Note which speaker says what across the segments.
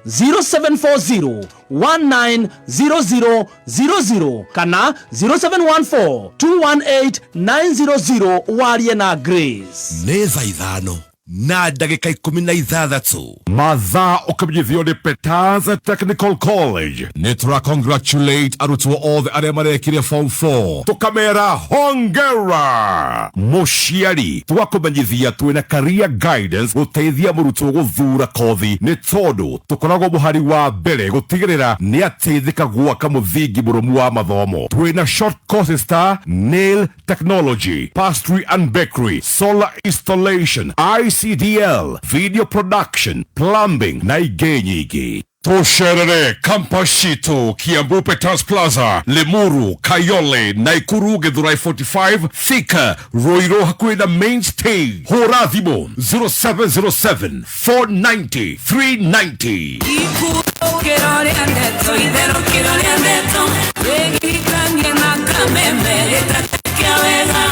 Speaker 1: 0740 190000 kana 0714 218 900 warie na Grace.
Speaker 2: Nĩ thaa 5 na ndagĩka 16.
Speaker 3: Mathaa ũkĩmenyithio nĩ Peters Technical College. Nĩ tũra congratulate arutwo othe arĩa marekire form 4, tũkamera hongera. Mũciari, tũgakũmenyithia twĩna career guidance gũteithia mũrutwo gũthura kothi, nĩ tondũ tũkoragwo mũhari wa mbere gũtigĩrĩra nĩ ateithĩka gwaka mũthingi mũrũmu wa mathomo. Twĩna short courses ta nail technology, pastry and bakery, solar installation, ICDL, video production, plumbing na ingĩ nyingĩ. Tũcerere campus citũ Kiambu Peters Plaza, Limuru, Kayole, Naikuru, Githurai 45, Thika, Ruiru hakuhĩ na main stage. Hũra thimũ 0707 490 390.
Speaker 4: Ikũkĩro rĩa ndeto, itherũkĩro rĩa ndeto, wĩgiritanie na kameme gĩtatĩkia wega.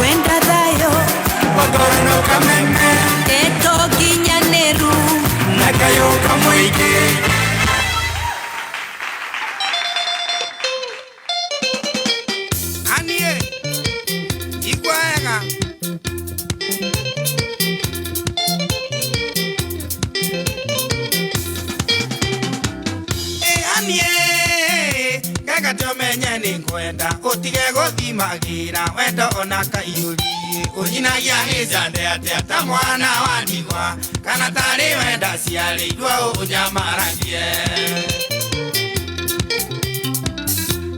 Speaker 5: Wenda thayũ ndeto nginyanĩru.
Speaker 6: Na kayũ kamũingĩ. Anie igua wega. Ĩ anie ngega tũmenye nĩ ngwenda ũtige gũthimagĩra wendo ona kaiyũrie ũnyinagia gĩcande atĩa ta mwana wa ndigwa kana tarĩ wenda ciarĩirwo ũnyamaragie.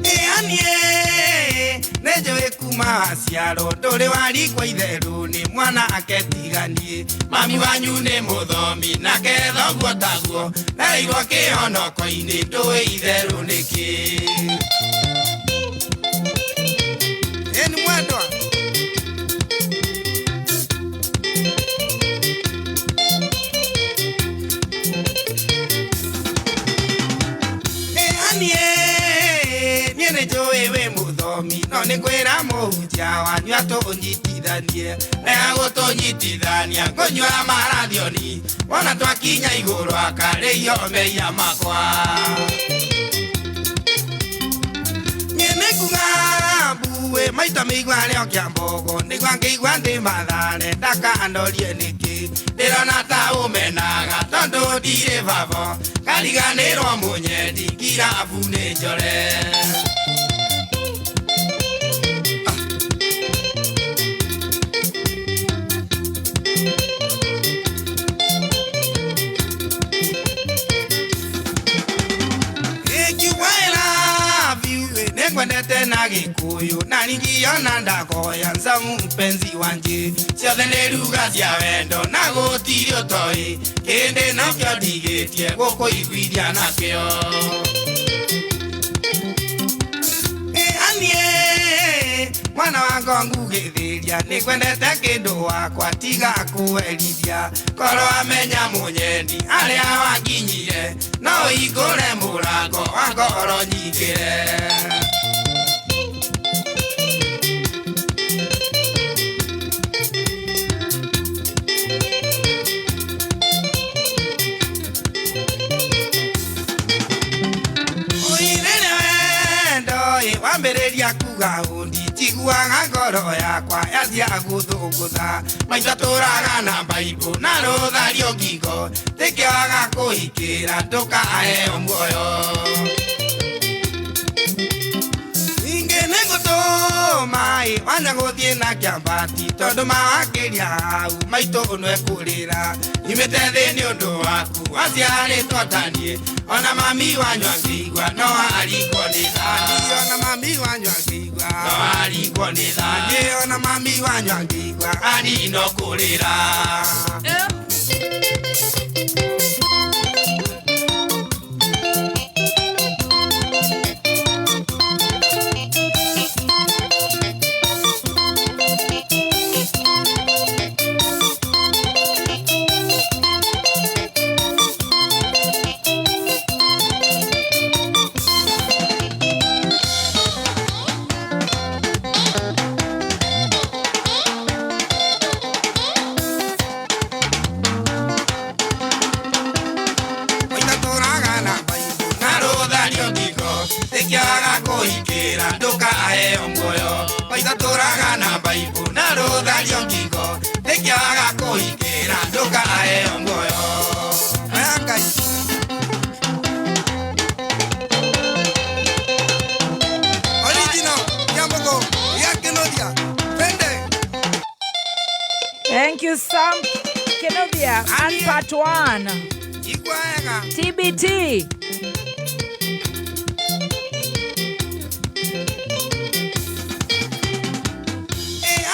Speaker 6: Ĩ anie nĩ njũĩ kuma waciarwo ndũrĩ warigwo itherũ nĩ mwana aketiganie. Mami wanyu nĩ mũthomi nake thoguo taguo nereirwo kĩhonoko-inĩ ndũĩ itherũ nĩkĩ. Ĩni mwendwa. Ĩ anie niĩ nĩ njũĩ wĩ mũthomi no nĩ kwĩra mũhunjia wanyu atũnyitithanie rega gũtũnyitithania ngũnyua marathioni wona twakinya igũrũ akarĩio mehia makwa. Niĩ nĩ nguga mbuĩ maita mĩigua rĩo kĩa mbogo nĩguo ngĩigua ndĩ mathare ndakandorie nĩkĩ ndĩrona ta ũmenaga tondũ ndirĩ babo kariganĩrwo mũnyendi kirabu nĩ njore. Nĩngwendete na Gĩkũyũ na ningiona ndakoya nzamu mpenzi wanje ciothe nĩ ruga cia wendo na gũtirĩ ũtoĩ kĩndĩ nokĩo ndigĩtie gũkũiguithia nakĩo. Ĩ anie mwana wa ngongu gĩthĩria nĩngwendete kĩndũ wakwa tiga kũherithia korwo amenya mũnyendi arĩa wanginyire no hingũre mũrango wa ngoro nyingĩre. Wambĩrĩria kuga ũndi njiguaga ngoro yakwa yathia gũthũngũtha maitho tũraga na mbaibũ na rũthario ngingo tĩkĩaga kũhikĩra ndũkaheo muoyo. Ningĩ nĩ ngũtũma ĩ wanya gũthiĩ na kĩambati tondũ mawakĩria hau maitũ nĩekũrĩra nyumĩte thĩ nĩ ũndũ waku waciarĩtwo ta niĩ ona mami wanyu angĩigua no arigwo nĩ thani. Ona mami wanyu angĩigua no arigwo nĩ thani. Ona mami wanyu angĩigua ani no kũrĩra. Ndũkaheo muoyo maitho tũraga na mbaibu na rũthario ngingo nĩkĩaga kũhingĩra ndũkaheo muoyo. Aya Ngai. Original Kiambogo ya Kenodia Twende.
Speaker 7: Thank you, Sam Kenobia. And part one.
Speaker 6: Igua wega.
Speaker 7: TBT.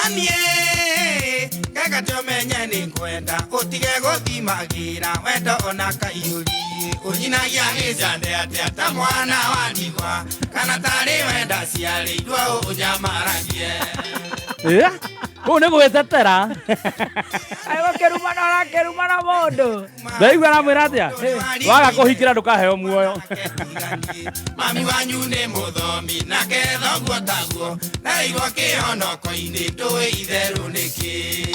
Speaker 6: Anie gaka tomenye nĩ ngwenda ũtige gũthimagĩra wendo ona kaiyũrie ũnyinagia gĩcande atĩa ta mwana wa ndigwa kana tarĩ wenda ciarĩirwo ũnyamaragie.
Speaker 1: Kũu nĩ gwĩtetera.
Speaker 7: Agũkĩrumana ũrakĩrumana mũndũ.
Speaker 1: Ndaigua aramwĩra atĩa? Waga kũhingĩra ndũkaheo muoyo.
Speaker 6: Mami wanyu nĩ mũthomi nake thoguo taguo naigua kĩhonoko-inĩ ndũĩ itherũ nĩkĩ.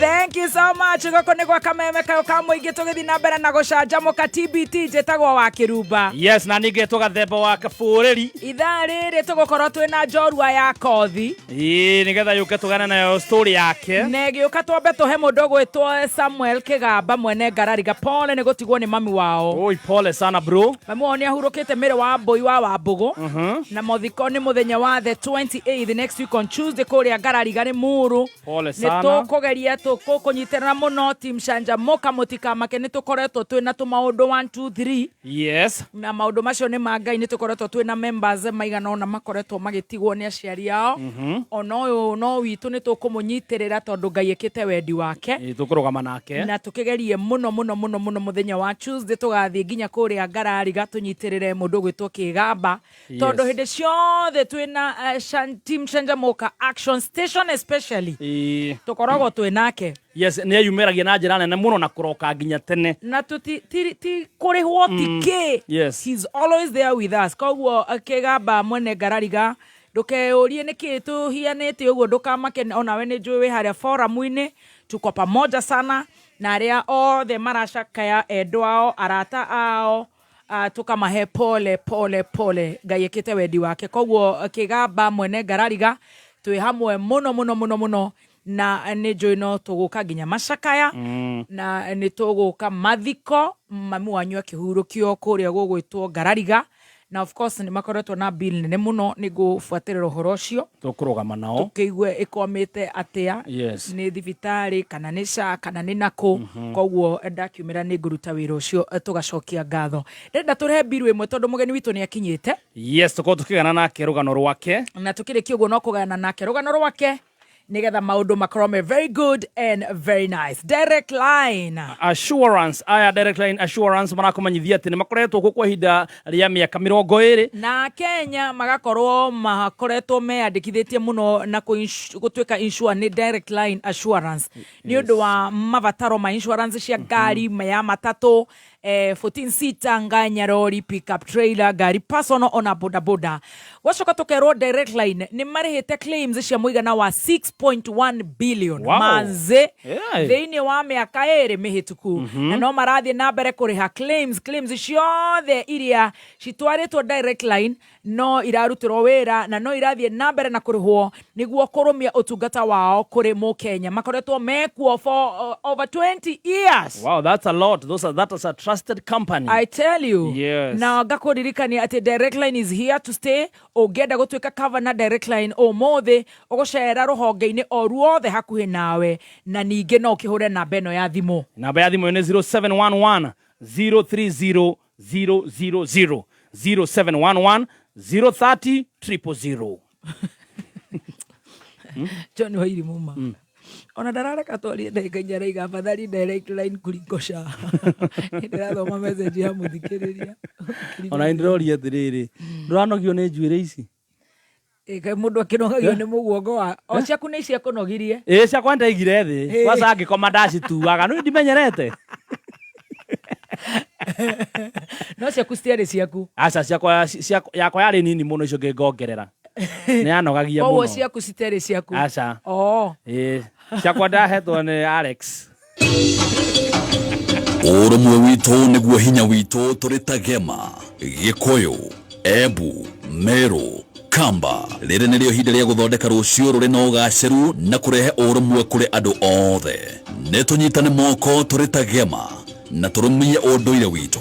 Speaker 7: Thank you so much. Gũkũ nĩ gwa kameme kayo ka mũingĩ tũgĩthiĩ na mbere na gũcanjamũka. TBT njĩtagwo wa Kĩrumba.
Speaker 1: Yes, na ningĩ tũgathemba wa kabũrĩri.
Speaker 7: Ithaa rĩrĩ tũgũkorwo twĩna njorua ya kothi.
Speaker 1: Ĩĩ, nĩgetha yũke tũgane nayo story yake.
Speaker 7: Na ĩgĩũka twambe tũhe mũndũ ũgwĩtwo Samuel Kĩgamba mwene Ngarariga pole nĩ gũtigwo nĩ mami wao.
Speaker 1: Oi, pole sana bro.
Speaker 7: Mami wao nĩ ahurũkĩte mĩrĩ wa mbũi wa Wambũgũ na mothiko nĩ mũthenya wa the 28th next week on Tuesday kũrĩa Ngarariga nĩ Muru.
Speaker 1: Pole
Speaker 7: Nĩ
Speaker 1: sana.
Speaker 7: tũkũgeria tũkũnyitĩrĩra mũno team Canjamũka mũtikamake nĩ tũkoretwo twĩna tũmaũndũ 1 2 3.
Speaker 1: Yes.
Speaker 7: Na maũndũ macio nĩ ma Ngai nĩ tũkoretwo twĩna members maigana ũna makoretwo magĩtigwo nĩ aciari ao. Ona ũyũ no witũ nĩ tũkũmũnyitĩrĩra tondũ Ngai ĩkĩte wendi wake.
Speaker 1: Ĩĩ, tũkũrũgama nake.
Speaker 7: Na tũkĩgerie mũno mũno mũno mũno mũthenya wa Tuesday tũgathiĩ nginya kũrĩa Ngarariga tũnyitĩrĩre mũndũ ũgwĩtwo Kĩgamba tondũ hĩndĩ ciothe twĩna team Canjamũka Action Station especially
Speaker 1: Ĩĩ.
Speaker 7: tũkoragwo twĩ nake.
Speaker 1: Yes, nĩ eyumĩragia na njĩra nene mũno na kũroka nginya tene.
Speaker 7: Na tuti ti, ti kũrĩhwo ti kĩ.
Speaker 1: Yes.
Speaker 7: He's always there with us. Koguo Kĩgamba mwene Ngarariga ndũkeyũrie nĩkĩ tũhianĩte ũguo ndũkamake onawe nĩ njũĩ wĩ harĩa forum-inĩ tuko pamoja sana na arĩa othe maracakaya endwa ao arata ao tukamahe pole pole pole. Ngai ĩkĩte wendi wake. Koguo Kĩgamba mwene Ngarariga twĩ hamwe mũno mũno mũno mũno na nĩ njũĩ no tũgũka nginya macakaya na nĩ tũgũka mathiko mami wanyu akĩhurũkio kũrĩa gũgwĩtwo Ngarariga. Na of course nĩ makoretwo na bill nene mũno nĩ ngũbuatĩrĩra ũhoro ũcio.
Speaker 1: Tũkũrũgama nao.
Speaker 7: Tũkĩigue ĩkwamĩte atĩa.
Speaker 1: Yes.
Speaker 7: Nĩ thibitarĩ kana nĩ SHA kana nĩ nakũ. Koguo ndakiumĩra nĩ ngũruta wĩra ũcio tũgacokia ngatho. Ndĩrenda tũrehe mbiru ĩmwe tondũ mũgeni witũ nĩ akinyĩte.
Speaker 1: Yes, tũkorwo tũkĩgana nake rũgano rwake.
Speaker 7: Na tũkĩrĩkia ũguo no kũgayana nake rũgano rwake nĩgetha maũndũ makorwo me very good and very nice. Direct Line
Speaker 1: Assurance, aya Direct Line Assurance marakũmenyithia atĩ nĩ makoretwo kuo kwa ihinda rĩa mĩaka 20.
Speaker 7: Na Kenya magakorwo makoretwo meyandĩkithĩtie mũno na gũtuĩka insure nĩ Direct Line Assurance nĩ ũndũ wa mabataro ma insurance cia ngari ya matatũ 14 seater nganya rori pickup trailer ngari personal ona boda boda. Gwacoka tũkerwo Direct Line nĩ marĩhĩte claims cia mũigana wa 6.1 billion.
Speaker 1: Wow.
Speaker 7: Manze
Speaker 1: Yeah.
Speaker 7: thĩinĩ wa mĩaka 2 mĩhĩtũku na no marathiĩ na mbere kũrĩha claims ciothe iria citwarĩtwo Direct Line no irarutĩrwo wĩra na no irathiĩ na mbere na kũrĩhwo nĩguo kũrũmia ũtungata wao kũrĩ mũkenya. Makoretwo mekuo for over 20 years.
Speaker 1: Wow, that's a lot. That is a trusted company.
Speaker 7: I tell you.
Speaker 1: Yes.
Speaker 7: Na ngakũririkania atĩ Direct Line is here to stay. Ũngĩenda gũtuĩka cover na Direct Line ũmũthĩ ũgũcera rũhonge-inĩ o ruothe hakuhĩ nawe na ningĩ no ũkĩhũre namba ĩno ya thimũ.
Speaker 1: Namba ya thimũ nĩ 0711 030 000 0711 030 000.
Speaker 7: John Wairimu ma ona ndarareka twarie ndagĩka inya araiga afadhali Direct Line kuliko SHA. Ndĩrathoma message ya mũthikĩrĩria.
Speaker 1: Ona nĩ ndĩroria atĩrĩrĩ, ndũranogio nĩ njuĩrĩ ici?
Speaker 7: Ĩ, mũndũ akĩnogagio nĩ mũguongo wa o ciaku nĩ ciakũnogirie.
Speaker 1: Ĩ, ciakwa ndaigire thĩ.
Speaker 7: Ĩ.
Speaker 1: Kwanza angĩkoma ndacituaga nĩ ndimenyerete.
Speaker 7: No ciaku citiarĩ ciaku.
Speaker 1: Aca, ciakwa yakwa yarĩ nini mũno icio ngĩngongerera nĩ yanogagia
Speaker 7: Koguo
Speaker 1: mũno.
Speaker 7: ciaku citiarĩ ciaku.
Speaker 1: Aca.
Speaker 7: Oh.
Speaker 1: Ĩ, ciakwa ndahetwo nĩ Alex.
Speaker 8: Ũrũmwe witũ nĩguo hinya witũ tũrĩ ta Gema, Gĩkũyũ, Embu, Meru, Kamba. Rĩrĩ nĩrĩo ihinda rĩa gũthondeka rũciũ rũrĩ na ũgacĩru na kũrehe ũrũmwe kũrĩ andũ othe. Nĩ tũnyitane moko tũrĩ ta gema na tũrũmie ũndũire witũ,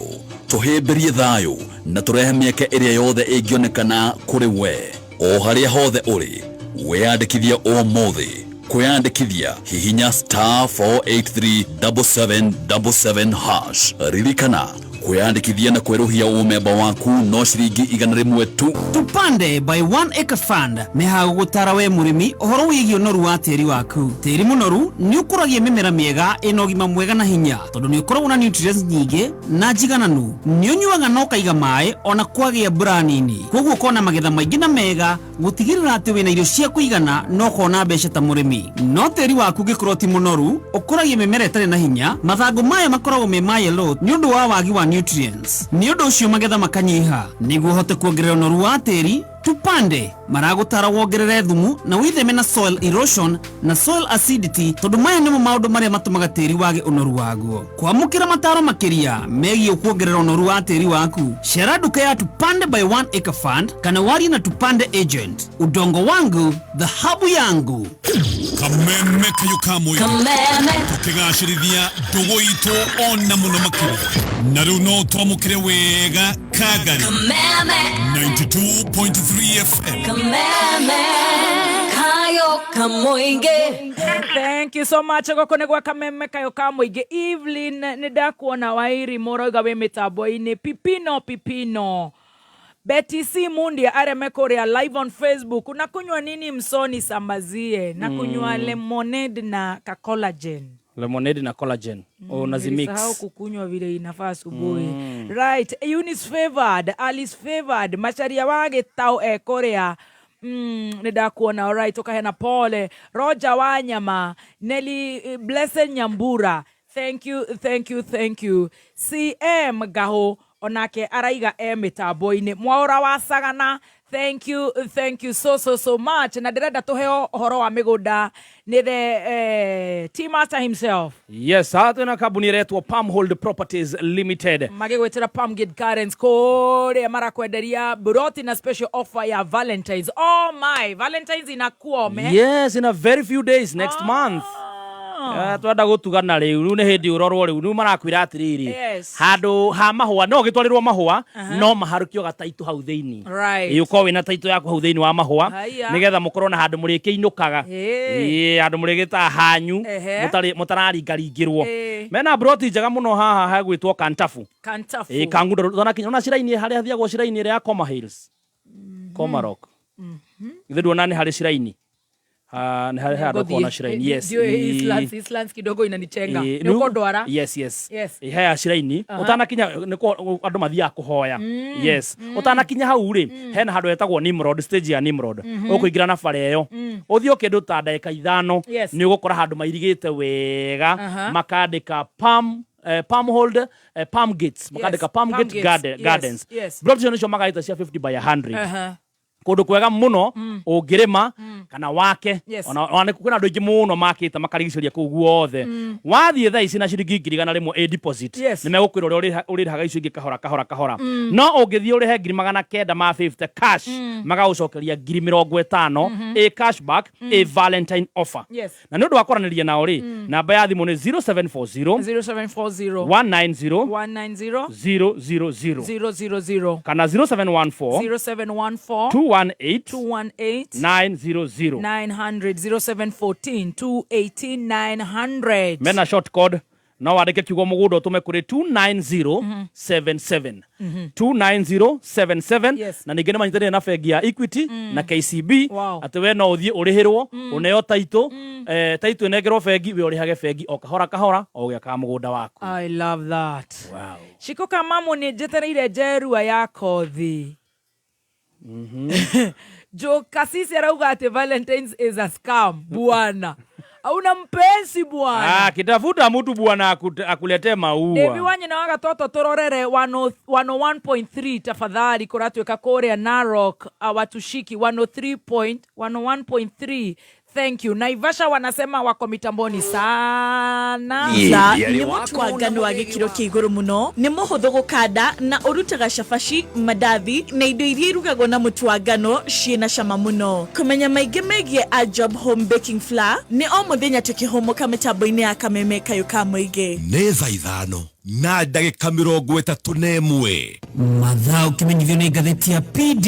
Speaker 8: tũhĩmbĩrie thayũ na tũrehe mĩeke ĩrĩa yothe ĩngĩonekana kũrĩ we o harĩa hothe ũrĩ. Wĩyandĩkithie ũmũthĩ. Kwĩyandĩkithia hihinya star 4837777 hash. Ririkana, kwĩyandĩkithia na kwerũhia ũmemba waku no ciringi 100 tu.
Speaker 9: Tupande by One Acre Fund nĩ ha gũgũtara we mũrĩmi ũhoro wĩgiĩ ũnoru wa tĩri waku. Tĩri mũnoru nĩ ũkũragia mĩmera mĩega ĩna ũgima mwega na hinya tondũ nĩ ũkoragwo na nutrients nyingĩ na njigananu. Nĩ ũnyuaga na ũkaiga maĩ ona kwagĩa mbura nini, koguo ũkona magetha maingĩ na mega gũtigĩrĩra atĩ wĩna irio cia kũigana na ũkona mbeca ta mũrĩmi. No tĩri waku ũngĩkorwo ti mũnoru, ũkũragia mĩmera ĩtarĩ na hinya, mathangũ mayo makoragwo me ma yellow nĩ ũndũ wa wagi wa nutrients. Nĩ ũndũ ũcio magetha makanyiha. Nĩguo ũhote kuongerera ũnoru wa tĩri, Tupande maragũtara wongerere thumu na wĩtheme na soil erosion na soil acidity tondũ maya nĩmo maũndũ marĩa matũmaga tĩri wage ũnoru waguo. Kwamũkĩra mataro makĩria megiĩ kuongerera ũnoru wa tĩri waku, cera nduka ya Tupande by One Acre Fund kana warie na Tupande agent. Udongo wangu dhahabu yangu.
Speaker 10: Kameme kayo ka mũingĩ.
Speaker 4: Kameme.
Speaker 10: Tũkĩgacĩrithia ndũgũ itũ ona mũno makĩria na rĩu no twamũkĩre wega Kagari.
Speaker 4: Kameme.
Speaker 10: 92.3 FM.
Speaker 4: Kameme kayo kamoinge.
Speaker 7: Thank you so much. Goko nĩ gwa Kameme kayo ka mũingĩ. Evelyn, nĩ ndakuona wairi mũrauga wĩ mĩtambo-inĩ. Pipino Pipino, Betty C Mundia arĩa me kũrĩa live on Facebook. Unakunywa nini msoni sambazie? Nakunywa lemonade na ka collagen.
Speaker 1: Lemonade na collagen. Oh, unazimix.
Speaker 7: Nilisahau kukunywa vile inafaa asubuhi. Right, Eunice Favored, Alice Favored, Macharia wa Gĩtaũ e kũrĩa. Nĩ ndakuona. Alright, ũkahena pole. Roger Wanyama, Nelly, Blessed Nyambura. Thank you, thank you, thank you. CM Gaho onake araiga e mĩtambo-inĩ. Mwaũra wa Sagana, thank you, thank you so so so much. Na ndĩrenda tũheo ũhoro wa mĩgũnda nĩ the team master himself.
Speaker 1: Yes, haha twĩna kambuni ĩretwo Palmhold Properties Limited.
Speaker 7: Magĩgwĩtĩra Palmgate Gardens kũrĩa marakwenderia buroti na special offer ya Valentines. Oh my, Valentines inakuome.
Speaker 1: Yes, in a very few days next month. Twenda gũtugana rĩu rĩu nĩ hĩndĩ ũrorwo rĩu rĩu marakwĩra atĩrĩrĩ, handũ ha mahũa no ũgĩtwarĩrwo mahũa no maharũkio gataitũ hau thĩinĩ. Ĩĩ, ũkorwo wĩna taitũ yaku hau thĩinĩ wa mahũa nĩgetha mũkorwo na handũ mũrĩkĩinũkaga. Ĩĩ, handũ mũrĩgĩtaga hanyu mũtararingaringĩrwo. Mena broti njega mũno haha hagwĩtwo Kantafu.
Speaker 7: Kantafu.
Speaker 1: Ĩĩ, Kangundo ndũnakinya ona ciraini harĩa hathiagwo ciraini ĩrĩa ya Koma Hills. Koma Rock. Githĩ nduona nĩ harĩ ciraini? Ah, nĩ harĩ handũ kona ciraini. Yes.
Speaker 7: Ndiũĩ Eastlands, Eastlands kidogo inanichenga.
Speaker 1: Ĩĩ,
Speaker 7: Nĩ ũkũndwara?
Speaker 1: Yes, yes.
Speaker 7: Yes.
Speaker 1: Ĩĩ, hea ciraini ũtanakinya nĩkuo andũ mathiaga kũhoya. Yes, ũtanakinya hau rĩ, hena handũ hetagwo Nimrod, stage ya Nimrod. Ũkũingĩra na bara ĩyo ũthiĩ kĩndũ ta ndagĩka 5, nĩ ũgũkora handũ mairigĩte wega, makandĩka Palm Palmhold, Palm Gates, makandĩka Palm
Speaker 7: Palm
Speaker 1: Gate
Speaker 7: Gates.
Speaker 1: Gardens. Plot icio nĩcio magaĩte cia 50 by 100. Kũndũ kwega mũno ũngĩrĩma kana wake. Ona kwĩna andũ aingĩ mũno makĩte makarigicĩria kũu guothe. Wathiĩ thaa ici na ciringi 100,000 ĩ deposit, nĩ megũkwĩra ũrĩa ũrĩrĩhaga icio ingĩ kahora kahora kahora. No ũngĩthiĩ ũrĩhe 950,000 cash, magagũcokeria 50,000 ĩ cashback, ĩ Valentine offer. Na nĩ ũndũ wa kwaranĩria nao rĩ, namba ya thimũ nĩ 0740
Speaker 7: 0740
Speaker 1: 190
Speaker 7: 190
Speaker 1: 000
Speaker 7: 000
Speaker 1: kana 0714
Speaker 7: 0714
Speaker 1: 218
Speaker 7: 218
Speaker 1: 900.
Speaker 7: 900. 0714 218 900.
Speaker 1: Mena short code, no wandĩke kiugo mũgũnda ũtũme kũrĩ 29077, 29077. Na ningĩ nĩ manyitanĩire na bengi ya Equity na KCB, atĩ we no ũthiĩ ũrĩhĩrwo ũneo taitũ, taitũ ĩnengerwo bengi, we ũrĩhage bengi o kahora kahora o ũgĩakaga mũgũnda waku.
Speaker 7: I love that. Shiko Kamamu nĩ njetereire njerua ya kothi. Joe Kasisi arauga atĩ Valentines is a scam bwana. Hauna mpenzi bwana.
Speaker 1: Ah, kitafuta mtu bwana akuletee maua.
Speaker 7: Devi wa nyina wa gatoto tũrorere 101.3 tafadhali kũratuĩka kũrĩa Narok awatushiki 101.3. Thank you. Naivasha wanasema wako mitamboni sana.
Speaker 11: Za nĩ mũtu wa ngano wa gĩkĩro kĩa igũrũ mũno, nĩ mũhũthũ gũkanda na ũrutaga cabaci, mandathi na indo iria irugagwo na mũtu wa ngano ciĩna cama mũno. Kũmenya maingĩ megiĩ Ajob Home Baking Flour nĩ o mũthenya tũkĩhũmũka mĩtambo-inĩ ya Kameme Kayũ ka Mũingĩ.
Speaker 2: Nĩ thaa 5 na ndagĩka 31.
Speaker 9: Mathaa ũkĩmenyithio nĩ ngathĩti ya PD,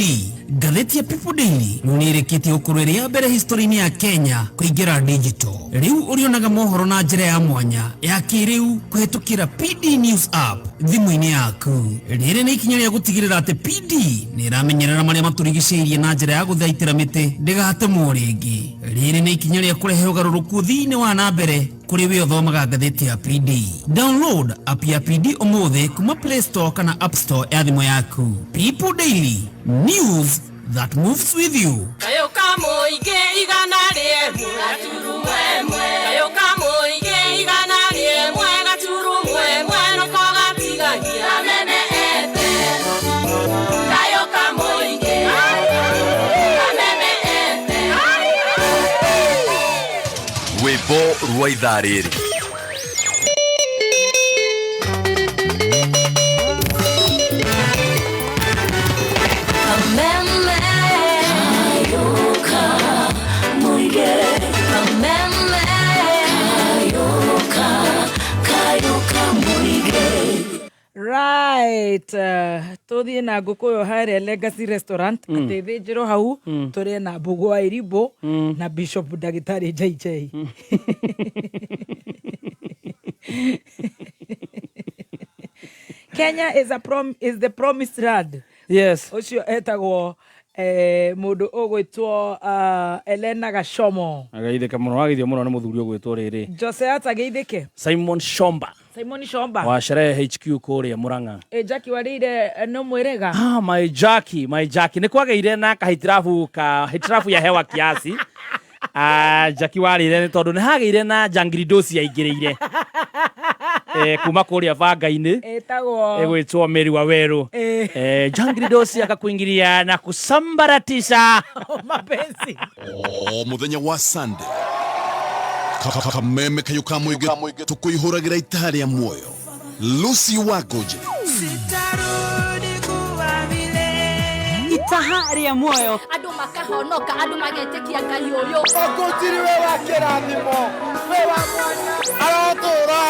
Speaker 9: ngathĩti ya People Daily rĩu nĩ ĩrĩkĩtie gũkorwo ĩrĩ ya mbere history-inĩ ya Kenya kũingĩra digital. Rĩu ũrĩonaga mohoro na njĩra ya mwanya ya kĩrĩu kũhetũkĩra PD News app thimũ-inĩ yaku. Rĩrĩ nĩ ikinya rĩa gũtigĩrĩra atĩ PD nĩ ĩramenyerera marĩa matũrigicĩirie na njĩra ya gũthaitĩra mĩtĩ ndĩgatemwo rĩngĩ. Rĩrĩ nĩ ikinya rĩa kũrehe ũgarũrũku thĩinĩ wa na mbere kũrĩ we ũthomaga ngathĩti ya PD. Download app ya PD ũmũthĩ kuma Play Store kana App Store ya thimũ yaku. People Daily, news that moves with you.
Speaker 4: Kayo ka mũingĩ 101.1, kayo ka mũingĩ 101.1, noko gatigagia Kameme FM. Kayo ka mũingĩ Kameme FM.
Speaker 8: Rwĩmbo rwa ithaa rĩrĩ.
Speaker 4: Kameme kayoka muige, Kameme kayoka, kayoka muige.
Speaker 7: Right, tuthiĩ na ngũkũ ĩyo harĩa Legacy Restaurant, atĩ thĩnjĩrwo hau tũrĩe na Mbũgũ wa Irimũ na Bishop Ndagĩtarĩ JJ. Kenya is the promised land.
Speaker 1: Yes.
Speaker 7: Ũcio etagwo mũndũ ũgwĩtwo Elena Gachomo.
Speaker 1: Ageithĩke mũno, ageithio mũno nĩ mũthuri ũgwĩtwo rĩrĩ.
Speaker 7: Jose ageithĩke.
Speaker 1: Simon Shomba.
Speaker 7: Simon Shomba.
Speaker 1: Wa Sherehe HQ kũrĩa Murang'a.
Speaker 7: Jackie warĩire no mwĩrega.
Speaker 1: Ah, my Jackie, my Jackie. Nĩ kwagĩire na kahitirabu ka hitirabu ya hewa kiasi. Ah, Jackie warĩire nĩ tondũ nĩ hagĩire na jangiridosi yaingĩrĩire. Kuma kũrĩa banga-inĩ.
Speaker 7: Ĩtagwo
Speaker 1: Ĩgwĩtwo Mary Waweru. Jangiridosi akakuingiria na kusambaratisha
Speaker 7: mapenzi.
Speaker 10: O mũthenya wa Sunday Kameme Kayũ ka Mũingĩ tũkũihũragĩra itaha rĩa muoyo. Lucy Wangũnjĩ.
Speaker 5: Sitarudi kuwa vile.
Speaker 12: Itaha rĩa muoyo.
Speaker 4: Andũ makahonoka, andũ magetĩkia Ngai ũyũ.
Speaker 6: Ũkũtiri we wa kĩrathimo, we wa mwanya, arotũra.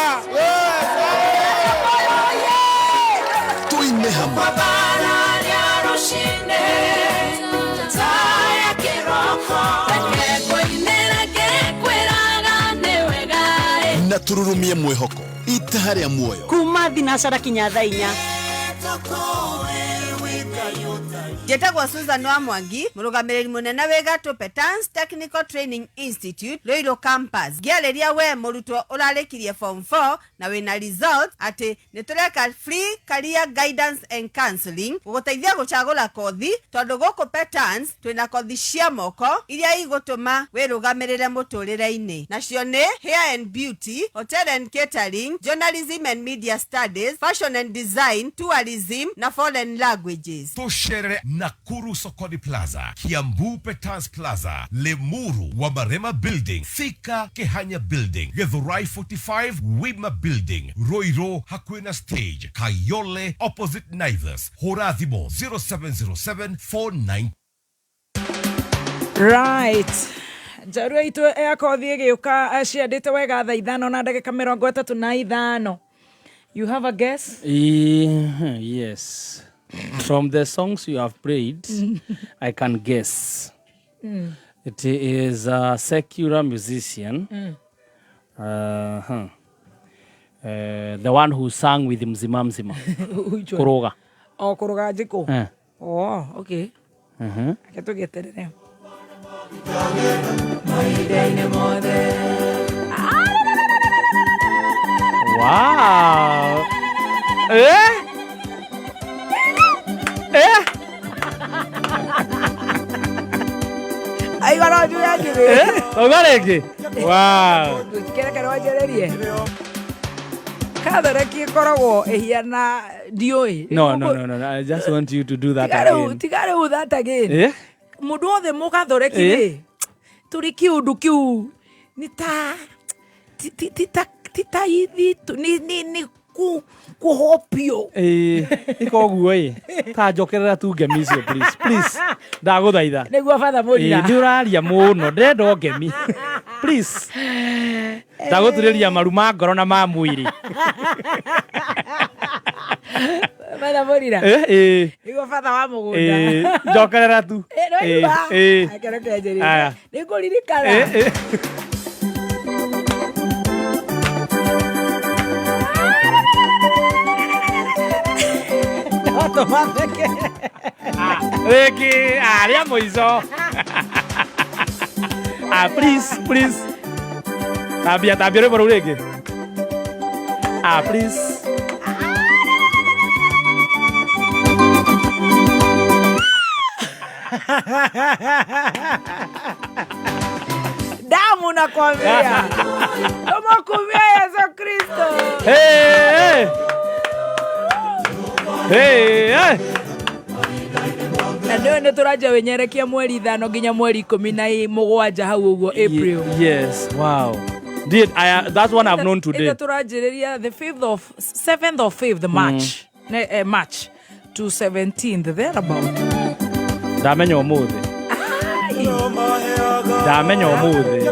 Speaker 10: Tuime hamwe.
Speaker 4: Bara rĩa rũcinĩ, taya kĩroko. Reke ngũinĩre ngĩkwĩraga nĩ wega ĩ.
Speaker 10: Na tũrurumie mwĩhoko itaha rĩa muoyo.
Speaker 12: Kuma thinacara kinya thaa 4.
Speaker 13: Njĩtagwo Susan wa Mwangi, mũrũgamĩrĩri mũnene wĩ Gatũ Petans Technical Training Institute, Ruiru Campus. Ngĩarĩria we mũrutwo ũrarĩkirie form 4 na wĩna result atĩ nĩ tũreka free career guidance and counseling gũgũteithia gũcagũra kothi, tondũ gũkũ Petans twĩna kothi cia moko iria igũtũma wĩrũgamĩrĩre mũtũrĩre-inĩ, nacio nĩ hair and beauty, hotel and catering, journalism and media studies, fashion and design, tourism na foreign languages.
Speaker 2: Tũcerere Nakuru Sokoni Plaza, Kiambu Petans Plaza, Limuru Wamarema Building, Thika Kehanya Building, Githurai 45 Wima Building, Ruiru hakuhĩ na stage, Kayole opposite Naivas. Hũra thimũ 0707 49.
Speaker 7: Right. Njarua itũ ya kothi ĩgĩũka ciandĩte wega thaa 5:35. You have a guess?
Speaker 1: Yes. From the songs you have played, I can guess. It is a secular musician. The one who sang with Mzima Mzima.
Speaker 7: Which one?
Speaker 1: Kuruga.
Speaker 7: Oh, Kuruga Jiko. Oh, okay. Reke tũgĩeterere. Mahinda-inĩ mothe.
Speaker 1: Wow.
Speaker 7: Aigua no njuge atĩrĩ.
Speaker 1: Auga rĩngĩ. Wow.
Speaker 7: Kĩreke wanjĩrĩrie. Katharaki ĩkoragwo ĩhiana ndiũĩ.
Speaker 1: No, no, no, no, no. I just want you to do that
Speaker 7: Tiga rĩu,
Speaker 1: again.
Speaker 7: tiga rĩu that again. Mũndũ wothe mũgathoreki rĩ. Tũrĩ kĩũndũ kĩu nĩ ta ti ta ithitu nĩ kũhopio.
Speaker 1: Ĩĩ, ĩka ũguo ĩ, ta njokerera tu ngemi icio, please, please, ndagũthaitha.
Speaker 7: Nĩguo batha mũrira.
Speaker 1: Ĩĩ, nĩ ũraria mũno, ndĩrenda o ngemi, please. Ndagũturĩria maru ma ngoro na ma mwĩrĩ.
Speaker 7: Batha mũrira.
Speaker 1: Ĩ, ĩ.
Speaker 7: Nĩguo batha wa mũgũnda.
Speaker 1: Ĩĩ, njokerera tu.
Speaker 7: Ĩ, nĩwaigua?
Speaker 1: Ĩ, ĩ.
Speaker 7: Reke reke njĩrĩre.
Speaker 1: Aya.
Speaker 7: Nĩngũririkana.
Speaker 1: Ĩ, ĩ.
Speaker 7: No tũmatheke.
Speaker 1: Rĩngĩ, ah, rĩa mũico. Ah, please, please. Tambia, tambia rwĩmbo rũu rĩngĩ. Ah, please.
Speaker 7: Damu nakwambia. Tumekumia Yesu Kristo.
Speaker 1: Hey, hey. Hey, hey.
Speaker 7: Na nĩwe nĩ tũranjia wĩnyerekia mweri 5 nginya mweri 17 hau ũguo April.
Speaker 1: Yes, wow. Did I, that's one I've known today.
Speaker 7: Ĩthe tũranjĩrĩria the 5th of 7th or 5th March. Ne, March to 17th thereabout.
Speaker 1: Ndamenya ũmũthĩ. Ndamenya ũmũthĩ.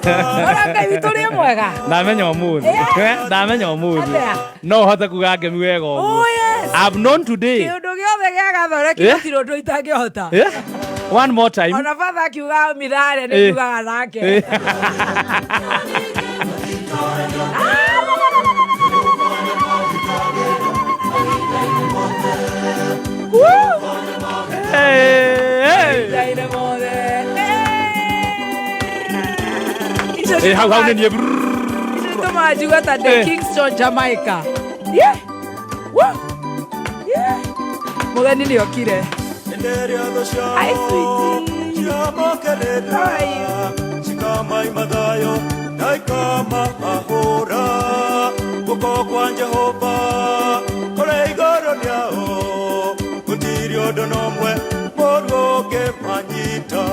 Speaker 7: Ora Ngai witũ rĩ mwega.
Speaker 1: Ndamenya ũmũthĩ. Ndamenya ũmũthĩ.
Speaker 7: Atĩa?
Speaker 1: No ũhote kuga ngemi wega ũguo.
Speaker 7: Oh, yes.
Speaker 1: I've known today.
Speaker 7: Kĩũndũ gĩothe gĩa gathoreki gũtirĩ ũndũ itangĩhota.
Speaker 1: Yeah. One more time.
Speaker 7: Ona batha akiuga mithare nĩ njugaga nake.
Speaker 1: Hey, hey.
Speaker 7: Mahinda-inĩ mothe. Icio
Speaker 1: Eh, hau hau nĩ niĩ.
Speaker 7: icio itũmaga njigue ta ndĩ Kingston, Jamaica. Yeah. Woo. Yeah. Mũgeni nĩ okire. Hi, sweetie. How are you?
Speaker 14: Cikamaima thayo na ikamahũra guoko kwa Jehova kũrĩ igũrũ rĩao gũtirĩ ũndũ na ũmwe mũũru ũngĩmanyita.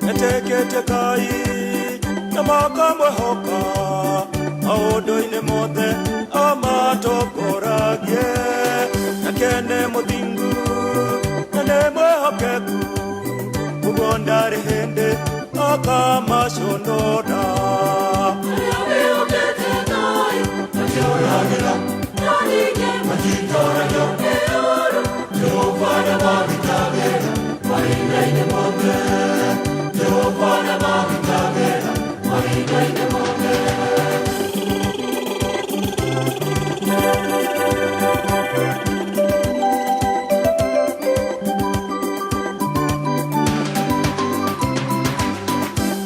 Speaker 14: Metĩkĩtie Ngai na makamwĩhoka maũndũ-inĩ mothe amatongoragie nake nĩ mũthingu na nĩ mwĩhokeku ũguo ndarĩ hĩndĩ akamaconora.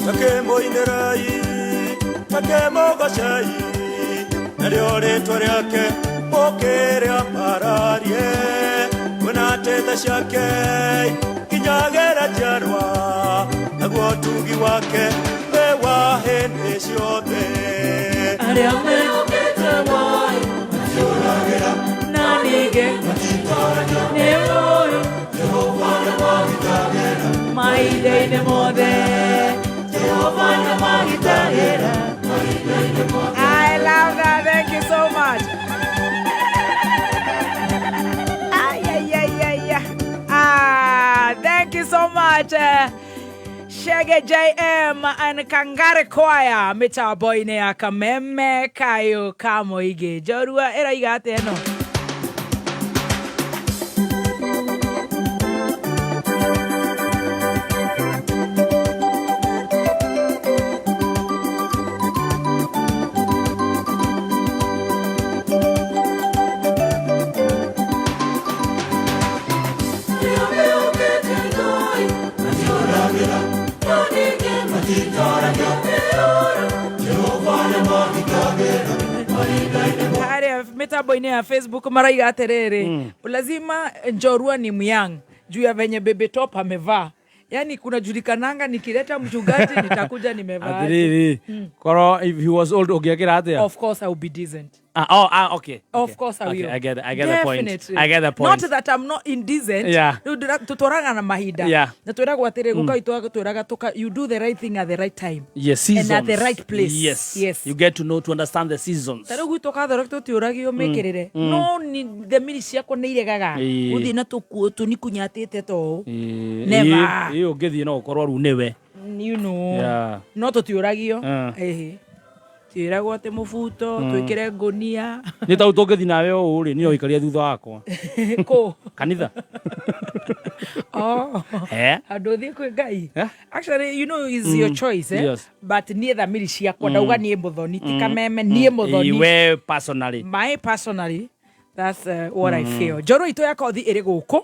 Speaker 14: Takĩmũinĩrai, takĩmũgocei, narĩo rĩtwa rĩake mũkĩrĩambararie, kuona atĩ tha ciake ikinyagĩra njiarwa, naguo ũtugi wake wĩ wa hĩndĩ ciothe.
Speaker 7: Arĩa mehokete Ngai na ningĩ nĩ mũũru mahinda-inĩ mothe. Jehova nĩamagitagĩra. I love that. Thank you so much. Ay, ay, ay, ay, ay. Ah, thank you so much. Shege JM and Kangare Choir mĩtambo-inĩ ya Kameme Kayo ka Mũingĩ. Njorua ĩroiga atĩa ĩno? Mitambo-inĩ ya Facebook maraiga atĩrĩrĩ, lazima Njorua ni myang juu ya venye Baby Top amevaa. Yani kunajulikananga nikileta mchungaji nitakuja nimevaa.
Speaker 1: Atiriri, korwo if he was old ũngĩekĩra atĩa?
Speaker 7: Of course I will be decent.
Speaker 1: Ah, oh, ah, okay.
Speaker 7: Of course I
Speaker 1: Okay,
Speaker 7: will.
Speaker 1: I get the point.
Speaker 7: Definitely.
Speaker 1: I get the point.
Speaker 7: Not that I'm not indecent. Rĩu tũtwaraga na mahinda. Na twĩragwo atĩrĩ, guka witũ atwĩraga you do the right thing at the right time.
Speaker 1: Yes, seasons.
Speaker 7: And at the right place.
Speaker 1: Yes.
Speaker 7: Yes.
Speaker 1: You get to know, to understand the seasons.
Speaker 7: Ta rĩu gwitũ kathoro tũtiũragio mĩkĩrĩre, no ni thamiri ciakwa nĩ iregaga gũthiĩ na tũkuo tũnikunyatĩte ta ũũ. Never.
Speaker 1: Ĩ, ũngĩthiĩ no ũkorwo rĩu nĩwe.
Speaker 7: You know. No tũtiũragio. Ĩhĩ, tiĩragwo atĩ mũbuto twĩkĩre ngũnia.
Speaker 1: Nĩ tau tũngĩthiĩ nawe ũũ rĩ, niĩ ũikaria thutha wakwa.
Speaker 7: Kũ?
Speaker 1: Kanitha.
Speaker 7: Oh.
Speaker 1: Eh?
Speaker 7: Handũ ũthiĩ kwĩ Ngai.
Speaker 1: Eh?
Speaker 7: Actually, you know, is your choice, eh?
Speaker 1: Yes.
Speaker 7: But niĩ thamiri ciakwa ndauga niĩ mũthoni ti kameme, niĩ mũthoni.
Speaker 1: We personally.
Speaker 7: My personally, that's what I feel. Njorua itũ ya kothi ĩrĩ gũkũ,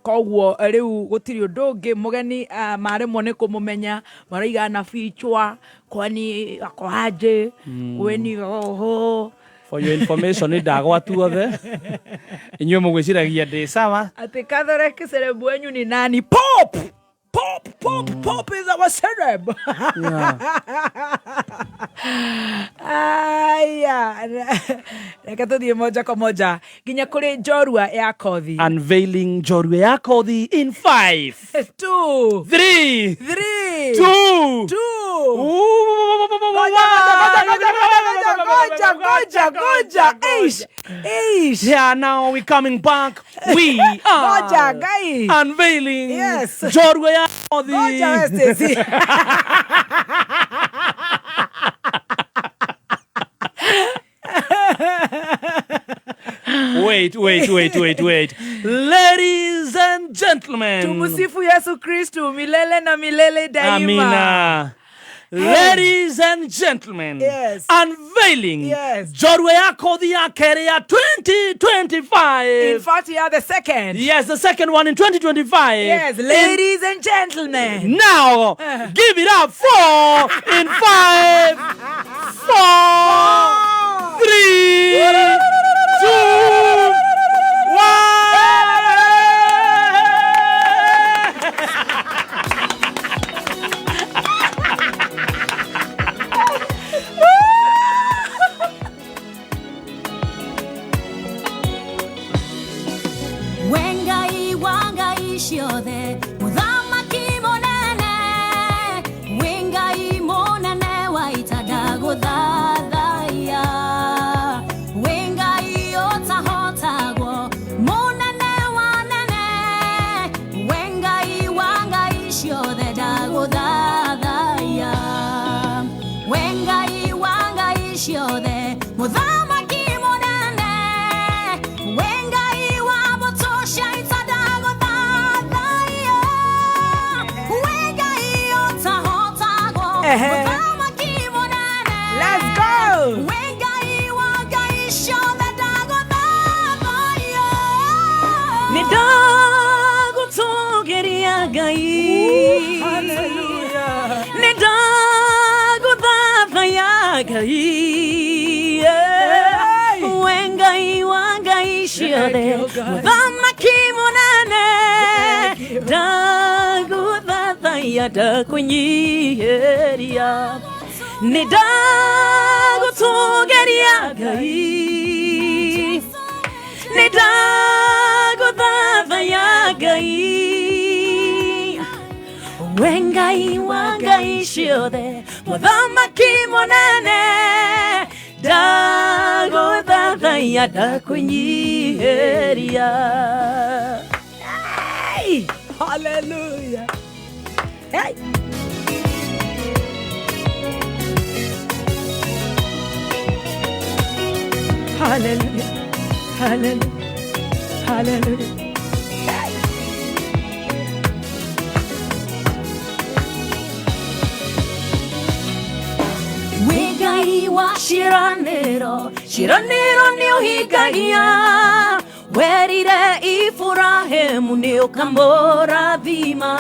Speaker 7: koguo rĩu gũtirĩ ũndũ ũngĩ mũgeni, maremwo nĩ kũmũmenya, maraiga na fichwa kwani ako aje kweni oho.
Speaker 1: For your information, nĩ ndagwa tuothe. Inyuĩ mũgwĩciragia ndĩ sawa.
Speaker 7: Atĩ Kathorek celeb wenyu ni nani? Pop pop pop pop is our celeb. Aya, reke tũthiĩ moja kwa moja nginya kũrĩ njorua ya kothi.
Speaker 1: Unveiling Njorua ya Kothi in 5,
Speaker 7: 2,
Speaker 1: 3,
Speaker 7: 3,
Speaker 1: 2,
Speaker 7: 2. Ngoja, ngoja, ngoja, ngoja. Eish, eish.
Speaker 1: Yeah, now we coming back. We are
Speaker 7: Ngoja, Ngai.
Speaker 1: unveiling
Speaker 7: Yes.
Speaker 1: Njorua ya Kothi.
Speaker 7: Ngoja we, Stacy.
Speaker 1: Wait, wait, wait, wait, wait. Ladies and gentlemen.
Speaker 7: Tumsifu Yesu Kristu milele na milele daima.
Speaker 1: Amina. Ladies and gentlemen, unveiling Njorua ya Kothi ya kerĩ ya 2025.
Speaker 7: In fact, you are the second.
Speaker 1: Yes, the second one in 2025.
Speaker 7: Yes, ladies and gentlemen.
Speaker 1: Now, give it up for in 5, 4, 3, 2, 1.
Speaker 4: We Ngai wa ngai ciothe, mũthamaki mũnene, wĩ Ngai mũnene wa ita, ndagũthathaiya. Wĩ Ngai ũtahotagwo, mũnene wa nene, wĩ Ngai wa ngai ciothe, ndagũthathaiya. We Ngai wa ngai ciothe, mũthamaki mũnene, wĩ Ngai wa mbũtũ cia ita, ndagũthathaiya. Wĩ Ngai ũtahotagwo, mũthamaki mũnene.
Speaker 7: Let's go.
Speaker 4: Wĩ Ngai wa ngai ciothe, ndagũthathaiya.
Speaker 15: Nĩ ndagũtũgĩria Ngai, nĩ ndagũthathaiya Ngai, we Ngai wa ngai ciothe, mũthamaki mũnene, ndagũthathaiya, ndakũnyiheria. Nĩ ndagũtũgĩria Ngai, nĩ ndagũthathaiya Ngai, we Ngai wa ngai ciothe, mũthamaki mũnene, ndagũthathaiya, ndakũnyiheria.
Speaker 7: Hey! Hallelujah. Hey! Hallelujah. Hallelujah. Hallelujah. Hey!
Speaker 15: Wĩ Ngai wa ciĩranĩro, ciĩranĩro nĩ ũhingagia. Werire Iburahĩmu nĩ ũkamũrathima,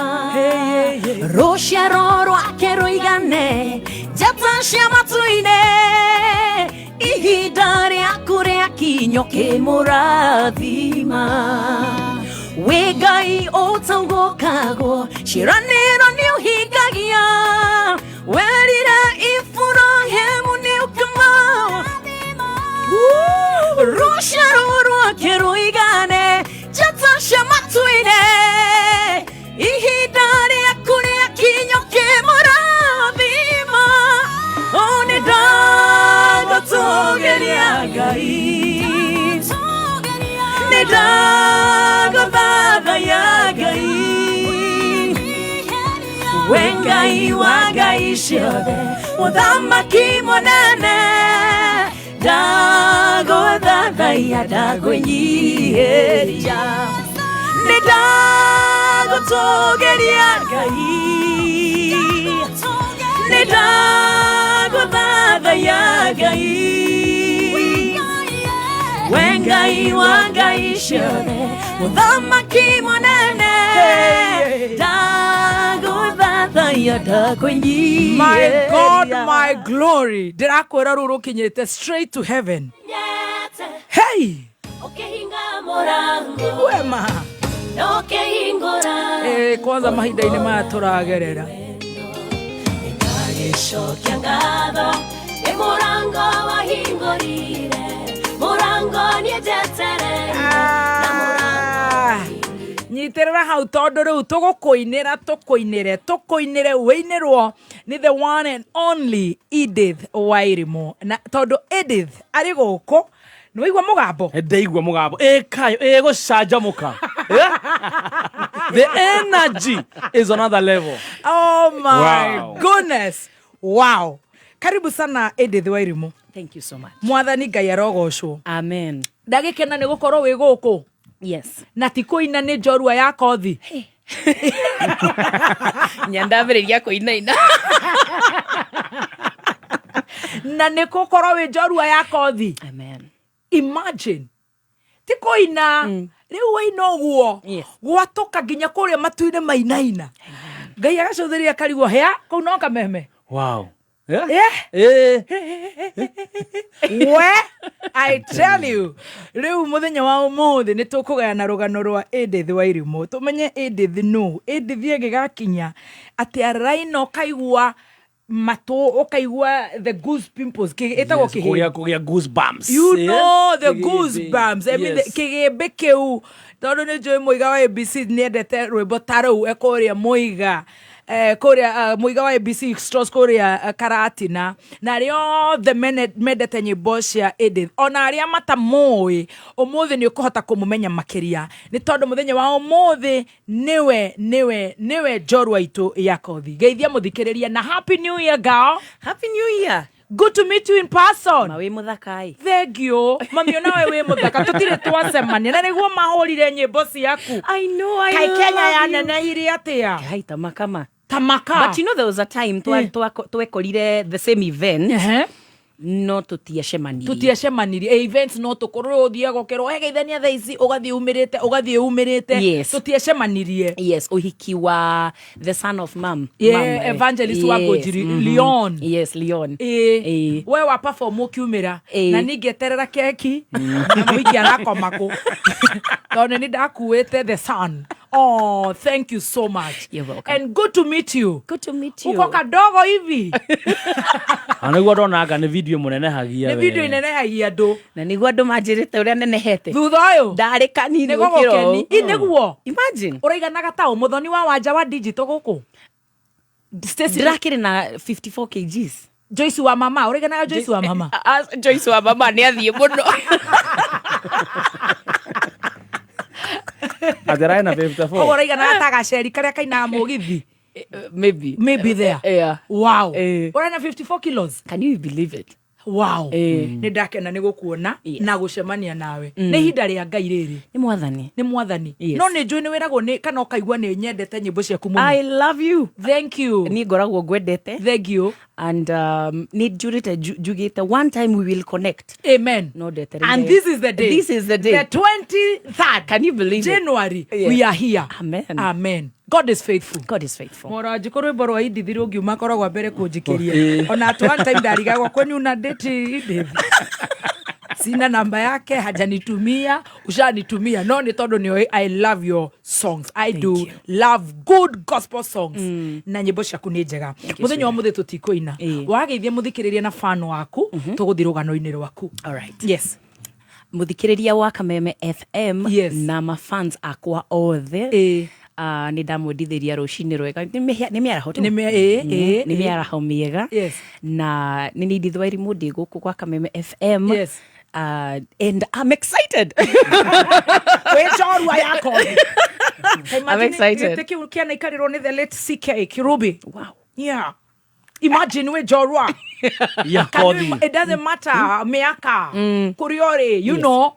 Speaker 15: rũciaro rwake rũigane njata cia matu-inĩ. Ihinda rĩaku rĩakinya. rĩakinya ũkĩmũrathima wĩ ngai ũtaugũkagwo ciĩranĩro nĩ ũhingagia werire Iburahĩmu nĩ ũkama rũciaro rwake rũigane njata cia matu-inĩ ihinda rĩaku rĩakinya ũkĩmũrathima o nĩ ndagũtũgĩria Ngai nĩ ndagũthathaiya Ngai we Ngai wa ngai ciothe mũthamaki mũnene ndagũthathaiya ndagwĩnyihĩria nĩ ndagũtũgĩria Ngai nĩ ndagũthathaiya Ngai we Ngai wa ngai ciothe mũthamaki mũnene ndagũthathaiya ndagwĩnyihĩria
Speaker 7: My God, my glory. Ndĩrakwĩra rũrũ rũkinyĩte straight to heaven. Hey!
Speaker 15: Ũkĩhinga mũrango
Speaker 7: Wema.
Speaker 15: na ũkĩhingũra
Speaker 7: Eh, kwanza mahinda-inĩ maya tũragerera.
Speaker 15: Ngagĩcokia ngatho nĩ mũrango wahingũrire mũrango niĩ njetereire na
Speaker 7: Ah, nyitĩrĩra hau tondũ rĩu tũgũkũinĩra tũkũinĩre tũkũinĩre wĩinĩrwo nĩ the one and only Edith Wairimu na tondũ Edith arĩ gũkũ nĩ waigua mũgambo
Speaker 1: Ndaigua mũgambo ĩkayo ĩgũcanjamũka. The energy is another level.
Speaker 7: Oh my
Speaker 1: Wow.
Speaker 7: goodness. Wow. Karibu sana Edith Wairimu.
Speaker 16: Thank you so much.
Speaker 7: Mwathani Ngai arogocwo.
Speaker 16: Amen.
Speaker 7: Ndagĩkena nĩ gũkorwo wĩ gũkũ.
Speaker 16: Yes.
Speaker 7: Na ti kũina nĩ njorua ya kothi.
Speaker 16: Nyandambĩrĩria kũinaina.
Speaker 7: Na nĩ gũkorwo wĩ njorua ya kothi.
Speaker 16: Amen.
Speaker 7: Imagine. Ti kũina. Rĩu waina ũguo.
Speaker 16: Yes.
Speaker 7: Gwatũka nginya kũrĩa matu-inĩ mainaina. Ngai agacũthĩrĩria karigwo hea kũu no kameme.
Speaker 1: Wow.
Speaker 7: Yeah.
Speaker 1: Eh.
Speaker 7: We, I tell you, rĩu mũthenya wa ũmũthĩ nĩ tũkũgayana rũgano rwa Edith Wairimu tũmenye Edith nũ Edith ĩgĩgakinya atĩ araina ũkaigua matũ ũkaigua the goose pimples ĩtagwo
Speaker 1: Yes,
Speaker 7: kĩhĩ
Speaker 1: kũgĩa goosebumps.
Speaker 7: You
Speaker 1: Eh?
Speaker 7: know the
Speaker 1: Kĩgĩmbĩ.
Speaker 7: goosebumps. I mean,
Speaker 1: Yes.
Speaker 7: kĩgĩmbĩ kĩu tondũ nĩ njũĩ mũiga wa ABC nĩendete rwĩmbo ta rũu ekũrĩa mũiga kũrĩa mũiga wa ABC Stores kũrĩa Karatina na arĩa othe mendete nyĩmbo cia Edith ona arĩa matamũĩ ũmũthĩ nĩ ũkũhota kũmũmenya makĩria nĩ tondũ mũthenya wa ũmũthĩ nĩwe nĩwe nĩwe njorua itũ ya kothi geithia mũthikĩrĩria na happy new year girl.
Speaker 16: Happy new year.
Speaker 7: Good to meet you in person.
Speaker 16: Mawĩ mũthakai.
Speaker 7: Thank you. Mami onawe wĩ mũthaka tũtirĩ twacemania na nĩguo mahũrire nyĩmbo ciaku.
Speaker 16: I know, I
Speaker 7: Kaĩ Kenya
Speaker 16: love you.
Speaker 7: yanenehire atĩa?
Speaker 16: Kai tamakama.
Speaker 7: Tamaka.
Speaker 16: But you know there was a time twekorire the same event. No tũtiacemanirie.
Speaker 7: Tũtiacemanirie. Events no tũkorwo ũthiaga ũkerwo he geithania thaa ici ũgathiĩ umĩrĩte ũgathiĩ umĩrĩte.
Speaker 16: Yes.
Speaker 7: Tũtiacemanirie.
Speaker 16: Yes, ũhiki wa the son of mum.
Speaker 7: Yeah,
Speaker 16: Mum, eh.
Speaker 7: Evangelist wa Ngũnjiri, Leon.
Speaker 16: Yes, Leon.
Speaker 7: Ĩĩ. We wa perform ũkiumĩra
Speaker 16: Ĩĩ.
Speaker 7: na niĩ ngĩeterera keki na mũhiki arakoma kũ tondũ nĩ ndakuĩte the sun. Oh, thank you so much.
Speaker 16: You're welcome.
Speaker 7: And good to meet you.
Speaker 16: Good to meet you.
Speaker 7: Uko kadogo hivi.
Speaker 1: Na nĩguo ndonanga nĩ video mũnenehagia
Speaker 7: Nĩ
Speaker 1: we.
Speaker 7: video inenehagia andũ.
Speaker 16: Na nĩguo andũ manjĩrĩte ũrĩa nenehete.
Speaker 7: Thutha ũyũ.
Speaker 16: Ndarĩ kanini
Speaker 7: Nĩ
Speaker 16: gũkĩra
Speaker 7: gũgũkeni.
Speaker 16: ũũ.
Speaker 7: Ĩ nĩguo.
Speaker 16: Imagine.
Speaker 7: Ũraiganaga ta ũ mũthoni wa wanja wa digital gũkũ. Stacy
Speaker 16: Ndĩrakĩrĩ na 54 kgs.
Speaker 7: Joyce wa mama, ũraiganaga Joyce wa mama.
Speaker 16: Joyce wa mama nĩ athiĩ mũno.
Speaker 1: Atĩ ararĩ na 54.
Speaker 7: Koguo ũraiganaga ta gaceri karĩa kainaga mũgithi.
Speaker 16: Maybe.
Speaker 7: Maybe there.
Speaker 16: Yeah.
Speaker 7: Wow. Ũraina 54 kilos.
Speaker 16: Can you believe it?
Speaker 7: Wow.
Speaker 16: Eh.
Speaker 7: Nĩ ndakena nĩ gũkuona na gũcemania nawe.
Speaker 16: Mm.
Speaker 7: Nĩ ihinda rĩa Ngai rĩrĩ.
Speaker 16: Nĩ mwathani.
Speaker 7: Nĩ mwathani.
Speaker 16: Yes.
Speaker 7: No nĩ njũĩ nĩ wĩragwo nĩ kana ũkaigua nĩ nyendete nyĩmbo ciaku mũno.
Speaker 16: I love you.
Speaker 7: Thank you.
Speaker 16: Niĩ ngoragwo ngwendete.
Speaker 7: Thank you.
Speaker 16: And nĩ njurĩte njugĩte one time we will connect.
Speaker 7: Amen.
Speaker 16: No ndetereire.
Speaker 7: And this is the day.
Speaker 16: This is the day.
Speaker 7: The 23rd.
Speaker 16: Can you believe it?
Speaker 7: January.
Speaker 16: Yeah.
Speaker 7: We are here.
Speaker 16: Amen.
Speaker 7: Amen. God is faithful.
Speaker 16: God is faithful.
Speaker 7: Mũranjikũ rwĩmbo rwa Edith rũngiuma koragwo mbere kũnjikĩria. Ona at one time ndarigagwo kwani una date Edith. Sina namba yake, hajanitumia, ushanitumia. No nĩ tondũ nĩoĩ I love your songs. I do love good gospel songs. Na nyĩmbo ciaku nĩ njega. Mũthenya wa mũthĩ tũtikũina. Wageithia mũthikĩrĩria na fan waku, tũgũthiĩ rũgano-inĩ rwaku.
Speaker 16: All right.
Speaker 7: Yes.
Speaker 16: Muthikiriria wa Kameme FM
Speaker 7: Yes.
Speaker 16: na mafans akwa othe nä ndamwendithä rå cinä rwega nä mä araho
Speaker 7: Nĩ mĩ- ĩ,
Speaker 16: nä
Speaker 7: ĩ.
Speaker 16: mä araho mä ega
Speaker 7: Yes.
Speaker 16: na nä nä indithwa irimå ndä gå kå gwa Kameme FM.
Speaker 7: Yes.
Speaker 16: And I'm excited.
Speaker 7: Wĩ njorua ya kothi.
Speaker 16: I'm excited.
Speaker 7: Gĩtĩ kĩu kĩanaikarĩrwo nĩ the late CK Kirubi.
Speaker 16: Wow.
Speaker 7: Yeah. Imagine wĩ njorua.
Speaker 1: Ya
Speaker 7: Can you
Speaker 1: kothi.
Speaker 7: It doesn't matter miaka kũrĩa ũrĩ, you know.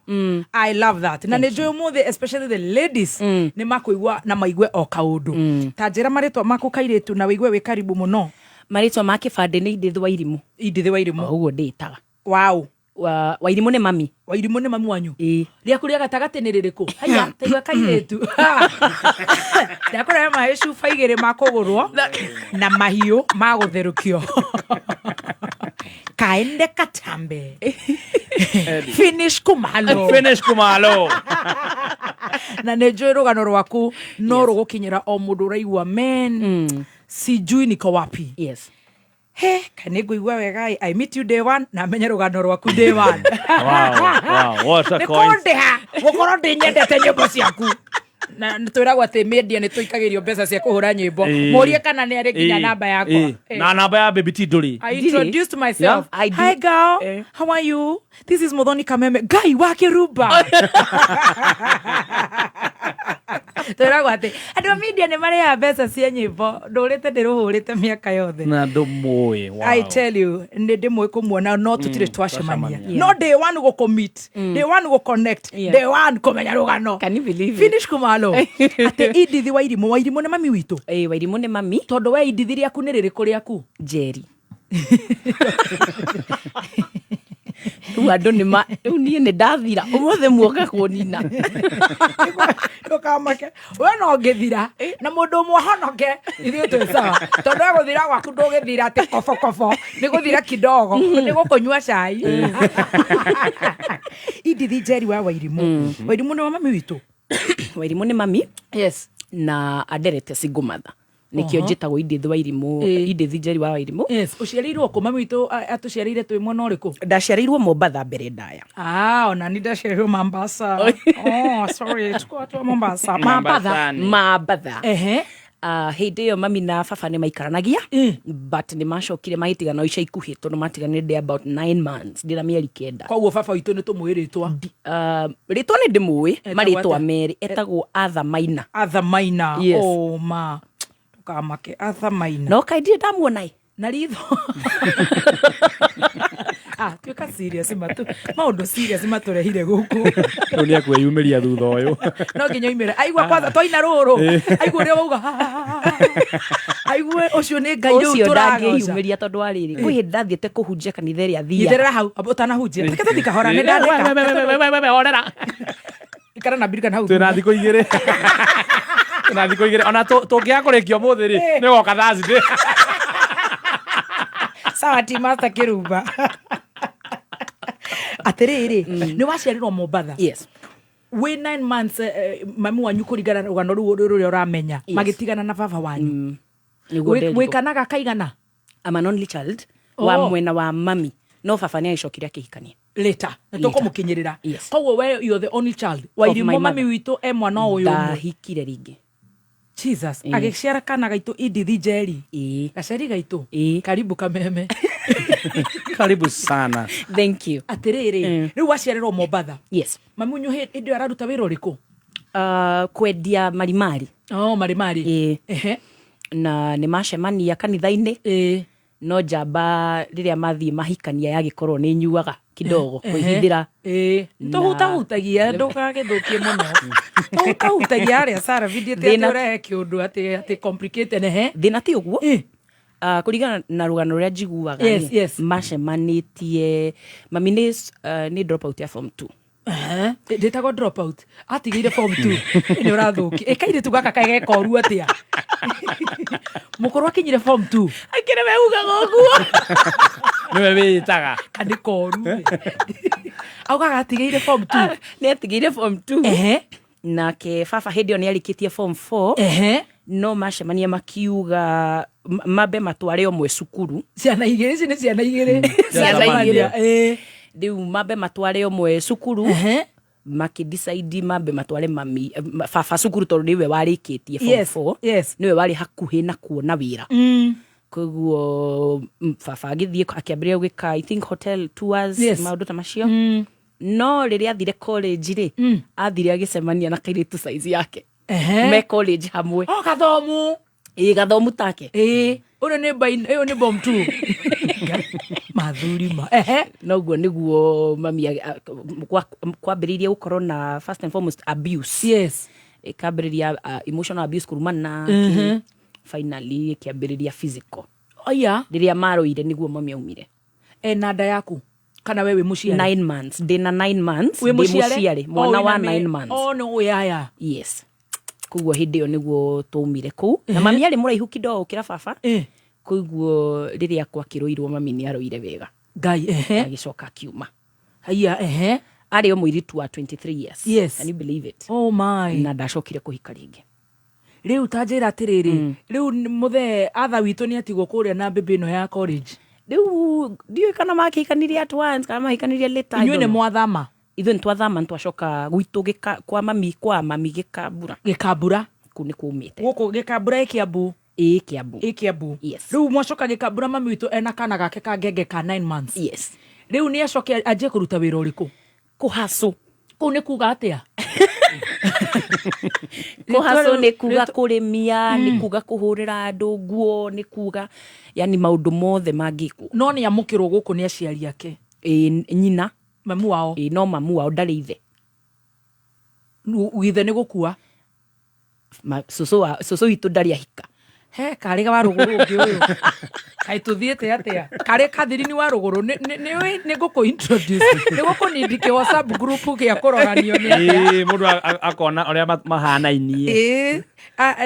Speaker 7: I love that. Na nĩ njũĩ ũmũthĩ, especially the ladies, nĩ makũigua na maigue o kaũndũ. Ta njĩra marĩtwa maku kairĩtu na wĩigue wĩ karibu mũno.
Speaker 16: Marĩtwa ma kĩbandĩ nĩ Indith wa Irimũ.
Speaker 7: Indith wa Irimũ.
Speaker 16: Ũguo ndĩtaga.
Speaker 7: Wow.
Speaker 16: Wa Irimũ nĩ mami.
Speaker 7: Wairimũ nĩ mami wanyu.
Speaker 16: Ĩĩ.
Speaker 7: Rĩaku rĩa gatagatĩ nĩ rĩrĩkũ? Haya, taigua kairĩtu. Ndakũrehe maĩ cuba igĩrĩ ma kũgũrwo na mahiũ ma gũtherũkio. Kaende katambe. Finish kumalo.
Speaker 1: Finish kumalo.
Speaker 7: Na nä njå rå rwaku no rå gå kinyä o må ndå å raigua men sijui niko wapi.
Speaker 16: Yes.
Speaker 7: He kana nä ngå igua wega. I meet you day one na menye rå rwaku day one.
Speaker 1: Wow, what a
Speaker 7: Nä
Speaker 1: coin.
Speaker 7: kå ndä ha gå korwo ndä nyendete nyä mbo ciaku na twä ragwo atä mendia nä tå ikagä rio mbeca cia kå hå ra nyä mbo. Må rie kana nä arä nginya namba yakwa.
Speaker 1: Na namba ya Baby T ndũrĩ.
Speaker 7: I introduced myself.
Speaker 16: Yeah, I do.
Speaker 7: Hi girl, how are you? This is Muthoni Kameme. Ngai wa Kiruba. Twĩragwo atĩ andũ a media nĩ marĩaga mbeca cia nyĩmbo ndũrĩte ndĩrũhũrĩte mĩaka yothe.
Speaker 1: Na ndũmũĩ. Wow.
Speaker 7: I tell you, nĩ ndĩmũĩ kũmuona no tũtirĩ twacemania.
Speaker 1: Twacemania.
Speaker 7: No day one gũkũmeet, day one gũconnect, day one kũmenya rũgano.
Speaker 16: Can you believe it?
Speaker 7: Finish kumalo. Atĩ Indithi wa Irimũ, wa Irimũ nĩ mami witũ.
Speaker 16: Ĩĩ, Wairimũ nĩ mami.
Speaker 7: Tondũ we Indithi rĩaku nĩ rĩrĩkũ rĩaku?
Speaker 16: Njeri. Rĩu andũ nĩ ma rĩu niĩ nĩ ndathira ũmũthĩ muoka kũnina.
Speaker 7: Ndũkamake we no ngĩthira na mũndũ ũmwe honoke ithuĩ twĩ sawa tondũ we gũthira gwaku ndũgĩthira atĩ kobokobo nĩ gũthira kidogo nĩ gũkũnyua cai. Indithi Njeri wa Wairimũ, Wairimũ nĩ wa mami witũ.
Speaker 16: Wairimũ nĩ mami.
Speaker 7: Yes.
Speaker 16: Na anderete single mother nĩkĩo
Speaker 7: Oho.
Speaker 16: njĩtagwo Indith wa Irimũ. Indith Njeri wa Wairimũ.
Speaker 7: Yes, ũciarĩirwo kũ? Mami witũ atũciarĩire twĩ mwena ũrĩkũ?
Speaker 16: Ndaciarĩirwo Mombatha mbere ndaya.
Speaker 7: Ah, ona ni ndaciarĩirwo Mombasa. Oh, sorry, tuko watu wa Mombasa. Mambatha.
Speaker 16: Mambatha.
Speaker 7: Ehe.
Speaker 16: Hĩndĩ ĩyo mami na baba nĩ maikaranagia but nĩ macokire magĩtigana ica ikuhĩ tondũ matiganire ndĩ about 9 months, ndĩ na mĩeri 9.
Speaker 7: Koguo baba witũ nĩ tũmũĩ rĩtwa?
Speaker 16: Rĩtwa nĩ ndĩmũĩ.
Speaker 7: Etagwo
Speaker 16: Marĩtwa
Speaker 7: atĩa?
Speaker 16: merĩ, etagwo Arthur Maina.
Speaker 7: Arthur Maina.
Speaker 16: Yes.
Speaker 7: Oh, ma ndũkamake Arthur Maina.
Speaker 16: No kaĩ ndirĩ ndamuona ĩ.
Speaker 7: Na ritho. Ah, tuĩka serious matu maũndũ serious matũrehire gũkũ.
Speaker 1: Rĩu nĩ akwĩyumĩria thutha ũyũ.
Speaker 7: No nginya oimĩre aigua kwanza twaina rũrũ aigua ũrĩa wauga aigue ũcio nĩ Ngai rĩu
Speaker 16: Ũcio
Speaker 7: tũragoca.
Speaker 16: ndangĩyumĩria tondũ wa rĩrĩ kwĩ hĩndĩ ndathiĩte kũhunjia kanitha ĩrĩa
Speaker 7: Nyitĩrĩra
Speaker 16: thiaga.
Speaker 7: Hau amba ũtanahunjia reke tũthiĩ kahora nĩ ndandĩka.
Speaker 1: We, horera.
Speaker 7: Ikara na mbirikana hau.
Speaker 1: Twĩna thikũ igĩrĩ, twĩna thikũ igĩrĩ ona tũngĩaga kũrĩkia ũmũthĩ rĩ nĩ goka Thursday.
Speaker 7: Sawa ti master Kiruba atĩrĩrĩ nĩ waciarirwo Mombatha?
Speaker 16: Yes.
Speaker 7: Wĩ 9 months mami wanyu kũringana na rũgano rũu rũrĩa ũramenya
Speaker 16: Yes.
Speaker 7: magĩtigana na baba wanyu.
Speaker 16: Nĩguo nderirwo.
Speaker 7: Wĩ kana gakaigana?
Speaker 16: I'm an only child.
Speaker 7: Oh.
Speaker 16: Wa mwena wa mami no baba nĩ agĩcokire akĩhikania.
Speaker 7: Later nĩ tũkũmũkinyĩrĩra.
Speaker 16: Yes.
Speaker 7: Koguo we you're the only child
Speaker 16: Of my
Speaker 7: Wairimũ mami
Speaker 16: mother.
Speaker 7: witũ e mwana ũyũ ũmwe.
Speaker 16: Ndahikire rĩngĩ.
Speaker 7: Jesus.
Speaker 16: Ĩĩ.
Speaker 7: Agĩciara kana gaitũ Indithi Njeri.
Speaker 16: Ĩĩ.
Speaker 7: Gaceri gaitũ.
Speaker 16: Ĩĩ.
Speaker 7: Karibu Kameme.
Speaker 1: Karibu sana.
Speaker 16: Thank you.
Speaker 7: Atĩrĩrĩ rĩu waciarĩrwo Mombatha?
Speaker 16: Yes.
Speaker 7: Mami wanyu hĩndĩ ĩyo araruta wĩra ũrĩkũ?
Speaker 16: Kwendia marimari.
Speaker 7: Oh, marimari.
Speaker 16: Ĩĩ.
Speaker 7: Ehe.
Speaker 16: Na nĩ macemania kanitha-inĩ.
Speaker 7: Ĩĩ.
Speaker 16: No njamba rĩrĩa mathiĩ mahikania yagĩkorwo nĩ nyuaga kidogo
Speaker 7: Ehe.
Speaker 16: kwĩhithĩra.
Speaker 7: Ĩĩ. Tũhutahutagia ndũgagĩthũkie mũno tũhutahutagia harĩa Sarah video atĩ
Speaker 16: Thĩna-
Speaker 7: ũrehe kĩũndũ atĩ atĩ complicated ehe.
Speaker 16: Thĩna ti ũguo. Kũringana na rũgano rũrĩa njiguaga
Speaker 7: Yes,
Speaker 16: rĩ,
Speaker 7: yes.
Speaker 16: macemanĩtie mami nĩ drop out ya form 2.
Speaker 7: Ehe. Ndĩtagwo drop out atigĩire form 2 nĩ ũrathũkia ĩ kairĩtu gaka kaĩ gekoru atĩa mũkũrũ akinyire form 2.
Speaker 16: Akĩrĩ we ugaga ũguo.
Speaker 1: Nĩwe wĩĩtaga.
Speaker 7: Kanĩ koru. Augaga atigĩire form 2.
Speaker 16: Nĩ atigĩire form 2.
Speaker 7: Ehe.
Speaker 16: Nake baba hĩndĩ ĩyo nĩ arĩkĩtie form 4.
Speaker 7: Ehe.
Speaker 16: No macemania makiuga mambe matware ũmwe cukuru.
Speaker 7: Ciana igĩrĩ ici nĩ ciana igĩrĩ.
Speaker 16: Ciana igĩrĩ.
Speaker 7: Ĩĩ.
Speaker 16: Rĩu mambe matware ũmwe cukuru. Makĩdecide mambe matware mami baba cukuru tondũ nĩwe warĩkĩtie form 4.
Speaker 7: Yes.
Speaker 16: Nĩwe warĩ hakuhĩ na kuona wĩra. Koguo baba agĩthiĩ akĩambĩrĩria gwĩka I think hotel tours.
Speaker 7: Yes.
Speaker 16: Maũndũ ta macio. No rĩrĩa athire college rĩ, athire agĩcemania na kairĩtu size yake.
Speaker 7: Ehe.
Speaker 16: Me college hamwe.
Speaker 7: O gathomu.
Speaker 16: Ĩĩ, gathomu take.
Speaker 7: Ĩĩ. Ũyũ nĩ bain, ĩyo nĩ bomb 2. Mathuri ma. Ehe.
Speaker 16: Noguo nĩguo mami kwambĩrĩirie gũkorwo na first and foremost abuse.
Speaker 7: Yes.
Speaker 16: Ĩkambĩrĩria emotional abuse kũrumana. Finally ĩkĩambĩrĩria physical.
Speaker 7: Oya.
Speaker 16: Rĩrĩa maroire nĩguo mami aumire.
Speaker 7: Ena nda yaku kana we wĩ mũciare?
Speaker 16: 9 months. Ndĩna 9 months.
Speaker 7: Wĩ
Speaker 16: Ndĩ
Speaker 7: mũciare?
Speaker 16: mũciare. Mwana
Speaker 7: Oh,
Speaker 16: wa
Speaker 7: wĩna
Speaker 16: 9 months.
Speaker 7: Oh, no, yaya.
Speaker 16: Yes. Koguo hĩndĩ ĩyo nĩguo twaumire kũu. Na mami arĩ mũraihu kidogo gũkĩra baba. Koguo rĩrĩa gwakĩrũirwo mami nĩ arũire wega.
Speaker 7: Ngai, ehe.
Speaker 16: Agĩcoka akiuma.
Speaker 7: Haiya, ehe.
Speaker 16: Arĩ o mũirĩtu wa 23 years.
Speaker 7: Yes.
Speaker 16: Can you believe it?
Speaker 7: Oh my.
Speaker 16: Na ndacokire kũhika rĩngĩ.
Speaker 7: Rĩu ta njĩra atĩrĩrĩ, rĩu mũthee atha witũ nĩ atigwo kũrĩa na mbĩmbĩ ĩno ya college.
Speaker 16: Rĩu ndiũĩ kana makĩhikanirie at once kana mahikanirie later. I
Speaker 7: Inyuĩ
Speaker 16: don't
Speaker 7: nĩ
Speaker 16: know.
Speaker 7: mwathama?
Speaker 16: Ithuĩ nĩ twathama, nĩ twacoka gwitũ kwa mami, kwa mami Gĩkambura.
Speaker 7: Gĩkambura.
Speaker 16: Kũu nĩ kwaumĩte.
Speaker 7: Gũkũ Gĩkambura ĩ Kĩambu?
Speaker 16: Ĩ Kĩambu.
Speaker 7: Ĩ Kĩambu.
Speaker 16: Yes.
Speaker 7: Rĩu mwacoka Gĩkambura mami witũ ena kana gake ka ngenge ka 9 months.
Speaker 16: Yes.
Speaker 7: Rĩu nĩ acoke anjie kũruta wĩra ũrĩkũ?
Speaker 16: Kũhacũ.
Speaker 7: Kũu nĩ kuga atĩa?
Speaker 16: Kũhacũ nĩ kuga kũrĩmia, nĩ kuga kũhũrĩra andũ nguo, nĩ kuga yani maũndũ mothe mangĩkwo.
Speaker 7: No nĩ amũkĩrwo gũkũ nĩ aciari ake?
Speaker 16: Ĩ, nyina.
Speaker 7: Mamu wao?
Speaker 16: Ĩ, no mamu wao ndarĩ ithe.
Speaker 7: Ithe nĩ gũkua?
Speaker 16: Cũcũ witũ ndarĩ ahika.
Speaker 7: He, karĩ wa rũgũrũ ũngĩ ũyũ. Kaĩ tũthiĩte atĩa? Karĩ kathirini wa rũgũrũ. Nĩ ngũkũ introduce. Nĩ gũkũnindikĩ WhatsApp group gĩa kũroranio nĩ atĩa.
Speaker 1: Ĩĩ, mũndũ akona ũrĩa mahanainie.
Speaker 7: Ĩĩ.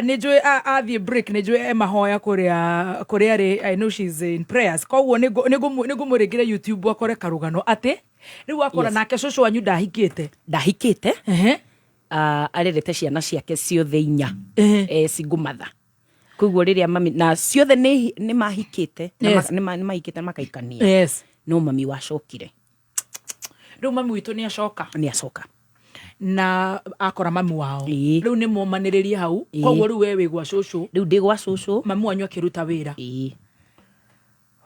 Speaker 7: Nĩ njũĩ athiĩ break, nĩ njũĩ e mahoya kũrĩa arĩ. I know she's in prayers. Koguo nĩ ngũmũrĩngĩra YouTube akore karũgano atĩ rĩu akora
Speaker 16: Yes.
Speaker 7: nake cũcũ wanyu ndahikĩte.
Speaker 16: Ndahikĩte.
Speaker 7: Ehe.
Speaker 16: Arerete ciana ciake ciothe inya. Single mother. Koguo rĩrĩa mami na ciothe nĩ mahikĩte, na
Speaker 7: Yes.
Speaker 16: nĩ mahikĩte na makaikania.
Speaker 7: Yes.
Speaker 16: No mami wacokire.
Speaker 7: Rĩu mami witũ nĩ acoka.
Speaker 16: Nĩ acoka.
Speaker 7: Na akora mami wao.
Speaker 16: Ĩĩ.
Speaker 7: Rĩu nĩ momanĩrĩrie hau.
Speaker 16: Ĩĩ.
Speaker 7: Koguo rĩu we wĩ gwa cũcũ.
Speaker 16: Rĩu ndĩ gwa cũcũ.
Speaker 7: Mami wanyu akĩruta wĩra.
Speaker 16: Ĩĩ.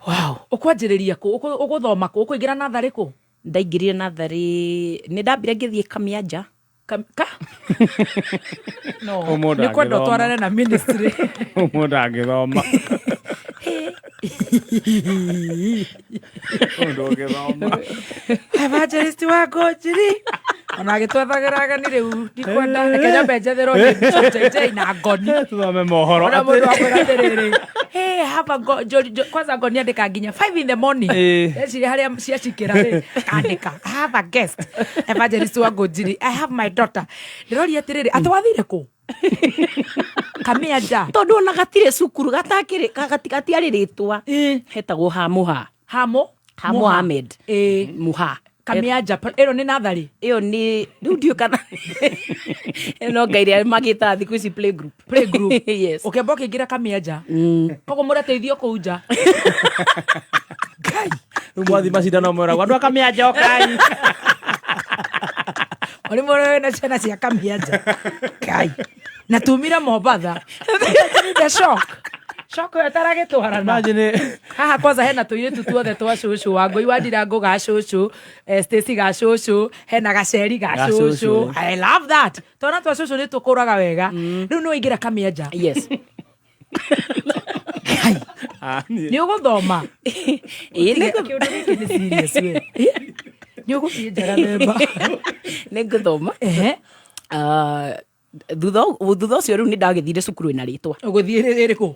Speaker 7: Wow. Ũkwanjĩrĩria kũ? Ũgũthoma kũ? Ũkũingĩra natharĩ kũ?
Speaker 16: Ndaingĩrire natharĩ, nĩ ndambire ngĩthiĩ Kamianja.
Speaker 7: Ka? No.
Speaker 1: Ũmũndũ
Speaker 7: Nĩ kwenda
Speaker 1: angĩthoma.
Speaker 7: ũtwarane na ministry.
Speaker 1: Mũndũ angĩthoma. Mũndũ ũngĩthoma.
Speaker 7: Evangelist wa Ngũnjiri. Ona agĩtwethagĩra ageni rĩu ndikwenda. Reke nyambe njetherwo nĩ Bishop JJ na ngoni.
Speaker 1: Tũthome mohoro.
Speaker 7: Ona mũndũ akwĩra atĩrĩrĩ, hey, hapa kwanza ngoni andĩka nginya 5 in the morning.
Speaker 1: Ĩĩ.
Speaker 7: Ndeciria harĩa ciacikĩra rĩ, akandĩka, I have a guest. Evangelist wa Ngũnjiri, I have my daughter. Ndĩroria atĩrĩrĩ, atĩ wathire kũ? Kamianja.
Speaker 16: Tondũ ona gatirĩ cukuru, gatakĩrĩ, gatiarĩ rĩtwa. Hetagwo Hamuha.
Speaker 7: Hamu?
Speaker 16: Ha Mohamed.
Speaker 7: Ĩĩ.
Speaker 16: Muha.
Speaker 7: Kamianja, ĩno nĩ natharĩ?
Speaker 16: Ĩyo nĩ, rĩu ndiũĩ kana no ngai rĩa magĩtaga thikũ ici playgroup.
Speaker 7: Playgroup.
Speaker 16: Yes.
Speaker 7: Ũkĩamba ũkĩingĩra Kamianja. Koguo mũrateithio kũu nja. Ngai.
Speaker 1: Rĩu mwathi macindano mwĩragwo andũ a Kamianja ũkai.
Speaker 7: Mũrimũ ũrĩa wĩna ciana cia Kamianja. Ngai. Na tumire Mombatha. The shock. Shock ĩyo ĩtaragĩtwarana.
Speaker 1: Imagine.
Speaker 7: Haha kwanza hena tũirĩtu tuothe twa cũcũ, Wangũi wa Ndirango ga cũcũ, Stacy ga cũcũ, hena gaceri ga
Speaker 1: Ga
Speaker 7: cũcũ.
Speaker 1: cũcũ.
Speaker 7: I love that. Twana twa cũcũ nĩ tũkũraga wega. Rĩu nĩ waingĩra Kamianja.
Speaker 16: Yes.
Speaker 7: Nĩ ũgũthoma.
Speaker 16: Ĩĩ, nĩ
Speaker 7: Kĩũndũ gĩkĩ nĩ serious we. Nĩ ũgũthiĩ nja gathemba.
Speaker 16: Nĩ ngũthoma.
Speaker 7: Ehe.
Speaker 16: Thutha ũcio rĩu nĩ ndagĩthire cukuru ĩna rĩtwa.
Speaker 7: Ũgũthiĩ ĩrĩkũ?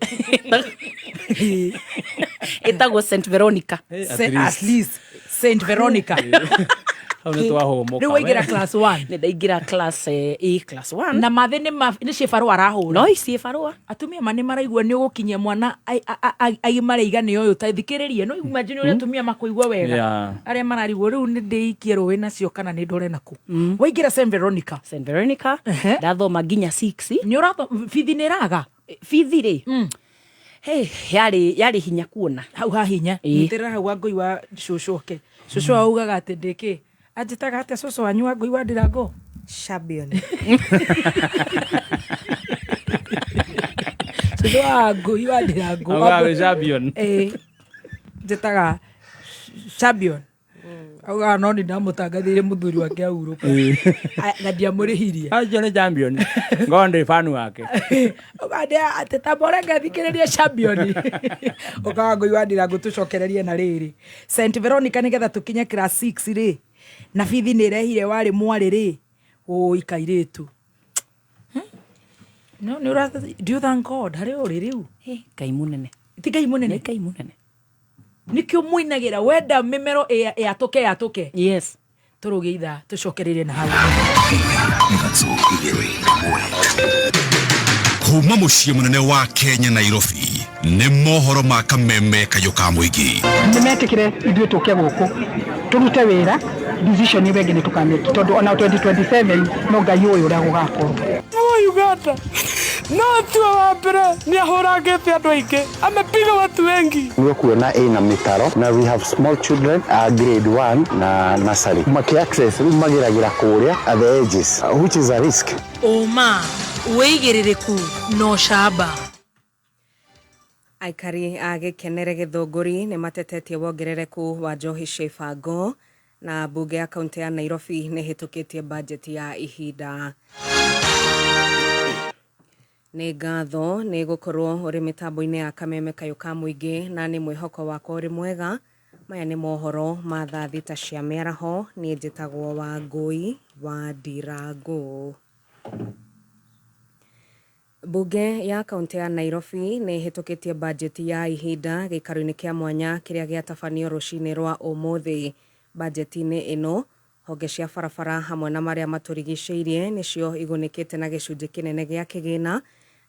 Speaker 16: Ĩtagwo St Veronica.
Speaker 7: At least. St Veronica.
Speaker 1: Hau nĩ twahũmũka.
Speaker 7: Rĩu waingĩra class 1?
Speaker 16: Nĩ ndaingĩra class ĩ class 1.
Speaker 7: Na mathĩ nĩ ciĩbarũa arahũra?
Speaker 16: No ici barũa.
Speaker 7: Atumia ma nĩ maraigua nĩ ũgũkinyia mwana agimare igana ũyũ ta thikĩrĩrie, no imagine ũrĩa atumia makũigua wega. Arĩa mararigwo rĩu nĩ ndĩikie rũĩ nacio kana nĩ ndore naku. Waingĩra St Veronica?
Speaker 16: St Veronica ndathoma nginya 6.
Speaker 7: Nĩ ũratho bithi nĩ ĩraga?
Speaker 16: Bithi rĩ, hey, yarĩ hinya kuona.
Speaker 7: Hau ha hinya. Nyitĩrĩra hau Wangũi wa cũcũ oke. Cũcũ augaga atĩ ndĩkĩ anjĩtaga atĩa cũcũ wanyu Wangũi wa Ndirango?
Speaker 13: Champion.
Speaker 7: Cũcũ wa Wangũi wa Ndirango.
Speaker 1: Augaga wĩ champion.
Speaker 7: Ĩĩ, njĩtaga champion. Augaga no nĩ ndamũtangathĩire mũthuri wake ahurũka na ndiamũrĩhirie.
Speaker 1: Acio nĩ champion. Ngorwo ndĩ fan wake.
Speaker 7: Atĩ tambore ngathikĩrĩria champion. Ũkaga Ngũi wa Ndirango tũcokererie na rĩrĩ St Veronica nĩgetha tũkinye class 6 rĩ, na bithi nĩ ĩrehire warĩ mwarĩ rĩ, ũi kairĩtu. No nĩ ũra, do you thank God harĩ ũrĩ rĩu?
Speaker 16: Ngai mũnene.
Speaker 7: Ti Ngai mũnene?
Speaker 16: Nĩ Ngai mũnene.
Speaker 7: Nĩkĩo mũinagĩra wenda mĩmero yatũke yatũke.
Speaker 16: Yes.
Speaker 7: Tũrũge ithaa tũcokererie na hau.
Speaker 3: Kuma mũciĩ mũnene wa Kenya Nairobi, nĩ mohoro ma kameme kayũ ka mũingĩ.
Speaker 17: Nĩ metĩkĩre ithuĩ tũke gũkũ tũrute wĩra, decision ĩyo ĩngĩ nĩ tũkamĩki, tondũ ona 2027 no Ngai ũyũ ũrĩa gũgakorwo.
Speaker 5: Tuo Uganda no tuo wa mbere nĩ ahũrangĩte andũ aingĩ, amepiga watu wengi.
Speaker 18: Nĩ ũkuona ĩna mĩtaro na we have small children grade 1 na nursery maki access rĩu mageragĩra kũrĩa at the edges, which is a risk.
Speaker 19: Ũma, wĩigĩrĩrĩku na ũcamba.
Speaker 20: Aikari a Gĩkenere Gĩthũngũri nĩ matetetie wongerereku wa njohi cia ibango, na mbunge ya kaunti ya Nairobi nĩ ĩhĩtũkĩtie bajeti ya ihinda. Nĩ ngatho nĩ gũkorwo ũrĩ mĩtambo-inĩ ya kameme kayũ ka mũingĩ, na nĩ mwĩhoko wakwa ũrĩ mwega. Maya nĩ mohoro ma thaa 6 cia mĩaraho. Niĩ njĩtagwo Wangũi wa Ndirango. Mbunge ya kaunti ya Nairobi nĩ ĩhĩtũkĩtie bajeti ya ihinda gĩikaro-inĩ kĩa mwanya kĩrĩa gĩatabanio rũcinĩ rwa ũmũthĩ. Bajeti-inĩ ĩno, honge cia barabara hamwe na marĩa matũrigicĩirie nĩcio igunĩkĩte na gĩcunjĩ kĩnene gĩa kĩgĩna,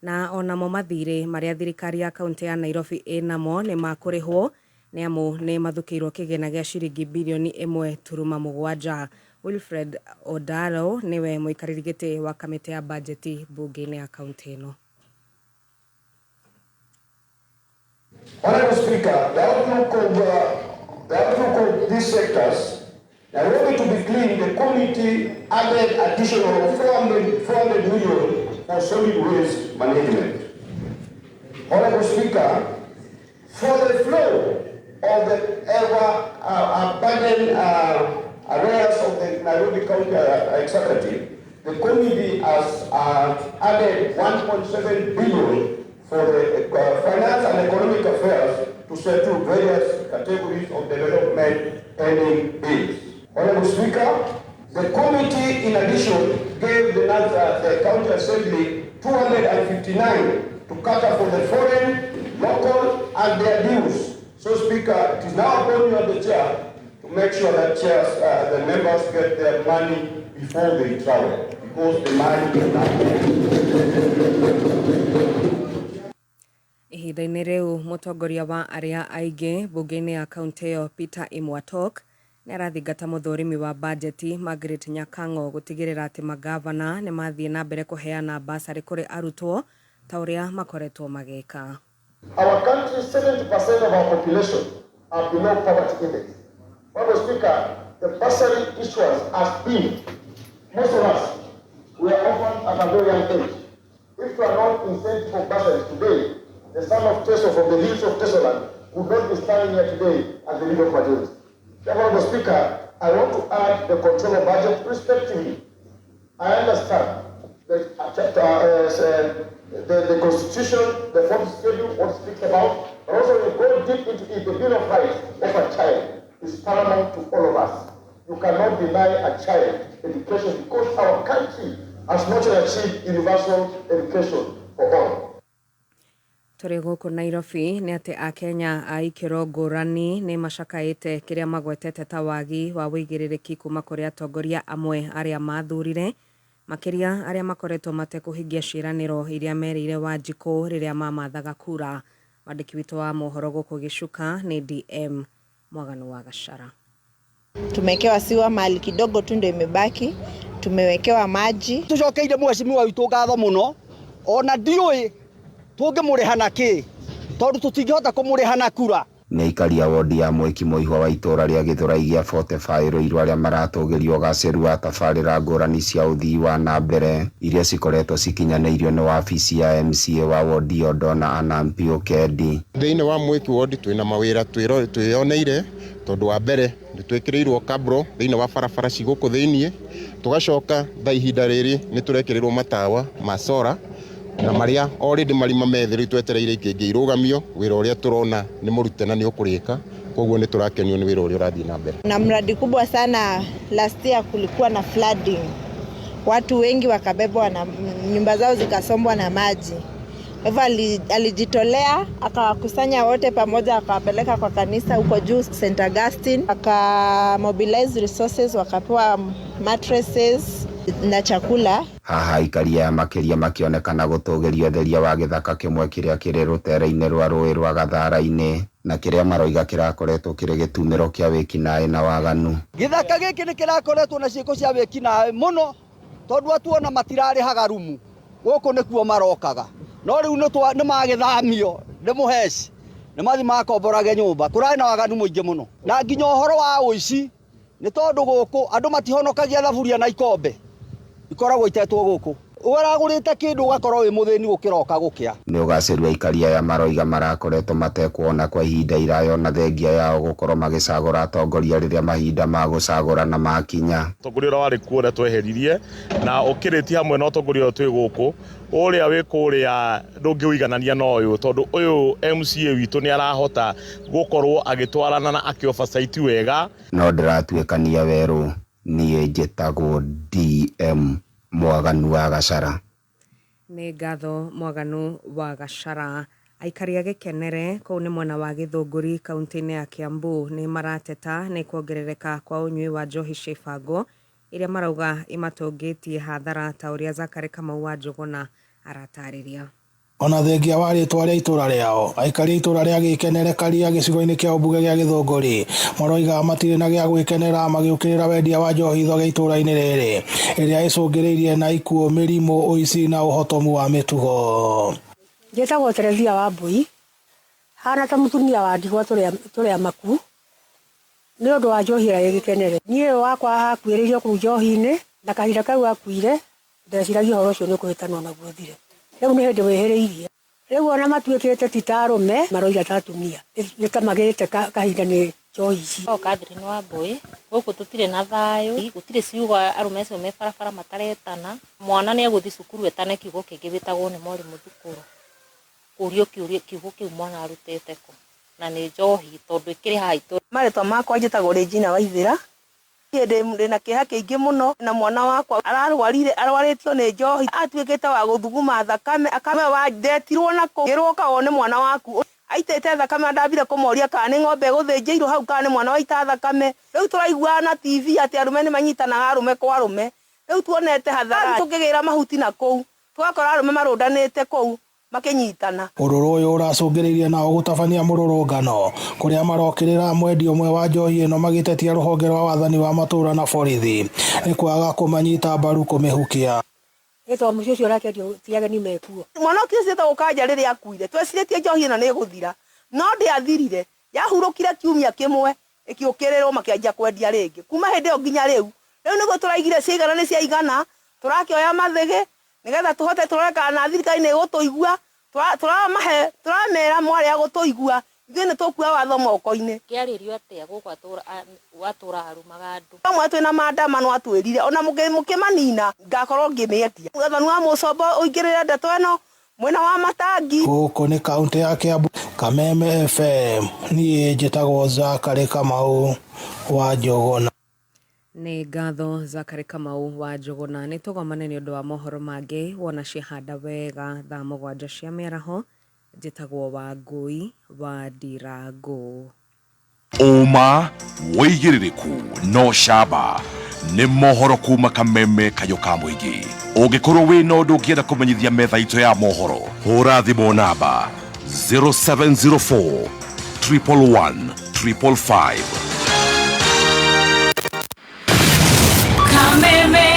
Speaker 20: na onamo mathirĩ marĩa thirikari ya kaunti ya Nairobi ĩnamo nĩ makũrĩhwo nĩ amu nĩ mathukĩirwo kĩgĩna gĩa ciringi birioni 1.7. Wilfred Odaro nĩwe mũikarĩri gĩtĩ wa kamĩtĩ ya bajeti mbunge-inĩ ya kaunti ĩno.
Speaker 21: Honorable Speaker, the outlook of these sectors, Nairobi to be clean, the committee added additional 400 million for solid waste management. Honorable Speaker, for the flow of the ever abundant arrears of the Nairobi County Executive, the committee has added 1.7 billion for the finance and economic affairs to settle various categories of development pending bills. Honorable Speaker, the committee in addition gave the County Assembly 259 to cater for the foreign, local, and their dues. So, Speaker, it is now upon you as the chair to make sure that the members get their money before they travel, because the money is not there.
Speaker 20: Ihinda-inĩ rĩu mũtongoria wa arĩa aingĩ mbunge-inĩ ya kaunti ĩyo Peter Imwatok nĩ arathingata mũthũrimi wa bajeti Margaret Nyakang'o gũtigĩrĩra atĩ magavana nĩ mathiĩ na mbere kũheana basarĩ kũrĩ arutwo ta ũrĩa makoretwo magĩka.
Speaker 21: Our country, 70% of our population are below poverty index. Honorable Speaker, the bursary issuance has been, most of us, we are orphaned at a very young age. If we are not incentive for bursaries today, the son of Teso from the hills of Tesoland could not be standing here today as the leader of majority. Therefore, Honorable Speaker, I want to add the control of budget respectively. I understand that chapter, the Constitution, the fourth schedule, what it speaks about, but also we go deep into it. The Bill of Rights of a child is paramount to all of us. You cannot deny a child education because our country has not yet achieved universal education for all.
Speaker 20: Tũrĩ gũkũ Nairobi nĩ atĩ Akenya a ikĩro ngũrani nĩ macakaĩte kĩrĩa magwetete ta wagi wa ũigĩrĩrĩki kuma kũrĩ atongoria amwe arĩa mathurire, makĩria arĩa makoretwo matekũhingia ciĩranĩro iria merĩire Wanjikũ rĩrĩa mamathaga kura. Mwandĩki witũ wa mohoro gũkũ Gĩcuka nĩ DM Mwaganu wa Gachara.
Speaker 11: Tumewekewa siwa mahali kidogo tu ndio imebaki, tumewekewa maji.
Speaker 22: Tucokeire mheshimiwa witũ ngatho mũno, ona ndiũĩ tũngĩmũrĩha na kĩ, tondũ tũtingĩhota kũmũrĩha na kura.
Speaker 23: Nĩ aikari a wondi ya Mwĩki Mũihwa wa itũũra rĩa Gĩthũrai gĩa 45 Ruiru arĩa maratũgĩria ũgacĩru wa tabarĩra ngũrani cia ũthii wa na mbere iria cikoretwo cikinyanĩirio nĩ wabici ya MCA wa wondi ĩyo Donna Anampi Okendi.
Speaker 24: Thĩinĩ wa Mwĩki ward twĩna mawĩra twĩyoneire, tondũ wa mbere nĩ twĩkĩrĩirwo kabro thĩinĩ wa barabara ci gũkũ thĩinĩ, tũgacoka thaa ihinda rĩrĩ nĩ tũrekĩrĩrwo matawa ma solar na marĩa already marima methĩ rĩu twetereire ikĩngĩ irũgamio. Wĩra ũrĩa tũrona nĩ mũrute na nĩ ũkũrĩka, koguo nĩ tũrakenio nĩ wĩra ũrĩa ũrathiĩ na mbere.
Speaker 11: Na mradi kubwa sana last year kulikuwa na flooding, watu wengi wakabebwa na nyumba zao zikasombwa na maji. Kwa hivyo alijitolea akawakusanya wote pamoja akawapeleka kwa kanisa huko juu St Augustine, akamobilize resources, wakapewa mattresses na chakula.
Speaker 23: Haha aikari aya makĩria makĩonekana gũtũgĩria ũtheria wa gĩthaka kĩmwe kĩrĩa kĩrĩ rũtere-inĩ rwa rũĩ rwa Gathara-inĩ na kĩrĩa maroiga kĩrakoretwo kĩrĩ gĩtumĩro kĩa wĩkinaĩ na waganu.
Speaker 22: Gĩthaka gĩkĩ nĩ kĩrakoretwo na ciĩko cia wĩkinaĩ mũno, tondũ atuona matirarĩhaga rumu, gũkũ nĩkuo marokaga, no rĩu nĩ magĩthamio nĩ mũheci, nĩ mathi makomborage nyũmba. Kũrarĩ na waganu mũingĩ mũno na nginya ũhoro wa ũici, nĩ tondũ gũkũ andũ matihonokagia thaburia na ikombe ikoragwo itetwo gũkũ. Ũragũrĩte kĩndũ ũgakorwo wĩ mũthĩni gũkĩroka gũkĩa.
Speaker 23: Nĩ ũgacĩru aikari aya maroiga marakoretwo matekuona kwa ihinda iraya ona thengia yao gũkorwo magĩcagũra atongoria rĩrĩa mahinda ma gũcagũrana makinya.
Speaker 25: Ũtongoria ũrĩa warĩ kuo ũrĩa tweheririe na ũkĩrĩtie hamwe na ũtongoria ũyũ twĩ gũkũ, ũrĩa wĩ kũrĩa ndũngĩũiganania na ũyũ, tondũ ũyũ MCA witũ nĩ arahota gũkorwo agĩtwarana na akĩ oversight wega.
Speaker 23: No ndĩratuĩkania werũ, niĩ njĩtagwo DM Mwaganu wa Gachara.
Speaker 20: Nĩ ngatho Mwaganu wa Gachara. Aikari a Gĩkenere kũu nĩ mwena wa Gĩthũngũri kaunti-inĩ ya Kiambu nĩ marateta nĩ kuongerereka kwa ũnyui wa njohi cia ibango iria marauga imatũngĩtie hathara ta ũrĩa Zakari Kamau wa Njũgũna aratarĩria.
Speaker 26: Ona thengia wa rĩtwa rĩa itũra rĩao, aikari a itũra rĩa Gĩkenere Karia gĩcigo-inĩ kĩa ũmbunge gĩa Gĩthũngũri maroiga matirĩ na gĩa gwĩkenera magĩũkĩrĩra wendia wa njohi thoge itũra-inĩ rĩrĩ ĩrĩa ĩcũngĩrĩirie na ikuũ, mĩrimũ, ũici na ũhotomu wa mĩtugo.
Speaker 27: Njĩtagwo Terethia wa Mbui, hana ta mũtumia wa ndigwa tũrĩa maku nĩ ũndũ wa njohi ĩrĩa ĩ Gĩkenere. Niĩ wakwa akuĩrĩirio kũu njohi-inĩ na kahinda kau akuire ndeciragia ũhoro ũcio nĩ ũkũhĩtanwo naguo ũthire. Rĩu nĩ hĩndĩ wĩhĩrĩirie. Rĩu ona matuĩkĩte ti ta arũme maroiga ta atumia, nĩ ta magĩrĩte kahinda nĩ njohi ici.
Speaker 28: O Catherine wa Mbui, gũkũ tũtirĩ na thayũ, gũtirĩ ciugo arũme acio me barabara mataretana. Mwana nĩ egũthiĩ cukuru etane kiugo kĩngĩ wĩtagwo nĩ mwarimũ thukuru, kũrio kiugo kĩu mwana arutĩte kũ, na nĩ njohi tondũ ĩkĩrĩ haha itũra.
Speaker 29: Marĩtwa makwa njĩtagwo Regina Waithĩra. Niĩ ndĩ na kĩeha kĩingĩ mũno na mwana wakwa ararwarire, arwarĩtio nĩ njohi, atuĩkĩte wa gũthuguma thakame, akame wa ndetirwo na kũ, ngĩrwo ũka wone mwana waku aitĩte thakame. Ndambire kũmoria kana nĩ ng'ombe ĩgũthĩnjĩirwo hau kana nĩ mwana waita thakame. Rĩu tũraiguaga na TV atĩ arũme nĩ manyitanaga arũme kwa arũme. Rĩu tuonete hathara tũkĩgĩra mahuti na kũu, tũgakora arũme marũndanĩte kũu makĩnyitana.
Speaker 26: Ũrũrũ ũyũ ũracũngĩrĩirie nao gũtabania mũrũrũngano kũrĩa marokĩrĩra mwendia ũmwe wa njohi ĩno magĩtetia rũhonge rwa wathani wa matũra na borithi nĩ kwaga kũmanyita mbaru kũmĩhukia.
Speaker 27: Ĩ tondũ mũciĩ ũcio ũrakĩendio ti ageni mekuo.
Speaker 29: Mwana ũkire ũcio kanja rĩrĩa akuire twecirĩtie njohi ĩno nĩ ĩgũthira, no ndĩathirire, yahurũkire kiumia kĩmwe ĩkĩũkĩrĩrwo makĩanjia kwendia rĩngĩ. Kuma hĩndĩ ĩyo nginya rĩu, rĩu nĩguo tũraigire ciaigana nĩ ciaigana, tũrakĩoya mathĩgĩ nĩgetha tũhote tũrore kana thirikari nĩ ĩgũtũigua. Tũramahe, tũramera mwarĩ a gũtũigua, ithuĩ nĩ tũkuoya watho moko-inĩ.
Speaker 28: Kĩarĩrio atĩa gũkũ atũra arumaga andũ?
Speaker 29: Amwe twĩna maandamano atwĩrire ona mũkĩmanina ngakorwo ngĩmĩendia. Wathani wa mũcombo ũingĩrĩre ndeto ĩno mwena wa matangi.
Speaker 26: Gũkũ nĩ kaunti ya Kiambu, Kameme FM, niĩ njĩtagwo Zakari Kamau wa Njũgũna.
Speaker 20: Nĩ ngatho Zakari Kamau wa Njũgũna. Nĩ tũgomane nĩ ũndũ wa mohoro mangĩ wona ciahanda wega thaa 7 cia mĩaraho. Njĩtagwo Wangũi wa Ndirangũ.
Speaker 3: Ũma, wĩigĩrĩrĩku na ũcamba nĩ mohoro kuma kameme kayũ ka mũingĩ. Ũngĩkorwo wĩna ũndũ ũngĩenda kũmenyithia metha itũ ya mohoro, hũra thimũ namba 0704 111 555.
Speaker 19: Kameme.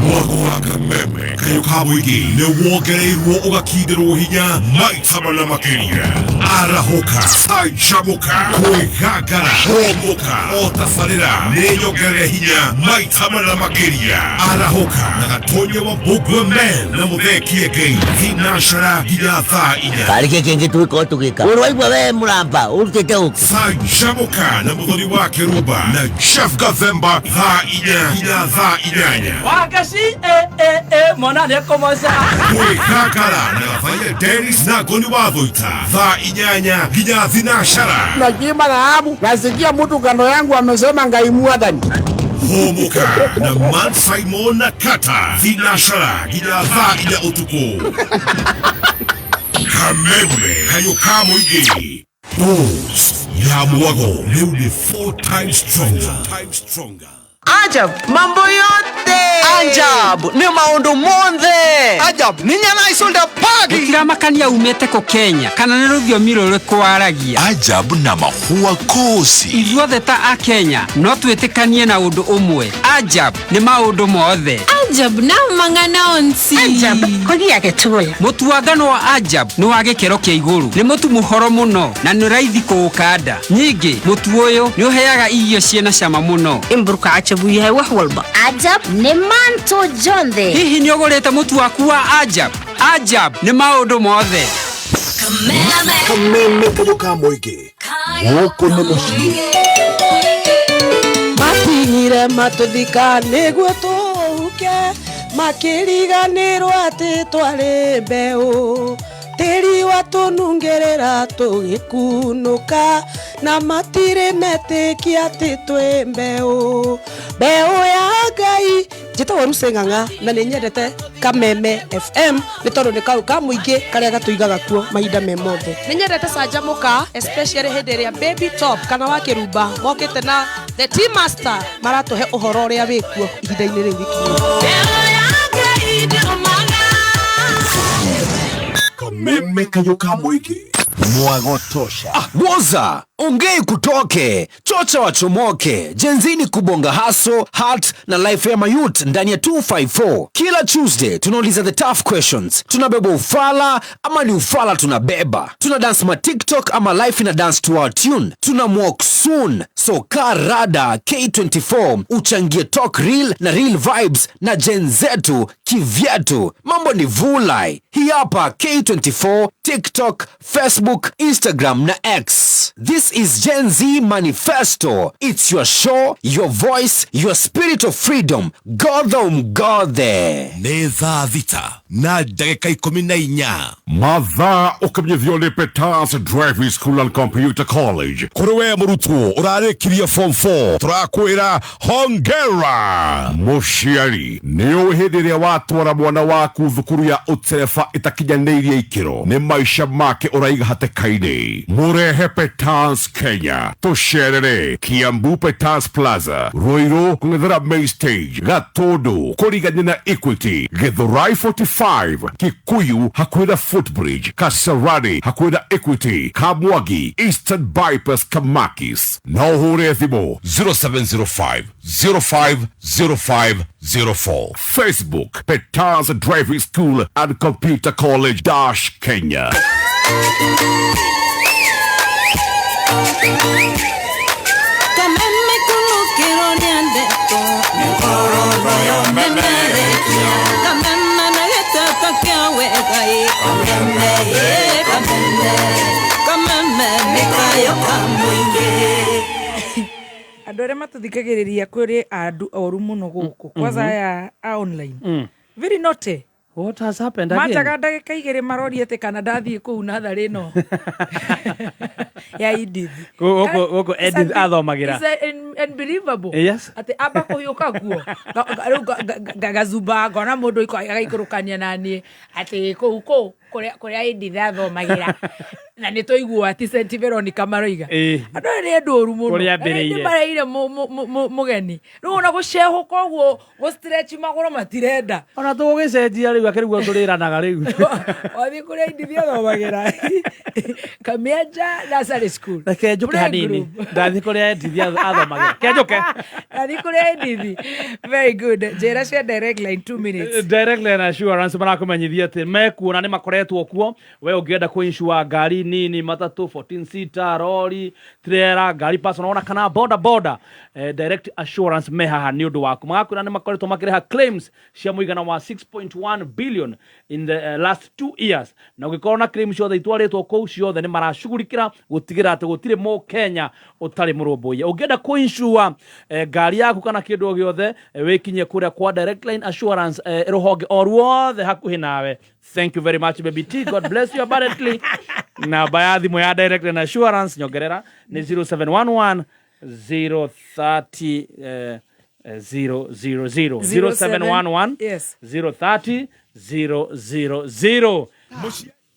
Speaker 3: Mwago wa kameme kayũ ka mũingĩ nĩ wongereirwo ũgakindĩrwo hinya maita mana makĩria. Arahũka, canjamũka, kwĩgangara, hũmũka, o tabarĩra nĩ nyongerere hinya maita mana makĩria. Arahũka na Gatonya wa Mbũngwe Men na Mũthee Kĩengei thinacara nginya thaa inya.
Speaker 2: Karĩ kĩ kĩngĩ tũgĩkorwo tũgĩka ũrĩ waigua we mũramba ũrutĩte ũkĩ.
Speaker 3: Canjamũka na Mũthoni wa Kĩrumba na Jeff Gathemba thaa inya nginya thaa inyanya.
Speaker 5: Wagaci eh eh eh mwana nĩekũmoca.
Speaker 3: Kwĩgangara na Gathaiya Dennis na Ngoni wa Thũita thaa inyanya nginya thinacara.
Speaker 21: Nakiimba dhahabu, nasikia mtu kando yangu amesema Ngai mwathani.
Speaker 3: Hũmũka na Man Simon na Kata thinacara nginya thaa inya ũtukũ. Kameme kayũ ka mũingĩ. Bose ya mwago rĩu nĩ 4 times stronger.
Speaker 4: Ajab, mambo yote. Ajab, ni maundu monthe. Ajab, ni nyana isolda pagi.
Speaker 6: Gũtiramakania umĩte kũ Kenya kana nĩ rũthiomi rũrĩkũ waragia.
Speaker 3: Ajab na mahua kosi.
Speaker 6: Ithuothe ta a Kenya no twĩtĩkanie na ũndũ ũmwe. Ajab nĩ maũndũ mothe.
Speaker 8: Ajab na mang'ana onsi.
Speaker 9: Ajab kũgia gĩtũla.
Speaker 6: Mũtu wa ngano wa Ajab nĩ wa gĩkĩro kĩa igũrũ. Nĩ mũtu mũhoro mũno na nĩ raithi kũũkanda. Ningĩ mũtu ũyũ nĩ ũheaga irio ciĩna cama mũno.
Speaker 9: Imburka Ajab uu yahay wax walba.
Speaker 28: Ajab nĩ manto jonthe.
Speaker 6: Hihi nĩ ũgũrĩte mũtu waku wa Ajab? Ajab nĩ maũndũ mothe.
Speaker 21: Kameme kayũ ka mũingĩ. Gũkũ nĩ mũciĩ.
Speaker 10: Matinyire matũthika nĩguo tũhuke, makĩriganĩrwo atĩ twarĩ mbeũ. Tĩri watũnungĩrĩra tũgĩkunũka, na matirĩ metĩkia atĩ twĩ mbeũ. Mbeũ ya Ngai. Njĩtagwo Lucy Ng'ang'a na nĩ nyendete Kameme FM nĩ tondũ nĩ kau ka mũingĩ karĩa gatũigaga kuo mahinda me mothe. Nĩ nyendete Canjamũka especially hĩndĩ ĩrĩa Baby Top kana wa Kĩrumba mokĩte na The Tea Master maratũhe ũhoro ũrĩa wĩkuo ihinda-inĩ rĩu gĩkinyĩte.
Speaker 3: Kameme kayũ ka mũingĩ.
Speaker 12: Mwago tosha. Woza, ongei kutoke, chocha wachomoke, jenzini kubonga haso, heart na life ya mayut ndani ya 254. Kila Tuesday tunauliza the tough questions. Tunabeba ufala ama ni ufala tunabeba. Tuna dance ma TikTok ama life ina dance to our tune. Tuna walk soon. So karada K24 uchangie talk real na real vibes na gen zetu kivyetu. Mambo ni vulai. Hii hapa K24, TikTok, Facebook, Instagram na X. This is Gen Z Manifesto. It's your show, your voice, your spirit of freedom. Godha umgodhe.
Speaker 3: Nĩ thaa thita na ndagĩka ikũmi na inya. Mathaa ũkĩmenyithio nĩ Peters Driving School and Computer College. Kũrĩ we mũrutwo ũrarĩkirie form 4 tũrakwĩra hongera. Mũciari nĩ ũĩ hĩndĩ ĩrĩa watwara mwana waku thukuru ya ũtereba ĩtakinyanĩirie ikĩro nĩ maica make ũraiga hatĩka-inĩ. Mũrehe Peters Kenya tũcerere Kiambu Peters Plaza, Ruiru kũng'ethera Main Stage, Gatũndũ kũrigania na Equity, Githurai 45, Kikuyu hakuhĩ na Footbridge, Kasarani hakuhĩ na Equity, Kamwagi Eastern Bypass Kamakis. Na ũhũre thimũ 0705 050504. Facebook Peters Driving School and Computer College dash Kenya.
Speaker 10: Kameme kunukirwo nĩ ndeto Kameme na gĩteto kĩa wega ĩ Kameme ĩ Kameme Kameme nĩ kayũ ka mũingĩ.
Speaker 7: Andũ arĩa matũthikagĩrĩria kwĩrĩ andũ oru mũno gũkũ kwanza aya a online very naughty.
Speaker 1: What has happened again?
Speaker 7: Mataga ndagĩka igĩrĩ maroria atĩ kana ndathiĩ kũu natharĩ ĩno ya Edith.
Speaker 1: Gũkũ Edith athomagĩra.
Speaker 7: It's unbelievable.
Speaker 1: Yes.
Speaker 7: Atĩ amba kũhiũka guo rĩu ngacumba ngona mũndũ agaikũrũkania na niĩ atĩ kũu kũ Kũrĩa Edith athomagĩra na nĩ twaigua ti St Veronica maroiga.
Speaker 1: Ĩĩ.
Speaker 7: Andũ aya nĩ andũ oru mũno.
Speaker 1: Kũrĩa
Speaker 7: Na rĩngĩ
Speaker 1: ambĩrĩire.
Speaker 7: mareire mũgeni rĩu ona gũcehũka ũguo gũ stretch magũrũ matirenda.
Speaker 1: Ona tũgũgĩcenjia rĩu akĩrĩguo tũrĩranaga rĩu.
Speaker 7: Wathiĩ kũrĩa Edith athomagĩra, Kamianja Nursery School.
Speaker 1: Reke njũke hanini, ndathiĩ kũrĩa Edith athomagĩra, ke njũke.
Speaker 7: Nathiĩ kũrĩa Edith. Very good. Njĩra cia Direct Line, 2 minutes.
Speaker 1: Direct Line Assurance marakũmenyithia atĩ mekuo na nĩ makoretwo kuo. We ũngĩenda kũ-insure ngari nini, matatũ, 14 seater, rori, trailer, ngari personal ona kana boda boda, Direct Assurance me haha nĩ ũndũ waku. Magakwĩra nĩ makoretwo makĩrĩha claims cia mũigana wa 6.1 billion in the last 2 years, na ũngĩkorwo na claim ciothe itwarĩtwo kũu, ciothe nĩ maracugurikĩra gũtigĩra atĩ gũtirĩ mũkenya ũtarĩ mũrũmbũiye. Ũngĩenda kũ-insure ngari yaku kana kĩndũ o gĩothe, wĩkinyie kũrĩa kwa Direct Line Assurance, rũhonge o ruothe hakuhĩ nawe. Thank you very much, Baby T. God bless you abundantly. Namba ya thimũ ya Direct Line Assurance, nyongerera, nĩ 0711 030 000, 0711 030 000.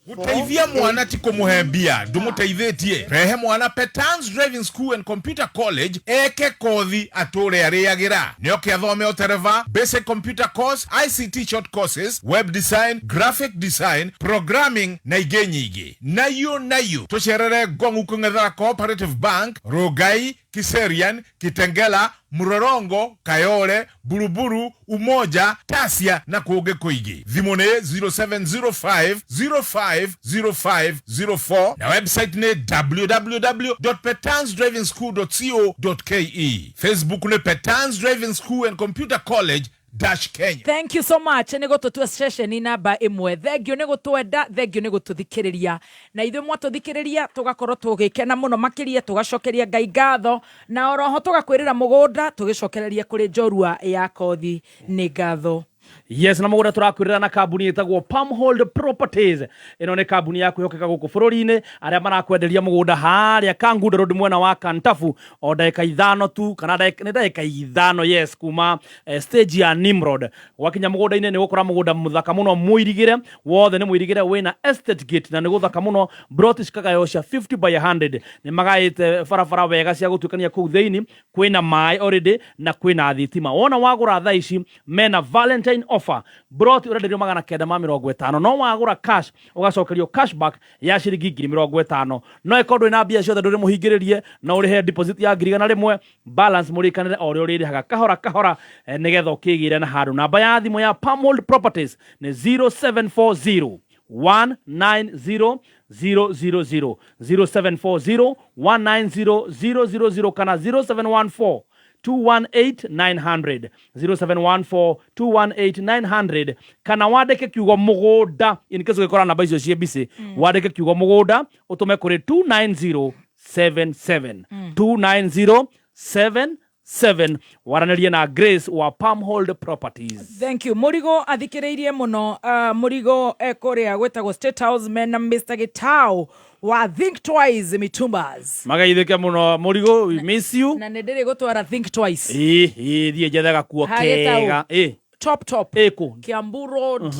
Speaker 3: Guteithia mwana ti kumuhe mbia, ndumuteithitie. Rehe mwana Petans Driving School and Computer College eke kothi ature ariagira. Nioke athome utereva, basic computer course, ICT short courses, web design, graphic design, programming na ingĩ nyingĩ. Nayo nayo tucerere Ngong kung'ethera Cooperative Bank, Rongai, Kiserian, Kitengela, Mlolongo, Kayole, Buruburu, Umoja, Tasia na kũngĩ kũingĩ. Thimũ nĩ 0705 050504 na website nĩ www.petansdrivingschool.co.ke. Facebook nĩ Petans Driving School and Computer College dash Kenya.
Speaker 7: Thank you so much nä gå tå tua ceceni namba ĩmwe. Thengio nä gå twenda, thengio nä gå tå thikä rä ria, na ithuĩ mwatå thikä rä ria tå gakorwo tå gä kena må no makä ria, tå gacokeria Ngai ngatho, na oroho tå gakwä rä ra må gå nda tå gä cokereria kå rä njorua ya kothi nä ngatho.
Speaker 1: Yes, na mũgũnda tũrakwĩrĩra na kambuni ĩtagwo Palmhold Properties. Ĩno nĩ kambuni ya kwĩhokeka gũkũ bũrũri-inĩ, arĩa marakwenderia mũgũnda harĩa Kangundo Road mwena wa Kantafu, o ndagĩka 5 tu, kana nĩ ndagĩka 5, yes, kuma stage ya Nimrod. Gwakinya mũgũnda-inĩ nĩ gũkora mũgũnda mũthaka mũno, mũirigĩre wothe, nĩ mũirigĩre, wĩna estate gate na nĩ gũthaka mũno. Plot cikagaywo cia 50 by 100. Nĩ magaĩte barabara wega cia gũtuĩkania kũu thĩinĩ, kwĩna maĩ already na kwĩna thitima. Wona wagũra thaa ici mena Valentine offer, broti ũrenderio 950, no wagũra cash ũgacokerio cashback ya ciringi 50,000. No ĩkorwo ndũrĩ na mbia ciothe, ndũrĩ mũhingĩrĩrie, no ũrĩhe deposit ya 100,000, balance mũrĩkanĩre o ũrĩa ũrĩrĩhaga kahora kahora, nĩgetha ũkĩgĩre na handũ. Namba ya thimũ ya Palmhold Properties nĩ 0740 190 000, 0740 190 000, kana 0714 218 900, 0714 218 900, kana wandĩke kiugo mũgũnda in case ũgĩkora namba icio ciĩ busy. Wandĩke kiugo mũgũnda ũtũme kũrĩ 29077, 29077, waranĩrie na Grace wa Palmhold Properties.
Speaker 7: Thank you. Mũrigo athikĩrĩirie mũno, mũrigo kũrĩa gwĩtagwo State House mena Mr Gitau wa Think Twice Mitumbas.
Speaker 1: Magaithĩke mũno mũrigo, we miss you.
Speaker 7: Na nĩ ndĩrĩ gũtwara Think Twice.
Speaker 1: Ĩ thiĩ njethe gakuo
Speaker 7: Ha Gitau.
Speaker 1: kega ĩ.
Speaker 7: Top top.
Speaker 1: Ĩkũ?
Speaker 7: Kiambu Road.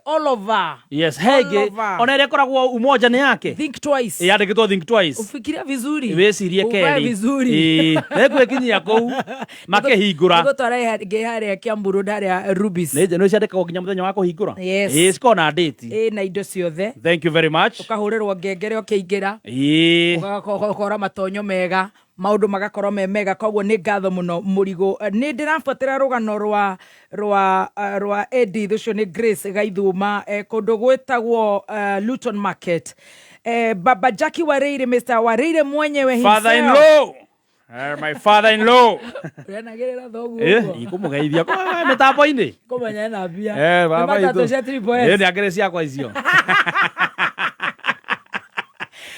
Speaker 7: All over.
Speaker 1: Yes, hengĩ.
Speaker 7: All over.
Speaker 1: Ona ĩrĩa ĩkoragwo Umoja nĩ yake.
Speaker 7: Think Twice.
Speaker 1: Yandĩkĩtwo Think Twice.
Speaker 7: Ufikiria vizuri.
Speaker 1: Wĩcirie
Speaker 7: Uvae
Speaker 1: kerĩ.
Speaker 7: vizuri.
Speaker 1: Ĩ, nĩngwĩkinyia kũu makĩhingũra.
Speaker 7: Nĩgũtwara ngĩ harĩa Kiambu Road, harĩa Rubis.
Speaker 1: Nĩ ciandĩkagwo nginya mũthenya wa kũhingũra.
Speaker 7: Yes.
Speaker 1: Ĩ, cikoragwo na date.
Speaker 7: Ĩ, na indo ciothe.
Speaker 1: Thank you very much.
Speaker 7: Ũkahũrĩrwo ngengere ũkĩingĩra. Ũgakora matonyo mega, maũndũ magakorwo me mega. Koguo nĩ ngatho mũno mũrigo. Nĩ ndĩrabuatĩra rũgano rwa Edith, ũcio nĩ Grace Gaithuma, kũndũ gwĩtagwo Luton Market. Baba Jackie Wareire, Mr Wareire mwenyewe
Speaker 1: Father in
Speaker 7: himself.
Speaker 1: law. My father in law.
Speaker 7: Ũrenagĩrĩra thoguo ũguo.
Speaker 1: Ikũmũgeithia mĩtambo-inĩ.
Speaker 7: Kũmenya ena mbia.
Speaker 1: Eh, baba
Speaker 7: Nĩ matatũ
Speaker 1: itũ.
Speaker 7: cia Triple S.
Speaker 1: Nĩ akĩrĩ ciakwa icio.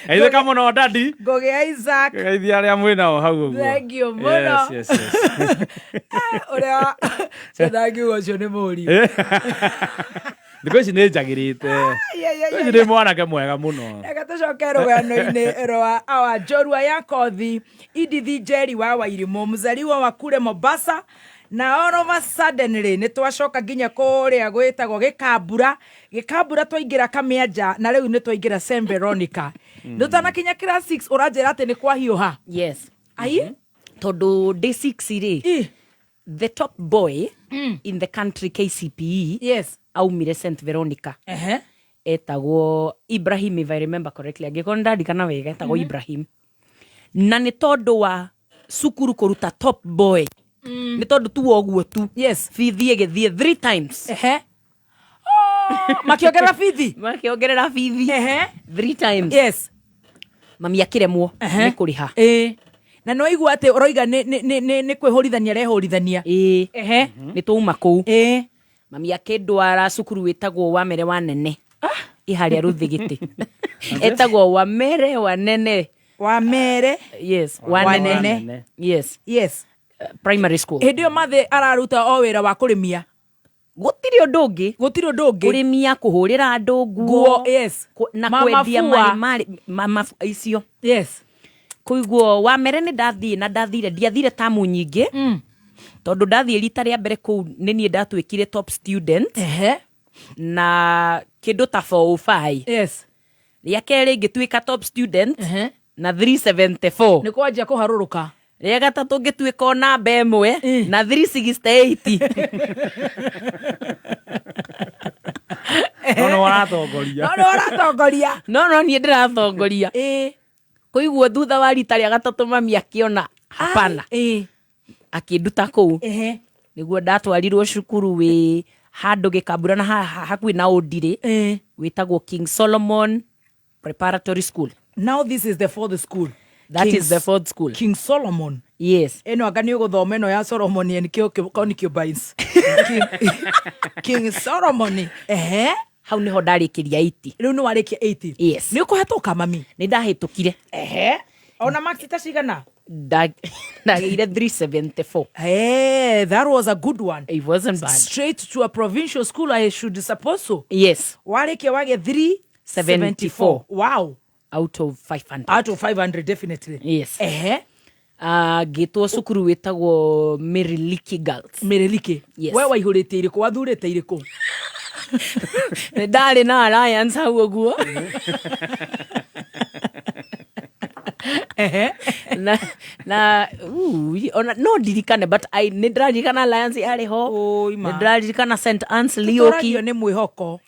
Speaker 1: Geithĩka mũno, daddy.
Speaker 7: Ngũgĩ Isaac.
Speaker 1: Geithia arĩa mwĩ nao hau ũguo.
Speaker 7: Thank you mũno.
Speaker 1: Yes.
Speaker 7: Ũrĩa cendangiuga ũcio nĩ mũriũ.
Speaker 1: Thikũ ici nĩ njagĩrĩte. Thikũ ici nĩ mwanake mwega mũno.
Speaker 7: Reke tũcoke rũgano-inĩ rwa awa njorua ya kothi Edith Njeri wa Wairimũ, mzaliwa wa kule Mombasa. Na all of a suddenly nĩ twacoka nginya kũrĩa gwĩtagwo Gĩkambura. Gĩkambura twaingĩra Kamĩanja, na rĩu nĩ twaingĩra St Veronica. Ndũtanakinya class 6 ũranjĩra atĩ nĩ kwahiũha.
Speaker 11: Yes.
Speaker 7: Ai?
Speaker 11: Tondũ ndĩ 6 rĩ, the top boy in the country KCPE,
Speaker 7: yes,
Speaker 11: aumire St Veronica. Etagwo Ibrahim, if I remember correctly, angĩkorwo ndarikana wega, etagwo Ibrahim. Na nĩ tondũ wa cukuru kũruta top boy, nĩ tondũ tu wa ũguo tu,
Speaker 7: yes,
Speaker 11: bithi ĩgĩthiĩ three times.
Speaker 7: Makĩongerera bithi.
Speaker 11: Makĩongerera bithi three times.
Speaker 7: Yes.
Speaker 11: Mami akĩremwo nĩ kũrĩha.
Speaker 7: Ĩĩ. Na nĩ waigua atĩ ũroiga nĩ kwĩhũrithania arehũrithania.
Speaker 11: Ĩĩ. Nĩ twauma kũu. Mami akĩndwara cukuru wĩtagwo Wamere wa Nene. Ĩ harĩa Rũthĩgĩtĩ. Etagwo Wamere wa Nene.
Speaker 7: Wamere.
Speaker 11: Yes.
Speaker 7: Wa
Speaker 11: Wa
Speaker 7: Nene.
Speaker 11: Nene. Yes.
Speaker 7: Yes.
Speaker 11: Primary school.
Speaker 7: Hĩndĩ ĩyo mathĩ araruta o wĩra wa kũrĩmia.
Speaker 11: Gũtirĩ ũndũ ũngĩ.
Speaker 7: Gũtirĩ ũndũ ũngĩ.
Speaker 11: Kũrĩmia, kũhũrĩra andũ nguo.
Speaker 7: Nguo, yes.
Speaker 11: Na
Speaker 7: Mama
Speaker 11: kwendia
Speaker 7: fua.
Speaker 11: marĩ mama icio.
Speaker 7: Yes.
Speaker 11: Koiguo Wamere nĩ ndathiĩ, na ndathire, ndiathire tamu nyingĩ. Tondũ ndathiĩ rita rĩa mbere kũu nĩ niĩ ndatuĩkire top student. Na kĩndũ ta 405.
Speaker 7: Yes.
Speaker 11: Rĩa kerĩ ngĩtuĩka top student na 374.
Speaker 7: Nĩ kwanjia kũharũrũka.
Speaker 11: Rĩa gatatũ ngĩtuĩka o namba ĩmwe na 368.
Speaker 1: No nĩ waratongoria.
Speaker 7: No nĩ waratongoria.
Speaker 11: No niĩ ndĩratongoria. Koiguo thutha wa rita rĩa gatatũ mami akĩona hapana. Akĩnduta kũu. Nĩguo ndatwarirwo cukuru wĩ handũ Gĩkambura na hakuhĩ na Ũndirĩ, wĩtagwo King Solomon Preparatory School.
Speaker 7: Now this is the fourth school.
Speaker 11: That is the fourth school.
Speaker 7: King Solomon.
Speaker 11: Yes.
Speaker 7: Ĩno anga nĩ ũgũthoma ĩno ya Solomon and concubines. King Solomon. Ehe.
Speaker 11: Hau nĩho ndarĩkĩria 80.
Speaker 7: Rĩu nĩ warĩkia 80.
Speaker 11: Yes.
Speaker 7: Nĩ ũkũhetũka mami?
Speaker 11: Nĩ ndahĩtũkire.
Speaker 7: Ehe. Ona marks ta cigana?
Speaker 11: Ndagĩire 374.
Speaker 7: Hey, that was a good one.
Speaker 11: It wasn't bad.
Speaker 7: Straight to a provincial school, I should suppose so.
Speaker 11: Yes.
Speaker 7: Warĩkia wagĩa 374. Wow.
Speaker 11: Out of 500.
Speaker 7: Out of 500, definitely.
Speaker 11: Yes.
Speaker 7: Ehe.
Speaker 11: Ngĩtwo cukuru wĩtagwo Meriliki Girls.
Speaker 7: Meriliki.
Speaker 11: Yes.
Speaker 7: We waihũrĩte irĩkũ? Wathurĩte irĩkũ?
Speaker 11: Nĩ ndarĩ na alliance hau ũguo. Na ona no ndirikane, but I nĩ ndĩraririkana alliance yarĩ ho. Nĩ ndĩraririkana St Anne's Lioki.
Speaker 7: Tũtũragio nĩ mwĩhoko.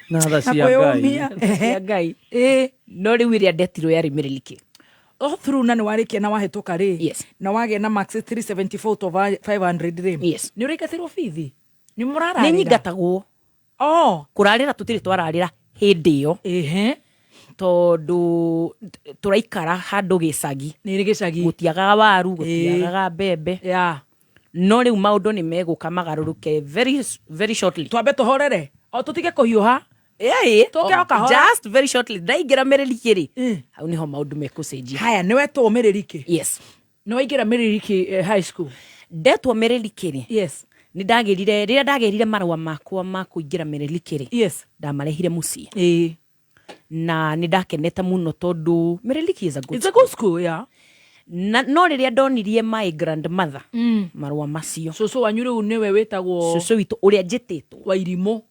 Speaker 1: Na tha cia
Speaker 7: Na kwĩyũmia.
Speaker 1: Ngai.
Speaker 11: Cia Ngai. No rĩu ĩrĩa ndetirwo yarĩ Meriliki.
Speaker 7: All through na nĩ warĩkia na wahĩtũka rĩ.
Speaker 11: Yes.
Speaker 7: Na wagĩa na marks 374 out of 500 rĩ.
Speaker 11: Yes.
Speaker 7: Nĩ ũraingatĩrwo bithi? Nĩ mũrararĩra?
Speaker 11: Nĩ nyingatagwo.
Speaker 7: Oh.
Speaker 11: Kũrarĩra tũtirĩ twararĩra hĩndĩ ĩyo. Tondũ tũraikara handũ gĩcagi.
Speaker 7: Nĩ gĩcagi.
Speaker 11: Gũtiagaga waru, gũtiagaga mbembe.
Speaker 7: Yeah.
Speaker 11: No rĩu maũndũ nĩ megũka magarũrũke very, very shortly.
Speaker 7: Twambe tũhorere. O tũtige kũhiũha.
Speaker 11: Ĩĩ.
Speaker 7: Tũke o kahora.
Speaker 11: Just very shortly. Ndaingĩra Meriliki rĩ, hau nĩho maũndũ mekũcenjia.
Speaker 7: Haya, nĩ wetwo Meriliki?
Speaker 11: Yes.
Speaker 7: Nĩ waingĩra Meriliki high school?
Speaker 11: Ndetwo Meriliki rĩ.
Speaker 7: Yes.
Speaker 11: Nĩ ndagĩrire, rĩrĩa ndagĩrire marũa makwa ma kũingĩra Meriliki rĩ.
Speaker 7: Yes.
Speaker 11: Ndamarehire mũciĩ.
Speaker 7: Ĩĩ.
Speaker 11: Na nĩ ndakenete mũno tondũ Meriliki is a good
Speaker 7: It's a good school, yeah.
Speaker 11: Na no rĩrĩa ndonirie my grandmother marũa macio.
Speaker 7: Cũcũ wanyu rĩu nĩwe wĩtagwo
Speaker 11: Cũcũ witũ ũrĩa njĩtĩtwo.
Speaker 7: Wairimũ.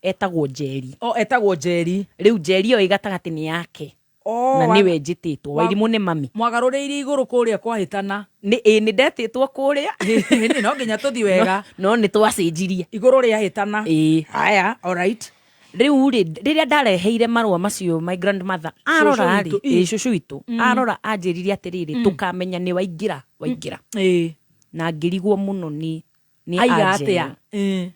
Speaker 11: Etagwo Njeri.
Speaker 7: O etagwo Njeri.
Speaker 11: Rĩu Njeri ĩyo ĩ gatagatĩ nĩ yake.
Speaker 7: Oh,
Speaker 11: Na nĩwe njĩtĩtwo. Wairimũ nĩ mami.
Speaker 7: Mwagarũrĩire igũrũ kũrĩa kwahĩtana.
Speaker 11: Nĩ ĩ nĩ ndetĩtwo kũrĩa.
Speaker 7: Nĩ no nginya tũthiĩ wega.
Speaker 11: No nĩ twacenjirie.
Speaker 7: Igũrũ rĩahĩtana.
Speaker 11: Ĩĩ.
Speaker 7: Haya, all right.
Speaker 11: Rĩu rĩ, rĩrĩa ndareheire marũa macio my grandmother arora rĩ,
Speaker 7: witũ, ĩ.
Speaker 11: ĩ cũcũ witũ, arora anjĩrire atĩrĩrĩ, tũkamenya nĩ waingĩra, waingĩra. Na ngĩrigwo mũno nĩ
Speaker 7: Aiga
Speaker 11: anja
Speaker 7: atĩa?
Speaker 11: ĩyo.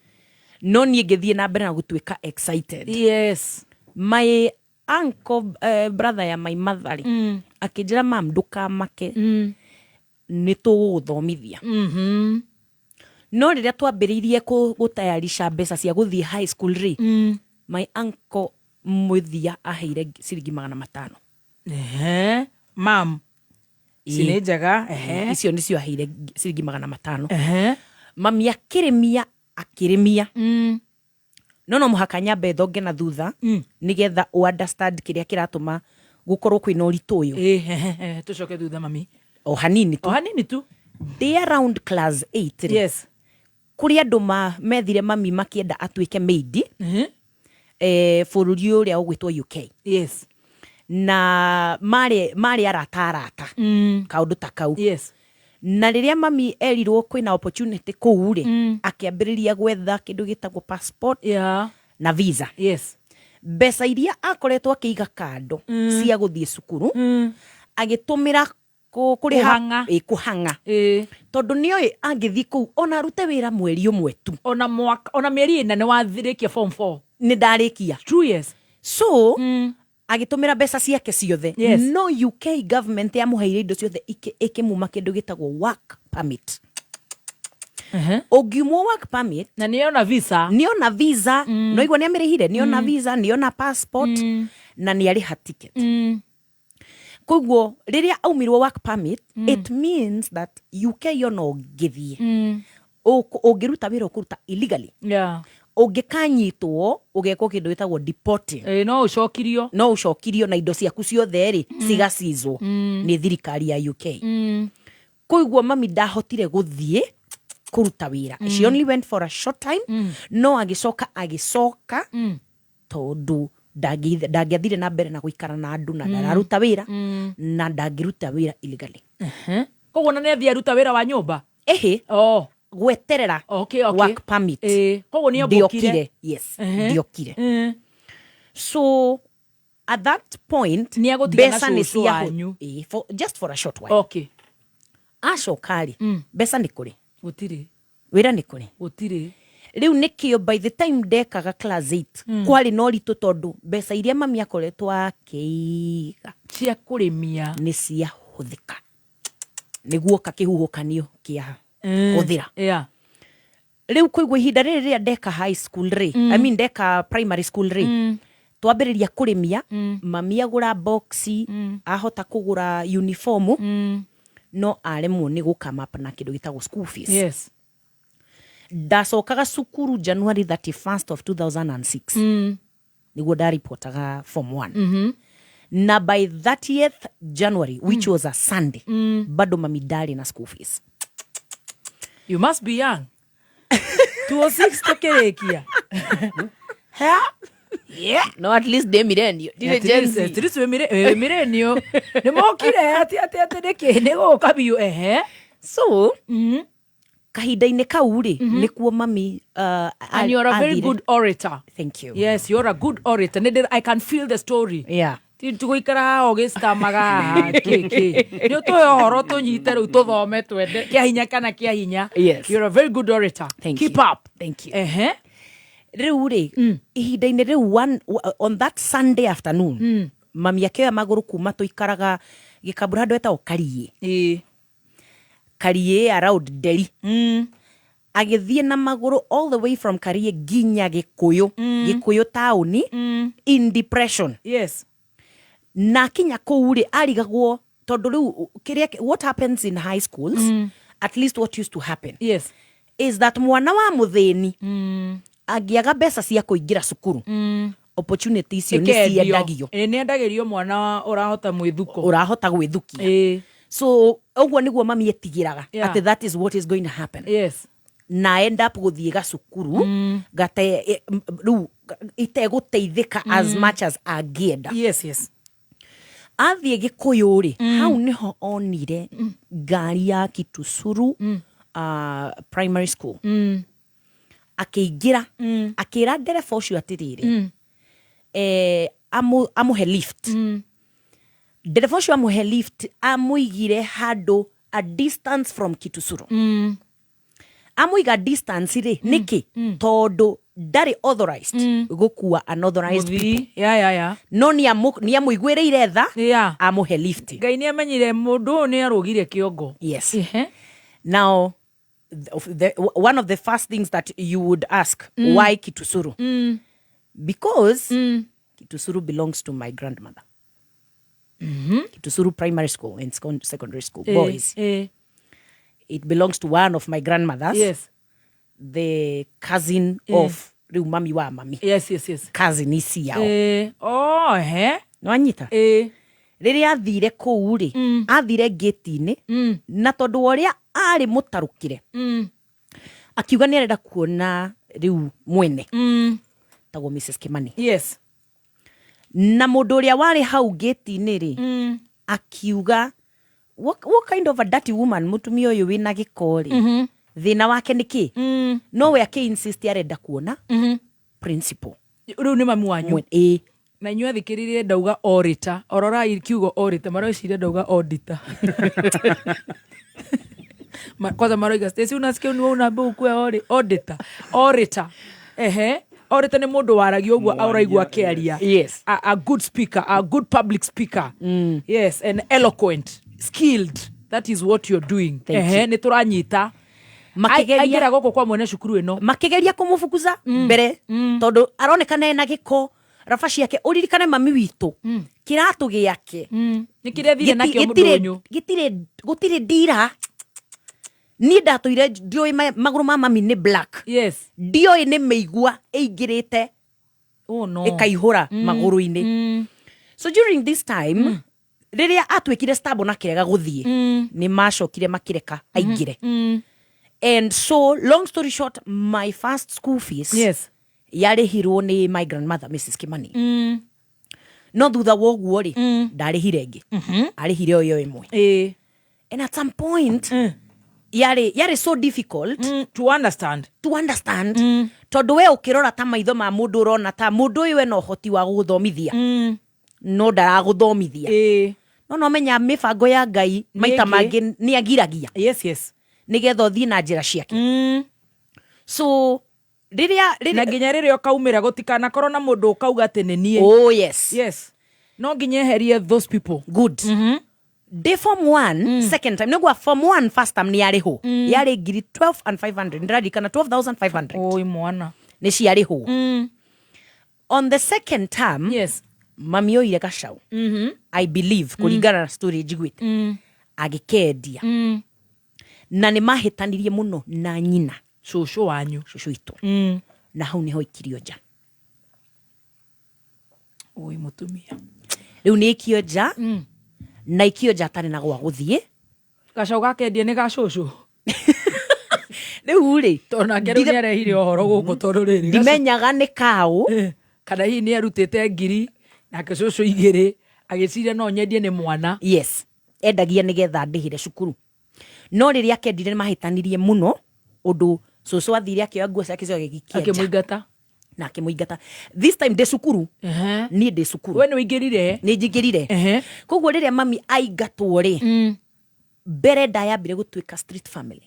Speaker 11: No niĩ ngĩthiĩ na mbere na gũtuĩka excited.
Speaker 7: Yes.
Speaker 11: My uncle, brother ya my mother rĩ, akĩnjĩra, mam, ndũkamake, nĩ tũgũgũthomithia. No rĩrĩa twambĩrĩirie gũtayarisha mbeca cia gũthiĩ high school rĩ, my uncle mũthia aheire ciringi 500.
Speaker 7: Ehe. Mam. Ici nĩ njega. Ehe.
Speaker 11: Icio nĩcio aheire ciringi 500.
Speaker 7: Ehe.
Speaker 11: Mami akĩrĩmia, akĩrĩmia. No mũhaka nyambe thonge na thutha nĩgetha ũ understand kĩrĩa kĩratũma gũkorwo kwĩna ũritũ ũyũ.
Speaker 7: Ĩĩ, ehe, ehe, tũcoke thutha mami.
Speaker 11: O hanini tu.
Speaker 7: O hanini tu.
Speaker 11: Ndĩ around class 8 rĩ,
Speaker 7: Yes.
Speaker 11: kũrĩ andũ methire mami makĩenda atuĩke maid bũrũri ũrĩa ũgwĩtwo UK.
Speaker 7: Yes.
Speaker 11: Na marĩ arata kaũndũ ta kau.
Speaker 7: Yes.
Speaker 11: Na rĩrĩa mami erirwo kwĩna opportunity kũu rĩ, akĩambĩrĩria gwetha kĩndũ gĩtagwo passport na visa.
Speaker 7: Yes.
Speaker 11: Mbeca iria akoretwo akĩiga kando cia gũthiĩ cukuru, agĩtũmĩra kũrĩha
Speaker 7: Kũhang'a.
Speaker 11: Kũhang'a. Tondũ nĩoĩ angĩthiĩ kũu ona arute wĩra mweri ũmwe tu,
Speaker 7: ona mwaka, ona mĩeri ĩna, nĩ wathirĩkia form 4.
Speaker 11: Nĩ ndarĩkia.
Speaker 7: True, yes.
Speaker 11: So agĩtũmĩra mbeca ciake ciothe.
Speaker 7: Yes.
Speaker 11: No UK government yamũheire indo ciothe ĩkĩmuma kĩndũ gĩtagwo work permit. Ũngiumwo work permit
Speaker 7: na nĩona visa,
Speaker 11: nĩona visa, no igua nĩamĩrĩhire, nĩona visa, nĩona passport na nĩarĩha ticket. Koguo rĩrĩa aumirwo work permit, it means that UK ona ũngĩthiĩ, ũngĩruta wĩra ũkũruta illegally. Ũngĩkanyitwo ũgekwo kĩndũ gĩtagwo deporting.
Speaker 7: No ũcokirio.
Speaker 11: No ũcokirio na indo ciaku ciothe rĩ, cigacizwo nĩ thirikari ya UK. Koguo mami ndahotire gũthiĩ kũruta wĩra. She only went for a short time, no agĩcoka tondũ ndangĩathire na mbere na gũikara na andũ na ndararuta wĩra na ndangĩruta wĩra illegally.
Speaker 7: Koguo na nĩ athiĩ aruta wĩra wa nyũmba?
Speaker 11: Ĩhĩ.
Speaker 7: Oh.
Speaker 11: Gweterera work permit.
Speaker 7: Koguo nĩ ambũkire.
Speaker 11: Ndiokire. Yes, ndiokire. So at that point
Speaker 7: Nĩ agũtiga na
Speaker 11: mbeca nĩ
Speaker 7: cũcũ wanyu.
Speaker 11: Just for a short while. Acoka rĩ, mbeca nĩ kũrĩ?
Speaker 7: Gũtirĩ.
Speaker 11: Wĩra nĩ kũrĩ?
Speaker 7: Gũtirĩ.
Speaker 11: Rĩu nĩkĩo by the time ndekaga class 8, kwarĩ na ũritũ tondũ mbeca iria mami akoretwo akĩiga
Speaker 7: cia kũrĩmia
Speaker 11: nĩ ciahũthĩka nĩguoka kĩhuhũkanio kĩa hũthĩra. Rĩu kũigua ihinda rĩrĩ rĩrĩa ndeka high school rĩ, I mean ndeka primary school rĩ, twambĩrĩria kũrĩmia, mami agũra boxi, ahota kũgũra uniform, no aremwo nĩ gũkama up na kĩndũ gĩtagwo school fees. Ndacokaga cukuru January 31st of 2006, nĩguo ndaripotaga form 1, na by 30th January, which was a Sunday, bado mami ndarĩ na school fees.
Speaker 7: You must be young. 206 tũkĩrĩkia.
Speaker 11: Yeah. No, at least ndĩ millennial. Ndirĩ Gen Z.
Speaker 7: At least wĩ millennial. Nĩ mokire atĩ nĩkĩ nĩ gũka biũ ehe.
Speaker 11: So kahinda-inĩ kau rĩ, nĩkuo mami
Speaker 7: And you're a very good orator.
Speaker 11: Thank you.
Speaker 7: Yes, you're a good orator. I can feel the story. Ti tũgũikara haha ũgĩcitamaga haha kĩkĩ. Nĩ ũtũhe ũhoro tũnyite rĩu tũthome twende kĩa hinya kana kĩa hinya.
Speaker 11: Yes.
Speaker 7: You're a very good orator.
Speaker 11: Thank
Speaker 7: Keep
Speaker 11: you.
Speaker 7: up.
Speaker 11: Thank you.
Speaker 7: Ehe.
Speaker 11: Rĩu rĩ, ihinda-inĩ rĩu on that Sunday afternoon, mami akĩoya magũrũ kuma tũikaraga Gĩkambura handũ hetagwo Kariĩ. Kariĩ around Nderi. Agĩthiĩ na magũrũ all the way from Kariĩ nginya Gĩkũyũ. Gĩkũyũ taũni, in depression.
Speaker 7: Yes.
Speaker 11: Na akinya kũu rĩ, arigagwo tondũ rĩu kĩrĩa what happens in high schools, at least what used to happen,
Speaker 7: Yes.
Speaker 11: is that mwana wa mũthĩni angĩaga mbeca cia kũingĩra cukuru, opportunity icio nĩ
Speaker 7: Ĩkendio.
Speaker 11: ciendagio.
Speaker 7: Ĩ, nĩ endagĩrio mwana ũrahota mwĩthuko.
Speaker 11: Ũrahota gwĩthukia. So ũguo nĩguo mami etigĩraga atĩ that is what is going to happen.
Speaker 7: Yes.
Speaker 11: Na end up gũthiĩ gacukuru gate rĩu itegũteithĩka as much as angĩenda.
Speaker 7: Yes, yes.
Speaker 11: Athiĩ Gĩkũyũ rĩ, hau nĩho onire ngari ya Kitusuru primary school. Akĩingĩra, akĩra ndereba ũcio atĩrĩrĩ, amũhe lift. Ndereba ũcio amũhe lift, amũigire handũ a distance from Kitusuru. Amũiga distance rĩ, nĩkĩ? Tondũ ndarĩ authorized gũkua unauthorized
Speaker 7: Mũthii.
Speaker 11: people.
Speaker 7: Ya.
Speaker 11: No nĩ amũiguĩrĩire tha, amũhe lift.
Speaker 7: Ngai nĩ amenyire mũndũ ũyũ nĩ arũgire kĩongo.
Speaker 11: Yes. Now, one of the first things that you would ask, why Kitusuru? Because Kitusuru belongs to my grandmother. Kitusuru Primary School and Secondary School, boys. It belongs to one of my grandmothers.
Speaker 7: Yes.
Speaker 11: The cousin of rĩu mami wa mami.
Speaker 7: Yes, yes, yes.
Speaker 11: Cousin ici yao.
Speaker 7: Oh, he.
Speaker 11: Nĩwanyita? Rĩrĩa athire kũu rĩ, athire ngĩti-inĩ, na tondũ wa ũrĩa arĩ mũtarũkĩre, akiuga nĩ arenda kuona rĩu mwene tagwo Mrs Kimani. Na mũndũ ũrĩa warĩ hau ngĩti-inĩ rĩ, akiuga, what kind of a dirty woman, mũtumia ũyũ wĩna gĩko rĩ, thĩna wake nĩ kĩ? No we akĩ insist arenda kuona principal.
Speaker 7: Rĩu nĩ mami wanyu?
Speaker 11: Ĩĩ.
Speaker 7: Na inyuĩ athikĩrĩrie, ndauga orĩta, ororai kiugo orĩta, mareciria ndauga auditor. Kwanza maroiga, "Stacy, unasikia ni wewe unaambiwa ukue auditor." Orator, ehe, orator nĩ mũndũ waragia ũguo ũraigua akĩaria. A good speaker, a good public speaker. Yes, and eloquent, skilled, that is what you're doing.
Speaker 11: Thank
Speaker 7: Ehe,
Speaker 11: you.
Speaker 7: nĩ tũranyita.
Speaker 11: Makĩgeria-
Speaker 7: Aingĩra gũkũ kwa mwene cukuru ĩno.
Speaker 11: Makĩgeria kũmũbukuza mbere, tondũ aronekana ena gĩko, raba ciake, ũririkane mami witũ kĩratũ gĩake
Speaker 7: Nĩ kĩrĩa thire nakĩo ndũnyũ.
Speaker 11: Gĩtirĩ, gũtirĩ ndira. Niĩ ndatũire ndioĩ magũrũ ma mami nĩ black. Ndioĩ nĩ mĩigua ĩingĩrĩte.
Speaker 7: Oh, no.
Speaker 11: Ĩkaihũra magũrũ-inĩ. So during this time, rĩrĩa atuĩkire stubborn akĩrega gũthiĩ, nĩ macokire makĩreka aingĩre. And so, long story short, my first school fees yarĩhirwo nĩ my grandmother, Mrs Kimani. No thutha wa ũguo rĩ, ndarĩhire ĩngĩ, arĩhire o ĩyo ĩmwe. And at some point yarĩ so difficult
Speaker 7: to understand.
Speaker 11: To understand, tondũ we ũkĩrora ta maitho ma mũndũ, ũrona ta mũndũ ũyũ ena ũhoti wa gũgũthomithia, no ndaragũthomithia. No menya mĩbango ya Ngai maita
Speaker 7: Nĩ ĩngĩ.
Speaker 11: mangĩ nĩ agiragia nĩgetha ũthiĩ na njĩra ciake. So rĩrĩa
Speaker 7: Na nginya rĩrĩa ũkaumĩra, gũtikanakorwo na mũndũ ũkauga atĩ nĩ niĩ.
Speaker 11: Oh yes.
Speaker 7: Yes, no nginya eherie those people.
Speaker 11: Good. Ndĩ form 1, second time, nĩguo form 1, first time nĩ yarĩhwo, yarĩ ngiri 12 and 500, ndĩraririkana 12,500.
Speaker 7: Oi mwana.
Speaker 11: Nĩ ciarĩhwo. On the second term, mami oire gacau, I believe, kũringana na story njiguĩte, agĩkendia, na nĩ mahĩtanirie mũno na nyina.
Speaker 7: Cũcũ wanyu?
Speaker 11: Cũcũ witũ. Na hau nĩho ikirio nja.
Speaker 7: Oi mũtumia.
Speaker 11: Rĩu nĩ ikio nja, na ikio nja atarĩ na gwa gũthiĩ.
Speaker 7: Gacau gakendia nĩ ga cũcũ?
Speaker 11: Rĩu rĩ,
Speaker 7: Tondũ nake rĩu nĩ arehire ũhoro gũkũ, tondũ rĩrĩ
Speaker 11: ndimenyaga nĩ kaũ.
Speaker 7: Kana hihi nĩ arutĩte ngiri nake cũcũ igĩrĩ, agĩciria no nyendie, nĩ mwana.
Speaker 11: Yes, endagia nĩgetha ndĩhĩre cukuru. No rĩrĩa akendire, nĩ mahĩtanirie mũno ũndũ cũcũ athire akĩoya nguo ciake ciothe, agĩikia nja.
Speaker 7: Akĩmũingata.
Speaker 11: Na akĩmũingata. This time ndĩ cukuru, niĩ ndĩ cukuru.
Speaker 7: We nĩ ũingĩrire?
Speaker 11: Nĩ njingĩrire. Koguo rĩrĩa mami aingatwo rĩ, mbere ndayambire gũtuĩka street family.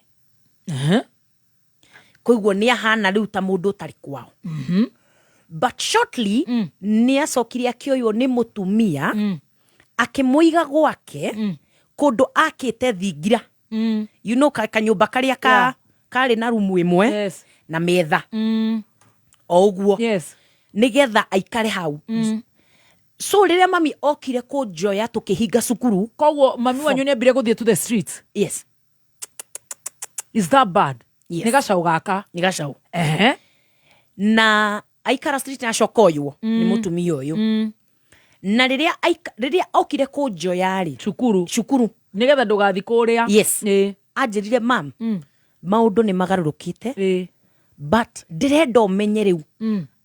Speaker 11: Koguo nĩ ahana rĩu ta mũndũ ũtarĩ kwao. But shortly nĩ acokire akĩoywo nĩ mũtumia, akĩmũiga gwake kũndũ akĩte thingira, kanyũmba karĩa ka karĩ na rumu ĩmwe na metha o ũguo, nĩgetha aikare hau. So rĩrĩa mami okire kũnjoya tũkĩhinga cukuru.
Speaker 7: Koguo mami wanyu nĩ ambire gũthiĩ to the streets?
Speaker 11: Yes.
Speaker 7: Is that bad?
Speaker 11: Yes.
Speaker 7: Nĩ gacau gaka?
Speaker 11: Nĩ gacau. Na aikara street na acoka oywo nĩ mũtumia ũyũ. Na rĩrĩa rĩrĩa okire kũnjoya rĩ
Speaker 7: cukuru,
Speaker 11: cukuru,
Speaker 7: nĩgetha ndũgathi kũrĩa.
Speaker 11: Yes, anjĩrire, "Mam, maũndũ nĩ magarũrũkĩte, but ndĩrenda ũmenye rĩu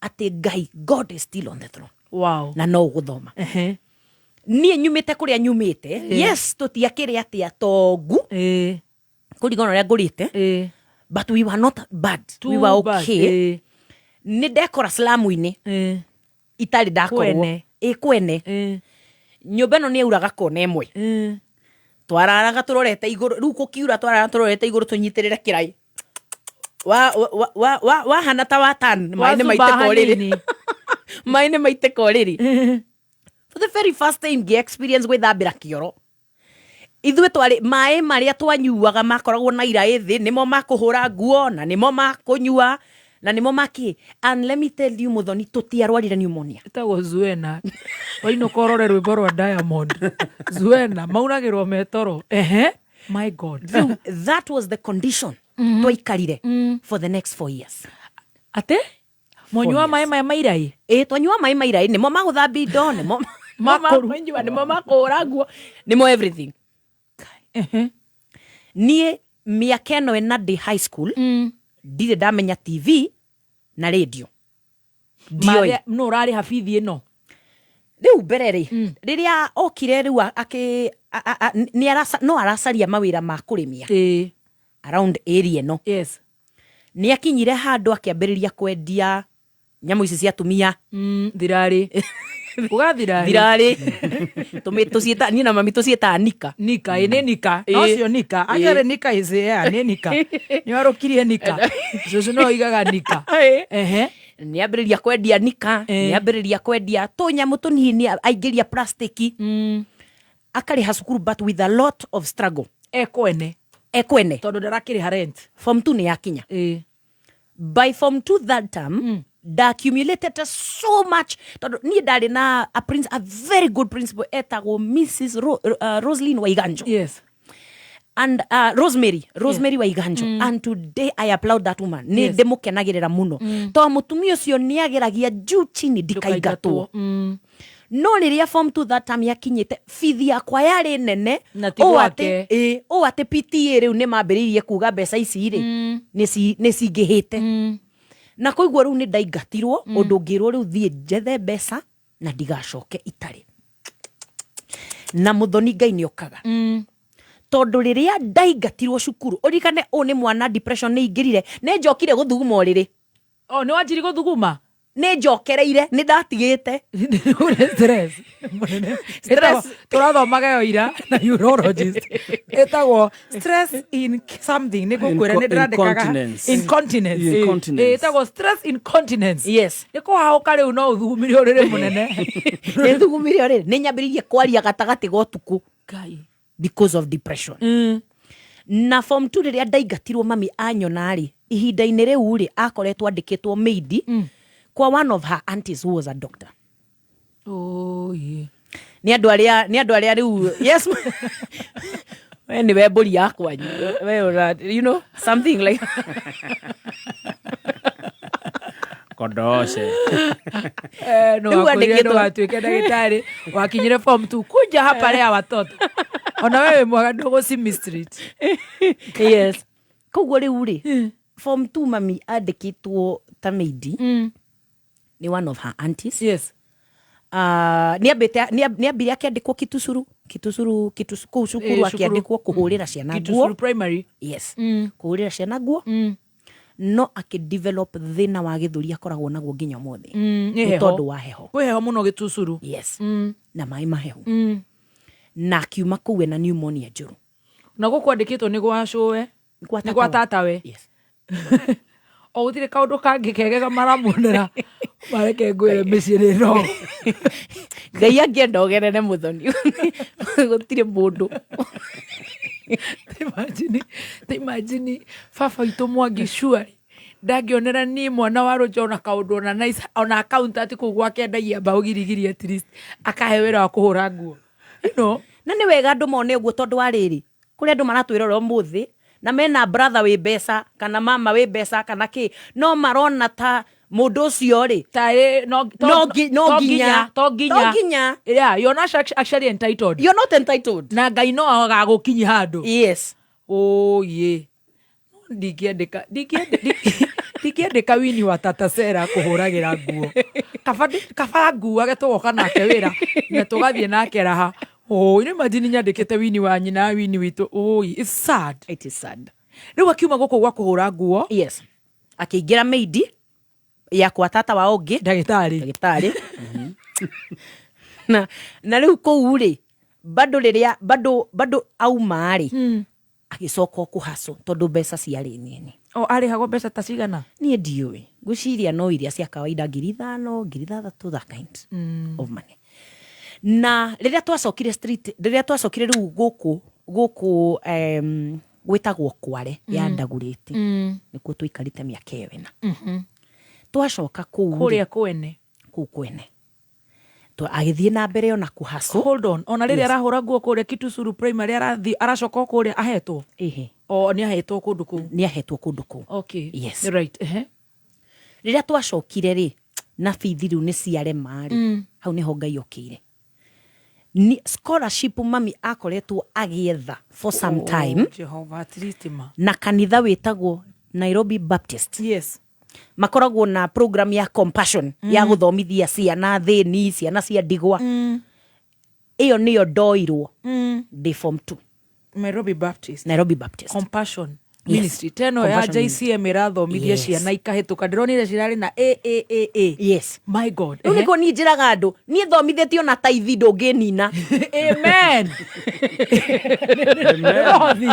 Speaker 11: atĩ Ngai, God is still on the throne." Na no ũgũthoma. Niĩ nyumĩte kũrĩa nyumĩte, yes, tũtiakĩrĩ atĩa tongu kũringana na ũrĩa ngũrĩte, but we were not bad.
Speaker 7: Too
Speaker 11: We were
Speaker 7: bad.
Speaker 11: okay. Nĩ ndekora slamu-inĩ itarĩ ndakorwo.
Speaker 7: Kwene.
Speaker 11: Ĩ kwene. Nyũmba ĩno nĩ yauraga kona ĩmwe, twararaga tũrorete igũrũ. Rĩu kũkiura, twararaga tũrorete igũrũ, tũnyitĩrĩre kĩraĩ. Wahana ta watan maĩ nĩ
Speaker 7: Wacumba
Speaker 11: maitĩka ũrĩrĩ.
Speaker 7: hanini.
Speaker 11: Maĩ nĩ maitĩka ũrĩrĩ. For the very first time ngĩ experience gwĩthambĩra kĩoro. Ithuĩ twarĩ maĩ marĩa twanyuaga makoragwo na iraĩ thĩ, nĩmo makũhũra nguo na nĩmo makũnyua na nĩmo makĩ. And let me tell you, Mũthoni, tũtiarwarire pneumonia.
Speaker 7: Ĩtagwo Zuena. Wainũka ũrore rwĩmbo rwa Diamond, Zuena, maunagĩrwo metoro. Ehe, my God.
Speaker 11: Rĩu that was the condition twaikarire for the next 4 years.
Speaker 7: Atĩ mwanyua maĩ maya mairaĩ?
Speaker 11: Ĩ, twanyua maĩ mairaĩ, nĩmo magũthambia indo, nĩmo Makũnyua, nĩmo makũhũra nguo, nĩmo everything. Niĩ mĩaka ĩno ĩna ndĩ high school ndirĩ ndamenya TV na radio. Ndioĩ.
Speaker 7: Nũ ũrarĩha bithi ĩno?
Speaker 11: Rĩu mbere rĩ, rĩrĩa okire rĩu akĩ nĩ no aracaria mawĩra ma kũrĩmia around area ĩno.
Speaker 7: Yes.
Speaker 11: Nĩ akinyire handũ akĩambĩrĩria kwendia nyamũ ici cia atumia.
Speaker 7: Thirarĩ. Uga thirarĩ.
Speaker 11: Thirarĩ. Tũciĩta, niĩ na mami tũciĩtaga nika.
Speaker 7: Nika, ĩ nĩ nika. Nocio nika. Actually nika is, yeah, nĩ nika. Nĩ warũkirie nika. Cũcũ no oigaga nika. Ehe.
Speaker 11: Nĩ ambĩrĩria kwendia nika, nĩ ambĩrĩria kwendia tũnyamũ tũnini, aingĩria plastiki. Akarĩha cukuru but with a lot of struggle.
Speaker 7: Ekwene.
Speaker 11: Ekwene.
Speaker 7: Tondũ ndarakĩrĩha rent.
Speaker 11: Form 2 nĩ yakinya. By form 2 third term, nda accumulated so much tondũ niĩ ndarĩ na a very good principal etagwo Mrs. Roslyn Waiganjo.
Speaker 7: Yes.
Speaker 11: And Rosemary Waiganjo. And today I applaud that woman. Nĩ ndĩmũkenagĩrĩra mũno. Tondũ mũtumia ũcio nĩ ageragia juu chini ndikaingatwo. No rĩrĩa form 2 that term yakinyĩte, bithi yakwa yarĩ nene
Speaker 7: Na ti
Speaker 11: ũũ
Speaker 7: gwake.
Speaker 11: atĩ ũũ atĩ PTA rĩu nĩ mambĩrĩirie kuga mbeca ici rĩ nĩ cingĩhĩte. Na koiguo rĩu nĩ ndaingatirwo, ũndũ ngĩrwo rĩu thiĩ njethe mbeca na ndigacoke itarĩ. Na mũthoni Ngai nĩ okaga. Tondũ rĩrĩa ndaingatirwo cukuru, ũririkane ũũ nĩ mwana depression nĩ ingĩrire, nĩ njokire gũthuguma ũrĩrĩ.
Speaker 7: Oh, nĩ wanjiri gũthuguma?
Speaker 11: Nĩ njokereire, nĩ ndatigĩte.
Speaker 7: Stress.
Speaker 11: Stress.
Speaker 7: Tũrathomaga ĩyo ira na urologist. Ĩtagwo stress in something. Nĩ ngũkwĩra nĩ ndĩrandĩkaga.
Speaker 1: Incontinence.
Speaker 7: Incontinence.
Speaker 1: Incontinence.
Speaker 7: Ĩtagwo stress incontinence.
Speaker 11: Yes.
Speaker 7: Nĩ kũhahũka rĩu no ũthugumire ũrĩrĩ mũnene.
Speaker 11: Nĩ thugumire ũrĩrĩ. Nĩ nyambĩrĩirie kwaria gatagatĩ ga ũtukũ.
Speaker 7: Ngai.
Speaker 11: Because of depression. Na form 2 rĩrĩa ndaingatirwo mami anyona rĩ, ihinda-inĩ rĩu rĩ, akoretwo andĩkĩtwo maid kwa one of her aunties who was a doctor.
Speaker 7: Oh, yeah.
Speaker 11: Nĩ andũ arĩa, nĩ andũ arĩa rĩu, yes. We nĩwe mbũri ya kwanyu. We ũra, you know, something like
Speaker 1: Kondoshe.
Speaker 7: No
Speaker 11: Rĩu
Speaker 7: wakwĩrire
Speaker 11: andĩkĩtwo-
Speaker 7: ndũgatuĩke ndagĩtarĩ, wakinyire form 2 kunja hapa lea watoto. Ona wewe mwega ndũgũcimi street.
Speaker 11: Yes. Koguo rĩu rĩ, form 2 mami andĩkĩtwo ta maid. Nĩ one of her aunties.
Speaker 7: Yes.
Speaker 11: Nĩ ambire akĩandĩkwo Kitusuru, Kitusuru, Kitusuru, kũu cukuru
Speaker 7: Cukuru.
Speaker 11: akĩandĩkwo kũhũrĩra ciana nguo.
Speaker 7: Kitusuru primary.
Speaker 11: Yes. Kũhũrĩra ciana nguo. No akĩdevelop thĩna wa gĩthũri akoragwo naguo nginya ũmũthĩ.
Speaker 7: Nĩ
Speaker 11: Nĩ
Speaker 7: heho.
Speaker 11: tondũ wa heho.
Speaker 7: Kwĩ heho mũno Gĩtusuru.
Speaker 11: Yes. Na maĩ mahehu. Na akiuma kũu ena pneumonia njũru.
Speaker 7: Na gũkũ andĩkĩtwo nĩ gwa cũwe.
Speaker 11: Gwa
Speaker 7: Nĩ gwa
Speaker 11: tatawe.
Speaker 7: tatawe.
Speaker 11: Yes.
Speaker 7: O gũtirĩ kaũndũ kangĩ kegega maramuonera. Mareke ngwĩre mĩciĩ nĩ no.
Speaker 11: Ngai angĩenda ũgerere mũthoni. Gũtirĩ mũndũ.
Speaker 7: Imagine, imagine baba witũ Mwangi surely ndangĩonera niĩ mwana wa Rũnja ona kaũndũ ona nice, ona accountant kũu gwake endagia mbaũ girigiri at least akahe wĩra wa kũhũra nguo. You know?
Speaker 11: Na nĩ wega andũ mone ũguo tondũ wa rĩrĩ, kũrĩ andũ maratwĩrora ũmũthĩ na mena brother wĩ mbeca kana mama wĩ mbeca kana kĩ, no marona ta mũndũ ũcio rĩ,
Speaker 7: Tarĩ, no, to,
Speaker 11: No no
Speaker 7: to
Speaker 11: nginya.
Speaker 7: nginya, to nginya.
Speaker 11: To nginya.
Speaker 7: Yeah, you're not actually entitled.
Speaker 11: You're not entitled.
Speaker 7: Na Ngai no agagũkinyia handũ.
Speaker 11: Yes.
Speaker 7: Oh, yeah. Ndingĩandĩka, ndingĩandĩka wini wa Tata Sera kũhũragĩra nguo. Kaba nguage tũgoka nake wĩra na tũgathiĩ nake raha. Oh, you imagine nyandĩkĩte wini wa nyina wini witũ. Oh, it's sad.
Speaker 11: It is sad.
Speaker 7: Rĩu akiuma gũkũ gwa kũhũra nguo.
Speaker 11: Yes. Akĩingĩra maid ya kwa tata wa ũngĩ.
Speaker 7: Ndagĩtarĩ.
Speaker 11: Ndagĩtarĩ. Na rĩu kũu rĩ, bado rĩrĩa, bado, bado auma rĩ, agĩcoka o kũhacwo tondũ mbeca ciarĩ nini.
Speaker 7: O arĩhagwo mbeca ta cigana?
Speaker 11: Niĩ ndiũĩ. Ngwĩciria no iria cia kawaida 5,000, 6,000, that kind of money. Na rĩrĩa twacokire street, rĩrĩa twacokire rĩu gũkũ, gũkũ, gwĩtagwo Kware ya Ndagũrĩti. Nĩkuo tũikarĩte mĩaka ĩyo ĩna. Twacoka kũu rĩ,
Speaker 7: Kũrĩa kwene.
Speaker 11: Kũu kwene. Agĩthiĩ na mbere ona kũhacwo.
Speaker 7: Hold on. Ona rĩrĩa
Speaker 11: Yes.
Speaker 7: arahũra nguo kũrĩa Kitusuru primary aracoka o kũrĩa ahetwo?
Speaker 11: Ĩhĩ.
Speaker 7: O nĩ ahetwo kũndũ kũu?
Speaker 11: Nĩ ahetwo kũndũ kũu.
Speaker 7: Okay.
Speaker 11: Yes.
Speaker 7: Right. Ehe.
Speaker 11: Rĩrĩa twacokire rĩ, na bithi rĩu nĩ ciarema rĩ, hau nĩho Ngai okĩire. Ni scholarship mami akoretwo agĩetha for some time.
Speaker 7: Oh, Jehova, at least ma.
Speaker 11: Na kanitha wĩtagwo Nairobi Baptist.
Speaker 7: Yes.
Speaker 11: Makoragwo na program ya Compassion ya gũthomithia ciana thĩni, ciana cia ndigwa. Ĩyo nĩyo ndoirwo ndĩ form 2.
Speaker 7: Nairobi Baptist.
Speaker 11: Nairobi Baptist.
Speaker 7: Compassion
Speaker 11: Yes.
Speaker 7: Ministry teno ya
Speaker 11: Compassion Ministry.
Speaker 7: JCM ĩrathomithia ciana ikahĩtũka, ndĩronire cirarĩ na A A A A.
Speaker 11: Yes.
Speaker 7: My God.
Speaker 11: Rĩu nĩkĩo niĩ njĩraga andũ, niĩ thomithĩtio na taithi ndũngĩnina.
Speaker 7: Amen. Nĩ mũhothi.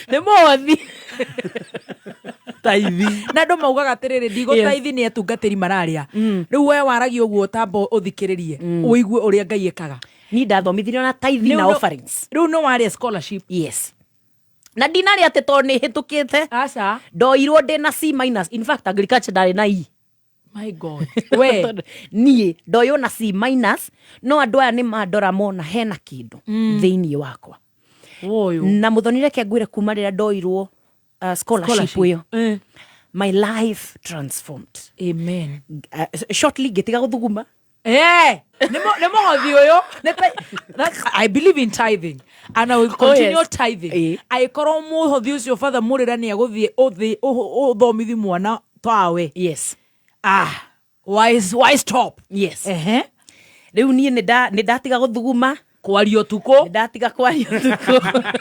Speaker 11: Nĩ mũhothi.
Speaker 1: Taithi.
Speaker 7: Na andå maugaga atä ndigå taithi nä atungatĩri mararĩa. Rĩu we waragia ũguo tamba ũthikĩrĩrie ũigue ũrĩa Ngai ĩkaga.
Speaker 11: Niĩ ndathomithirio na taithi na offerings.
Speaker 7: Rĩu nĩ warĩa scholarship.
Speaker 11: Yes, na ndinarĩ atĩ tondũ nĩ hĩtũkĩte.
Speaker 7: Aca.
Speaker 11: Ndoirwo ndĩ na C minus, in fact agriculture ndarĩ na E.
Speaker 7: My God, we.
Speaker 11: Niĩ ndoywo na C minus, no andũ aya nĩ mandora mona hena kĩndũ thĩinĩ wakwa.
Speaker 7: Woyũ.
Speaker 11: Na mũthoni, reke ngwĩre, kuma rĩrĩa ndoirwo scholarship
Speaker 7: Scholarship.
Speaker 11: ĩyo, my life transformed.
Speaker 7: Amen.
Speaker 11: Shortly ngĩtiga gũthuguma.
Speaker 7: Eh, nĩ mũhothi ũyũ. I believe in tithing and I will continue tithing angĩkorwo mũhothi ũcio batha mũrĩra nĩ agũthiĩ ũthomithi mwana tawe.
Speaker 11: Yes.
Speaker 7: Ah, why stop?
Speaker 11: Yes.
Speaker 7: Ehe.
Speaker 11: Rĩu niĩ nĩ ndatiga gũthuguma.
Speaker 7: Kwaria ũtukũ.
Speaker 11: Nĩ ndatiga kwaria ũtukũ.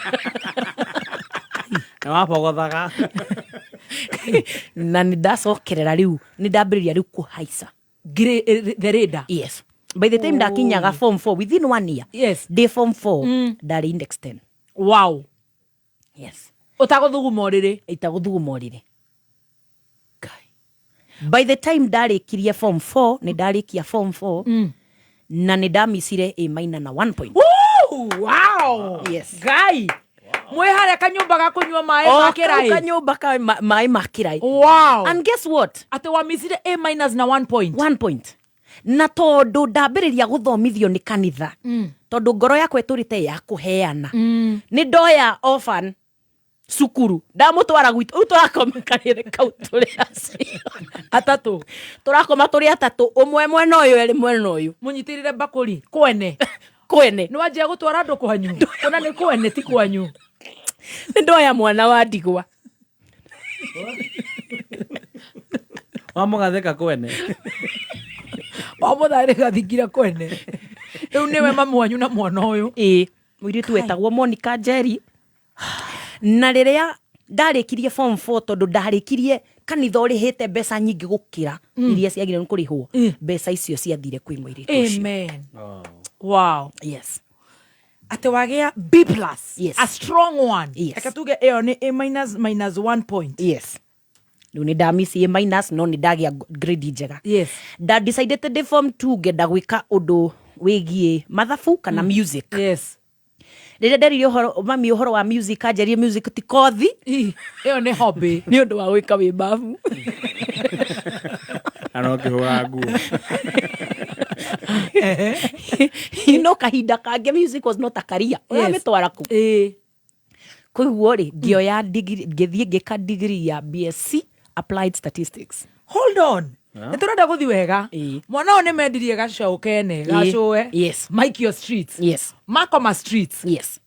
Speaker 1: Na wabogothaga.
Speaker 11: Na nĩ ndacokerera, rĩu nĩ ndambĩrĩria rĩu kũhaica
Speaker 7: the radar.
Speaker 11: Yes, by the time ndakinyaga form 4, within one year,
Speaker 7: yes,
Speaker 11: ndĩ form 4 ndarĩ index 10.
Speaker 7: Wow.
Speaker 11: Yes.
Speaker 7: Ũtagũthuguma ũrĩrĩ.
Speaker 11: Itagũthuguma ũrĩrĩ. By the time ndarĩkirie form 4, nĩ ndarĩkia form 4 na nĩ ndamicire A minor na 1 point.
Speaker 7: Woo! Wow.
Speaker 11: Yes.
Speaker 7: Ngai mwĩ harĩa kanyũmba ga kũnyua maĩ
Speaker 11: O
Speaker 7: ma
Speaker 11: kau
Speaker 7: kĩraĩ.
Speaker 11: Kanyũmba ka maĩ ma kĩraĩ.
Speaker 7: Wow.
Speaker 11: And guess what?
Speaker 7: Atĩ wamicire A minus na 1 point.
Speaker 11: 1 point, na tondũ ndambĩrĩria gũthomithio nĩ kanitha, tondũ ngoro yakwa ĩtũrĩte ya kũheana, nĩ ndoya orphan cukuru ndamũtwara gwitũ. Rĩu tũrakoma karĩrĩ kau tũrĩ acio
Speaker 7: atatũ.
Speaker 11: Tũrakoma tũrĩ atatũ, ũmwe mwena ũyũ, erĩ mwena ũyũ.
Speaker 7: Mũnyitĩrĩre mbakũri kwene.
Speaker 11: Kwene.
Speaker 7: Nĩ wanjia gũtwara andũ kwanyu, ona nĩ kwene ti kwanyu.
Speaker 11: Nĩ ndoya mwana wa ndigwa.
Speaker 1: Wamũgathĩka kwene.
Speaker 7: Wamũtharĩ gathingira kwene. Rĩu nĩwe mamu wanyu na mwana ũyũ.
Speaker 11: Ĩĩ, mũirĩtu wetagwo Monica Njeri. Na rĩrĩa ndarĩkirie form 4, tondũ ndarĩkirie kanitha ũrĩhĩte mbeca nyingĩ gũkĩra iria ciagĩrĩirwo nĩ kũrĩhwo, mbeca icio ciathire kwĩ mũirĩtu ũcio.
Speaker 7: Amen. Wow.
Speaker 11: Yes.
Speaker 7: Atĩ wagĩa B plus.
Speaker 11: Yes.
Speaker 7: A strong one.
Speaker 11: Yes.
Speaker 7: Reke tuge ĩyo nĩ A minus minus 1 point.
Speaker 11: Yes, rĩu nĩ ndamici A minus, no nĩ ndagĩa grade njega.
Speaker 7: Yes.
Speaker 11: Nda decided ndĩ form 2 ngenda gwĩka ũndũ wĩgiĩ mathabu kana music.
Speaker 7: Yes.
Speaker 11: Rĩrĩa nderire ũhoro mami ũhoro wa music, anjĩrire music ti kothi.
Speaker 7: Ĩyo nĩ hobby.
Speaker 11: Nĩ ũndũ wa gwĩka wĩ babu.
Speaker 1: Na no kĩhũra nguo.
Speaker 11: No kahinda kangĩ music was not a career. Ũramĩtwara kũ?
Speaker 7: Ĩĩ.
Speaker 11: Koguo rĩ, ngĩoya degree, ngĩthiĩ ngĩka degree ya BSc Applied Statistics.
Speaker 7: Hold on, nä tå renda gå thi wega. Mwana å nä mendirie gacaå kene gacåe.
Speaker 11: Yes.
Speaker 7: Maikio streets.
Speaker 11: Yes.
Speaker 7: Makoma streets.
Speaker 11: Yes.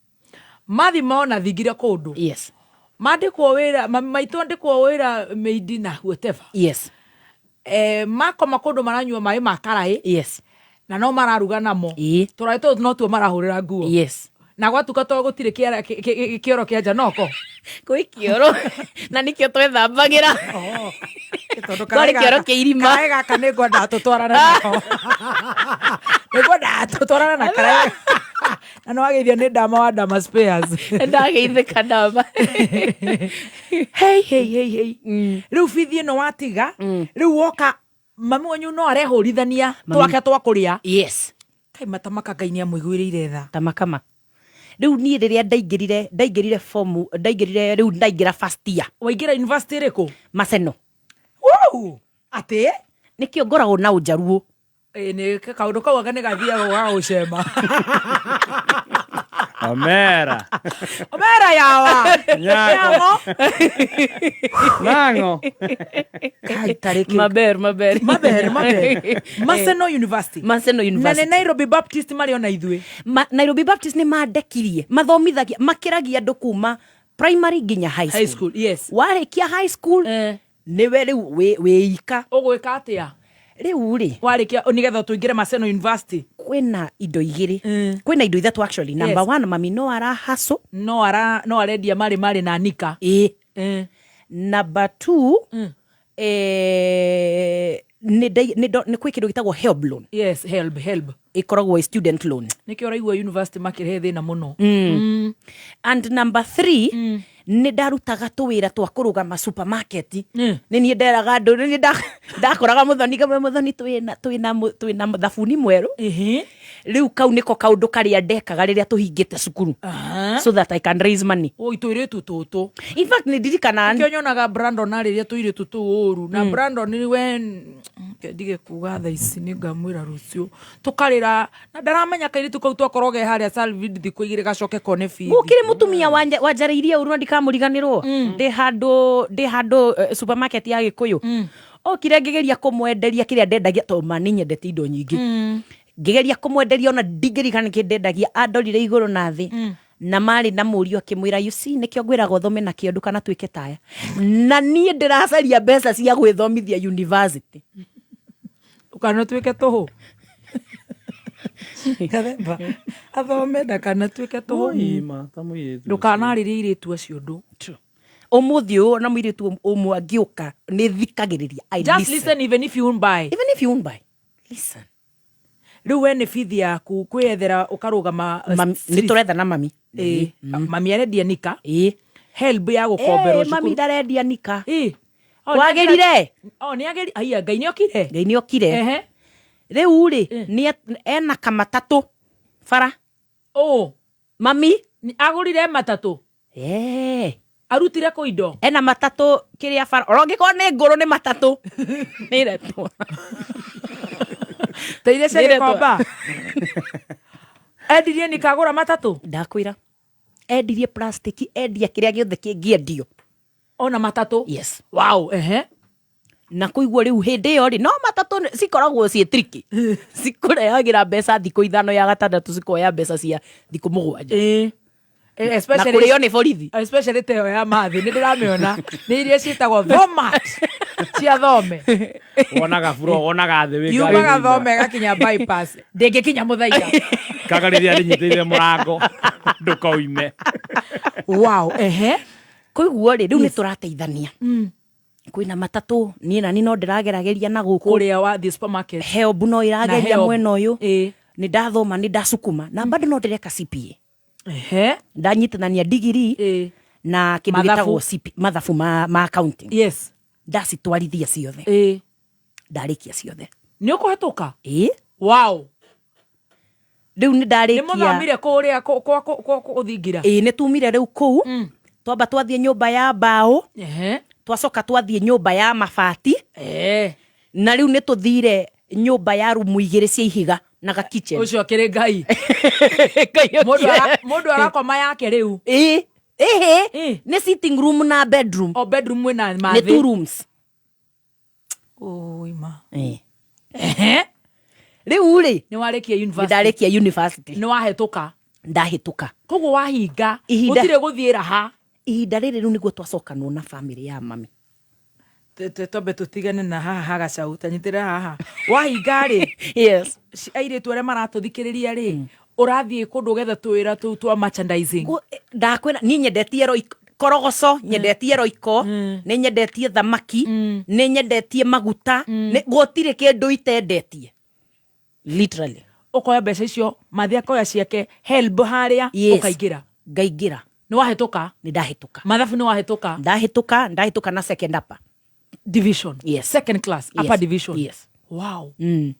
Speaker 7: Mathi mona thingire kå ndå.
Speaker 11: Yes.
Speaker 7: Mandĩkwo wĩra, maitũ andĩkwo wĩra mĩindi na whatever.
Speaker 11: Yes.
Speaker 7: Eh, makoma kũndũ maranyua maĩ ma karaĩ.
Speaker 11: Yes.
Speaker 7: Na no mararuga namo.
Speaker 11: Ĩĩ.
Speaker 7: Tũraĩ tũtũ no tuo marahũrĩra nguo.
Speaker 11: Yes.
Speaker 7: Na gwatuka to gũtirĩ kĩoro kĩa nja noko.
Speaker 11: Kwĩ kĩoro na nĩkĩo twethambagĩra.
Speaker 7: Tondũ
Speaker 11: Kwarĩ kĩoro kĩa irima.
Speaker 7: Karaĩ gaka nĩ ngwendaga tũtwarane nako, nĩ ngwendaga tũtwarane na karaĩ, na nĩ wageithio nĩ Ndama wa Ndama Spares.
Speaker 11: Ndageithĩka Ndama.
Speaker 7: Hei hei hei hei, rĩu bithi ĩno watiga, rĩu woka mami wanyu no arehũrithania twake twa kũrĩa.
Speaker 11: Yes.
Speaker 7: Kai matamaka, Ngai nĩ amũiguĩrĩire tha.
Speaker 11: Tamakama. Rĩu niĩ rĩrĩa ndaingĩrire form, ndaingĩrire, rĩu ndaingĩra first year.
Speaker 7: Waingĩra university ĩrĩkũ?
Speaker 11: Maseno.
Speaker 7: Woo! Atĩ?
Speaker 11: Nĩkĩo ngoragwo na ũnjaruo.
Speaker 7: Ĩ, nĩ kaũndũ kau anga nĩ gathiaga gagũcema.
Speaker 1: Omera.
Speaker 7: Omera yawa.
Speaker 1: Nyako. Nang'o.
Speaker 11: Maber, maber.
Speaker 7: Maber, maber. Maseno University.
Speaker 11: Maseno University.
Speaker 7: Na nĩ Nairobi Baptist marĩ ona ithuĩ.
Speaker 11: Nairobi Baptist nĩ mandekirie, mathomithagia, makĩragia andũ kuma primary nginya high school.
Speaker 7: High school, yes.
Speaker 11: Warĩkia high school, nĩwe rĩu wĩika.
Speaker 7: Ũgwĩka atĩa?
Speaker 11: Rĩu rĩ.
Speaker 7: Warĩkia nĩgetha tũingĩre Maseno University.
Speaker 11: Kwĩna indo igĩrĩ. Kwĩna indo ithatũ actually. Number
Speaker 7: Yes.
Speaker 11: one, mami no ara hustle.
Speaker 7: No ara no arendia marĩ marĩ na nika.
Speaker 11: Ĩĩ. Number two, nĩ kwĩ kĩndũ gĩtagwo HELB loan.
Speaker 7: Yes, HELB, HELB.
Speaker 11: Ĩkoragwo ĩ student loan.
Speaker 7: Nĩkĩo ũraigua university makĩrehe thĩna mũno.
Speaker 11: And number three, nĩ ndarutaga tũwĩra twa kũrũgama supermarket. Nĩ niĩ nderaga andũ, nĩ niĩ ndakoraga mũthoni ngamwĩra mũthoni twĩna thabuni mwerũ. Rĩu kau nĩko kaũndũ karĩa ndekaga rĩrĩa tũhingĩte cukuru. So that I can raise money.
Speaker 7: Oi, tũirĩtu tũtũ.
Speaker 11: In fact, nĩ ndirikanaga
Speaker 7: Nĩkĩo nyonaga Brandon arĩria tũirĩtu tũu ũru. Na Brandon we ndige kuga thaa ici nĩ ngamwĩra rũciũ. Tũkarĩra na ndaramenya kairĩtu kau twakorwo ge harĩa Salvid thikũ igĩrĩ gacoke kone bithi.
Speaker 11: Gũkĩrĩ mũtumia wanjarĩirie ũru na ndikamũriganĩrwo. Ndĩ handũ supermarket ya Gĩkũyũ. Okire ngĩgeria kũmwenderia kĩrĩa ndendagia tondũ ma nĩ nyendete indo nyingĩ. Ngĩgeria kũmwenderia ona ndingĩririkana nĩkĩ ndendagia, andorire igũrũ na thĩ. Na marĩ na mũriũ akĩmwĩra, you see, nĩkĩo ngwĩraga ũthome na kĩo ndũkanatuĩke taya. Na niĩ ndĩracaria mbeca cia gwĩthomithia university.
Speaker 7: Ndũkanatuĩke tũhũ. Gathemba, athome ndakanatuĩke tũhũ. Ndũkanarĩrie airĩtu acio ũndũ.
Speaker 11: Ũmũthĩ ũyũ ona mũirĩtu ũmwe angĩũka nĩ thikagĩrĩria. I
Speaker 7: Just
Speaker 11: listen.
Speaker 7: listen even if you won't buy.
Speaker 11: Even if you won't buy. Listen.
Speaker 7: Rĩu we nĩ bithi yaku kwĩyethera ũkarũgama,
Speaker 11: Nĩ tũretha na mami.
Speaker 7: Mami arendia nika. HELB ya gũkomberwo
Speaker 11: Mami
Speaker 7: cukuru.
Speaker 11: ndarendia nika.
Speaker 7: Oh,
Speaker 11: Kwagĩrire.
Speaker 7: Oh, nĩ agĩri-, aiya, Ngai nĩ okire.
Speaker 11: Ngai nĩ okire. Rĩu rĩ, nĩ ena kamatatũ bara.
Speaker 7: Oh.
Speaker 11: Mami.
Speaker 7: Agũrire matatũ. Arutire kũ indo?
Speaker 11: Ena matatũ kĩrĩa bara. Oro ngĩkorwo nĩ ngũrũ nĩ matatũ. Nĩ iretwo.
Speaker 7: Ta iria cia
Speaker 11: Nĩ iretwo.
Speaker 7: Gĩkomba. Endirie nikagũra matatũ?
Speaker 11: Ndakwĩra. Endirie plastiki, endia kĩrĩa gĩothe kĩngĩendio.
Speaker 7: Ona matatũ?
Speaker 11: Yes.
Speaker 7: Wow, ehe.
Speaker 11: Na kũigua rĩu hĩndĩ ĩyo rĩ, no matatũ cikoragwo ciĩ tricky. Cikũrehagĩra mbeca thikũ 5 ya gatandatũ cikoya mbeca cia thikũ 7. Na kũrĩo nĩ borithi.
Speaker 7: Especially ta ĩyo ya mathi, nĩ ndĩramĩona. Nĩ iria ciĩtagwo thomat cia thome.
Speaker 1: Wonaga buro, wonaga thĩ wĩ
Speaker 7: Yumaga
Speaker 1: ngari-inĩ.
Speaker 7: thome ĩgakinya bypass. Ndĩngĩkinya mũthaiga.
Speaker 1: Kaga rĩrĩa rĩnyitĩrĩire mũrango, ndũkoime.
Speaker 7: Wow, ehe.
Speaker 11: Koiguo rĩ, rĩu nĩ tũrateithania. Kwĩna matatũ, niĩ na niĩ no ndĩragerageria na gũkũ.
Speaker 7: Kũrĩa wathiĩ supermarket.
Speaker 11: HELB no ĩrageria
Speaker 7: Na HELB.
Speaker 11: mwena ũyũ. Nĩ ndathoma, nĩ ndacukuma. Na bado no ndĩreka CPA. Ndanyitithania degree na kĩndũ
Speaker 7: Mathabu.
Speaker 11: gĩtagwo CPA, mathabu ma accounting.
Speaker 7: Yes.
Speaker 11: Ndacitwarithia ciothe. Ndarĩkia ciothe.
Speaker 7: Nĩ ũkũhetũka?
Speaker 11: Ĩĩ.
Speaker 7: Wow.
Speaker 11: Rĩu nĩ ndarĩkia.
Speaker 7: Nĩ mũthamire kũrĩa gũthingira?
Speaker 11: Ĩĩ, nĩ tumire rĩu kũu. Twamba twathiĩ nyũmba ya mbaũ. Twacoka twathiĩ nyũmba ya mabati. Na rĩu nĩ tũthire nyũmba ya rumu igĩrĩ cia ihiga na ga kitchen.
Speaker 7: Ũcio akĩrĩ Ngai.
Speaker 11: Ngai
Speaker 7: Mũndũ
Speaker 11: okire.
Speaker 7: arakoma yake rĩu.
Speaker 11: Ĩĩ. Ĩhĩ. Nĩ sitting room na bedroom.
Speaker 7: O bedroom mwĩna
Speaker 11: Nĩ
Speaker 7: mathĩ.
Speaker 11: 2 rooms.
Speaker 7: Oi ma.
Speaker 11: Ĩĩ. Rĩu rĩ,
Speaker 7: Nĩ warĩkia university.
Speaker 11: Nĩ ndarĩkia university.
Speaker 7: Nĩ wahĩtũka.
Speaker 11: Ndahĩtũka.
Speaker 7: Koguo wahinga,
Speaker 11: Ihinda-
Speaker 7: gũtirĩ gũthiĩ raha.
Speaker 11: Ihinda rĩrĩ rĩu nĩguo twacokanwo na family ya mami.
Speaker 7: Twambe tũtigane na haha ha gacau, tanyitĩrĩra haha. Wahinga rĩ,
Speaker 11: Yes.
Speaker 7: airĩtu arĩa maratũthikĩrĩria rĩ, ũrathiĩ kũndũ ũgetha tũwĩra tũu twa merchandising.
Speaker 11: Ndakwĩra, niĩ nyendetie korogoco, nyendetie roiko, nĩ nyendetie thamaki, nĩ nyendetie maguta, gũtirĩ kĩndũ itendetie. Literally.
Speaker 7: Ũkoya mbeca icio, mathi akoya ciake, HELB harĩa,
Speaker 11: Yes.
Speaker 7: ũkaingĩra.
Speaker 11: Ngaingĩra.
Speaker 7: Nĩ wahĩtũka?
Speaker 11: Nĩ ndahĩtũka.
Speaker 7: Mathabu nĩ wahĩtũka?
Speaker 11: Ndahĩtũka, ndahĩtũka na second upper.
Speaker 7: Division.
Speaker 11: Yes.
Speaker 7: Second class,
Speaker 11: Yes.
Speaker 7: upper division.
Speaker 11: Yes.
Speaker 7: Wow. Ngai.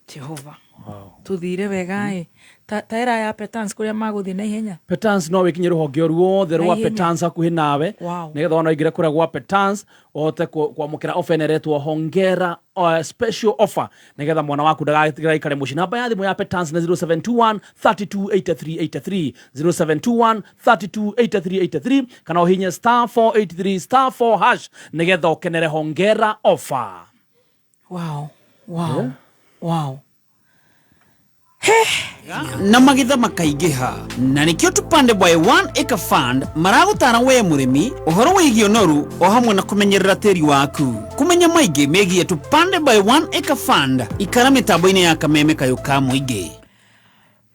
Speaker 7: Jehova. Wow. Tuthire wega ĩ. Ta era ya Petans kũrĩa magũthiĩ na ihenya.
Speaker 1: Petans no wĩkinye rũhonge o ruothe rwa
Speaker 7: Naihenya.
Speaker 1: Petans hakuhĩ nawe.
Speaker 7: Wow.
Speaker 1: Nĩgetha ona ũingĩre kũrĩa gwa Petans ũhote kwamũkĩra offer ĩno ĩretwo hongera special offer nĩgetha mwana waku ndagaikare mũciĩ. Namba ya thimũ ya Petans nĩ 0721 328383, 0721 328383, kana ũhinye star 483 star 4 hash nĩgetha ũkenere hongera offer.
Speaker 7: Wow.
Speaker 1: Yeah.
Speaker 7: Wow.
Speaker 13: Na magetha makaingĩha, na nĩkĩo Tupande by One Acre Fund maragũtara we mũrĩmi ũhoro wĩgiĩ ũnoru o hamwe na kũmenyerera tĩri waku. Kũmenya maingĩ megiĩ Tupande by One Acre Fund, ikara mĩtambo-inĩ ya Kameme Kayũ ka Mũingĩ.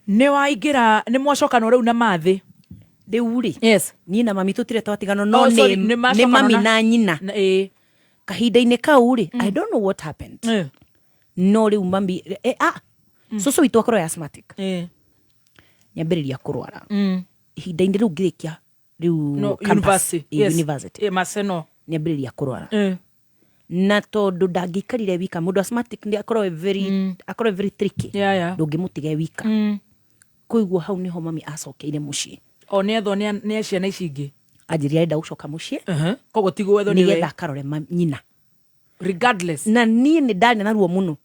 Speaker 7: Nĩ waingĩra, nĩ mwacokano rĩu na mathĩ?
Speaker 11: Rĩu rĩ,
Speaker 7: yes,
Speaker 11: niĩ na mami tũtirĩ twatigana, no
Speaker 7: Oh, sorry,
Speaker 11: nĩ
Speaker 7: nĩ
Speaker 11: nĩ
Speaker 7: macokano
Speaker 11: mami na nyina. Kahinda-inĩ kau rĩ, I don't know what happened, no rĩu mami cũcũ witũ akorwo asthmatic, nĩambĩrĩria kũrwara ihinda-inĩ rĩu ngĩrĩkia rĩu
Speaker 7: No,
Speaker 11: campus,
Speaker 7: university. Yes.
Speaker 11: University.
Speaker 7: Maseno.
Speaker 11: Nĩambĩrĩria kũrwara na tondũ ndangĩikarire wika, mũndũ asthmatic nĩ akorwo e very, akorwo e very tricky.
Speaker 7: Yeah.
Speaker 11: Ndũngĩmũtiga e wika. Koiguo hau nĩho mami acokeire mũciĩ.
Speaker 7: O nĩ ethwo nĩ ciana ici ingĩ.
Speaker 11: Anjĩrire arenda gũcoka mũciĩ.
Speaker 7: Koguo ti gwethwo nĩ we.
Speaker 11: Nĩgetha akarore nyina.
Speaker 7: Regardless.
Speaker 11: Na niĩ nĩ ndarĩ na ruo mũno.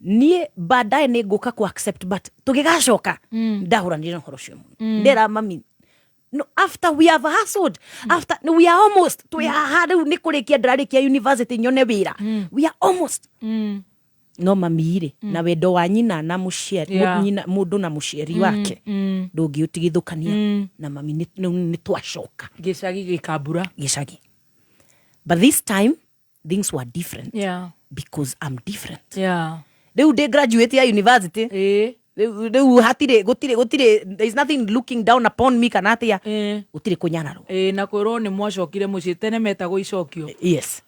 Speaker 11: Niĩ baadaye nĩ ngũka ku accept, but tũgĩgacoka ndahũranire na ũhoro ũcio mũno. Ndera mami, no, after we have hustled, after we are almost, twĩ haha rĩu nĩ kũrĩkia ndĩrarĩkia university nyone wĩra, we are almost. No mami rĩ, na wendo wa nyina na mũciari, nyina mũndũ na mũciari wake ndũngĩũtigithũkania. Na mami nĩ twacoka
Speaker 7: gĩcagi gĩkambura.
Speaker 11: Gĩcagi, but this time things were different because I'm different. Rĩu ndĩ graduate ya university. Rĩu hatirĩ, gũtirĩ, gũtirĩ, there is nothing looking down upon me kana atĩa, gũtirĩ kũnyararwo.
Speaker 7: Ĩĩ, na kwĩrwo nĩ mwacokire mũciĩ tene metagwo icokio.
Speaker 11: Yes.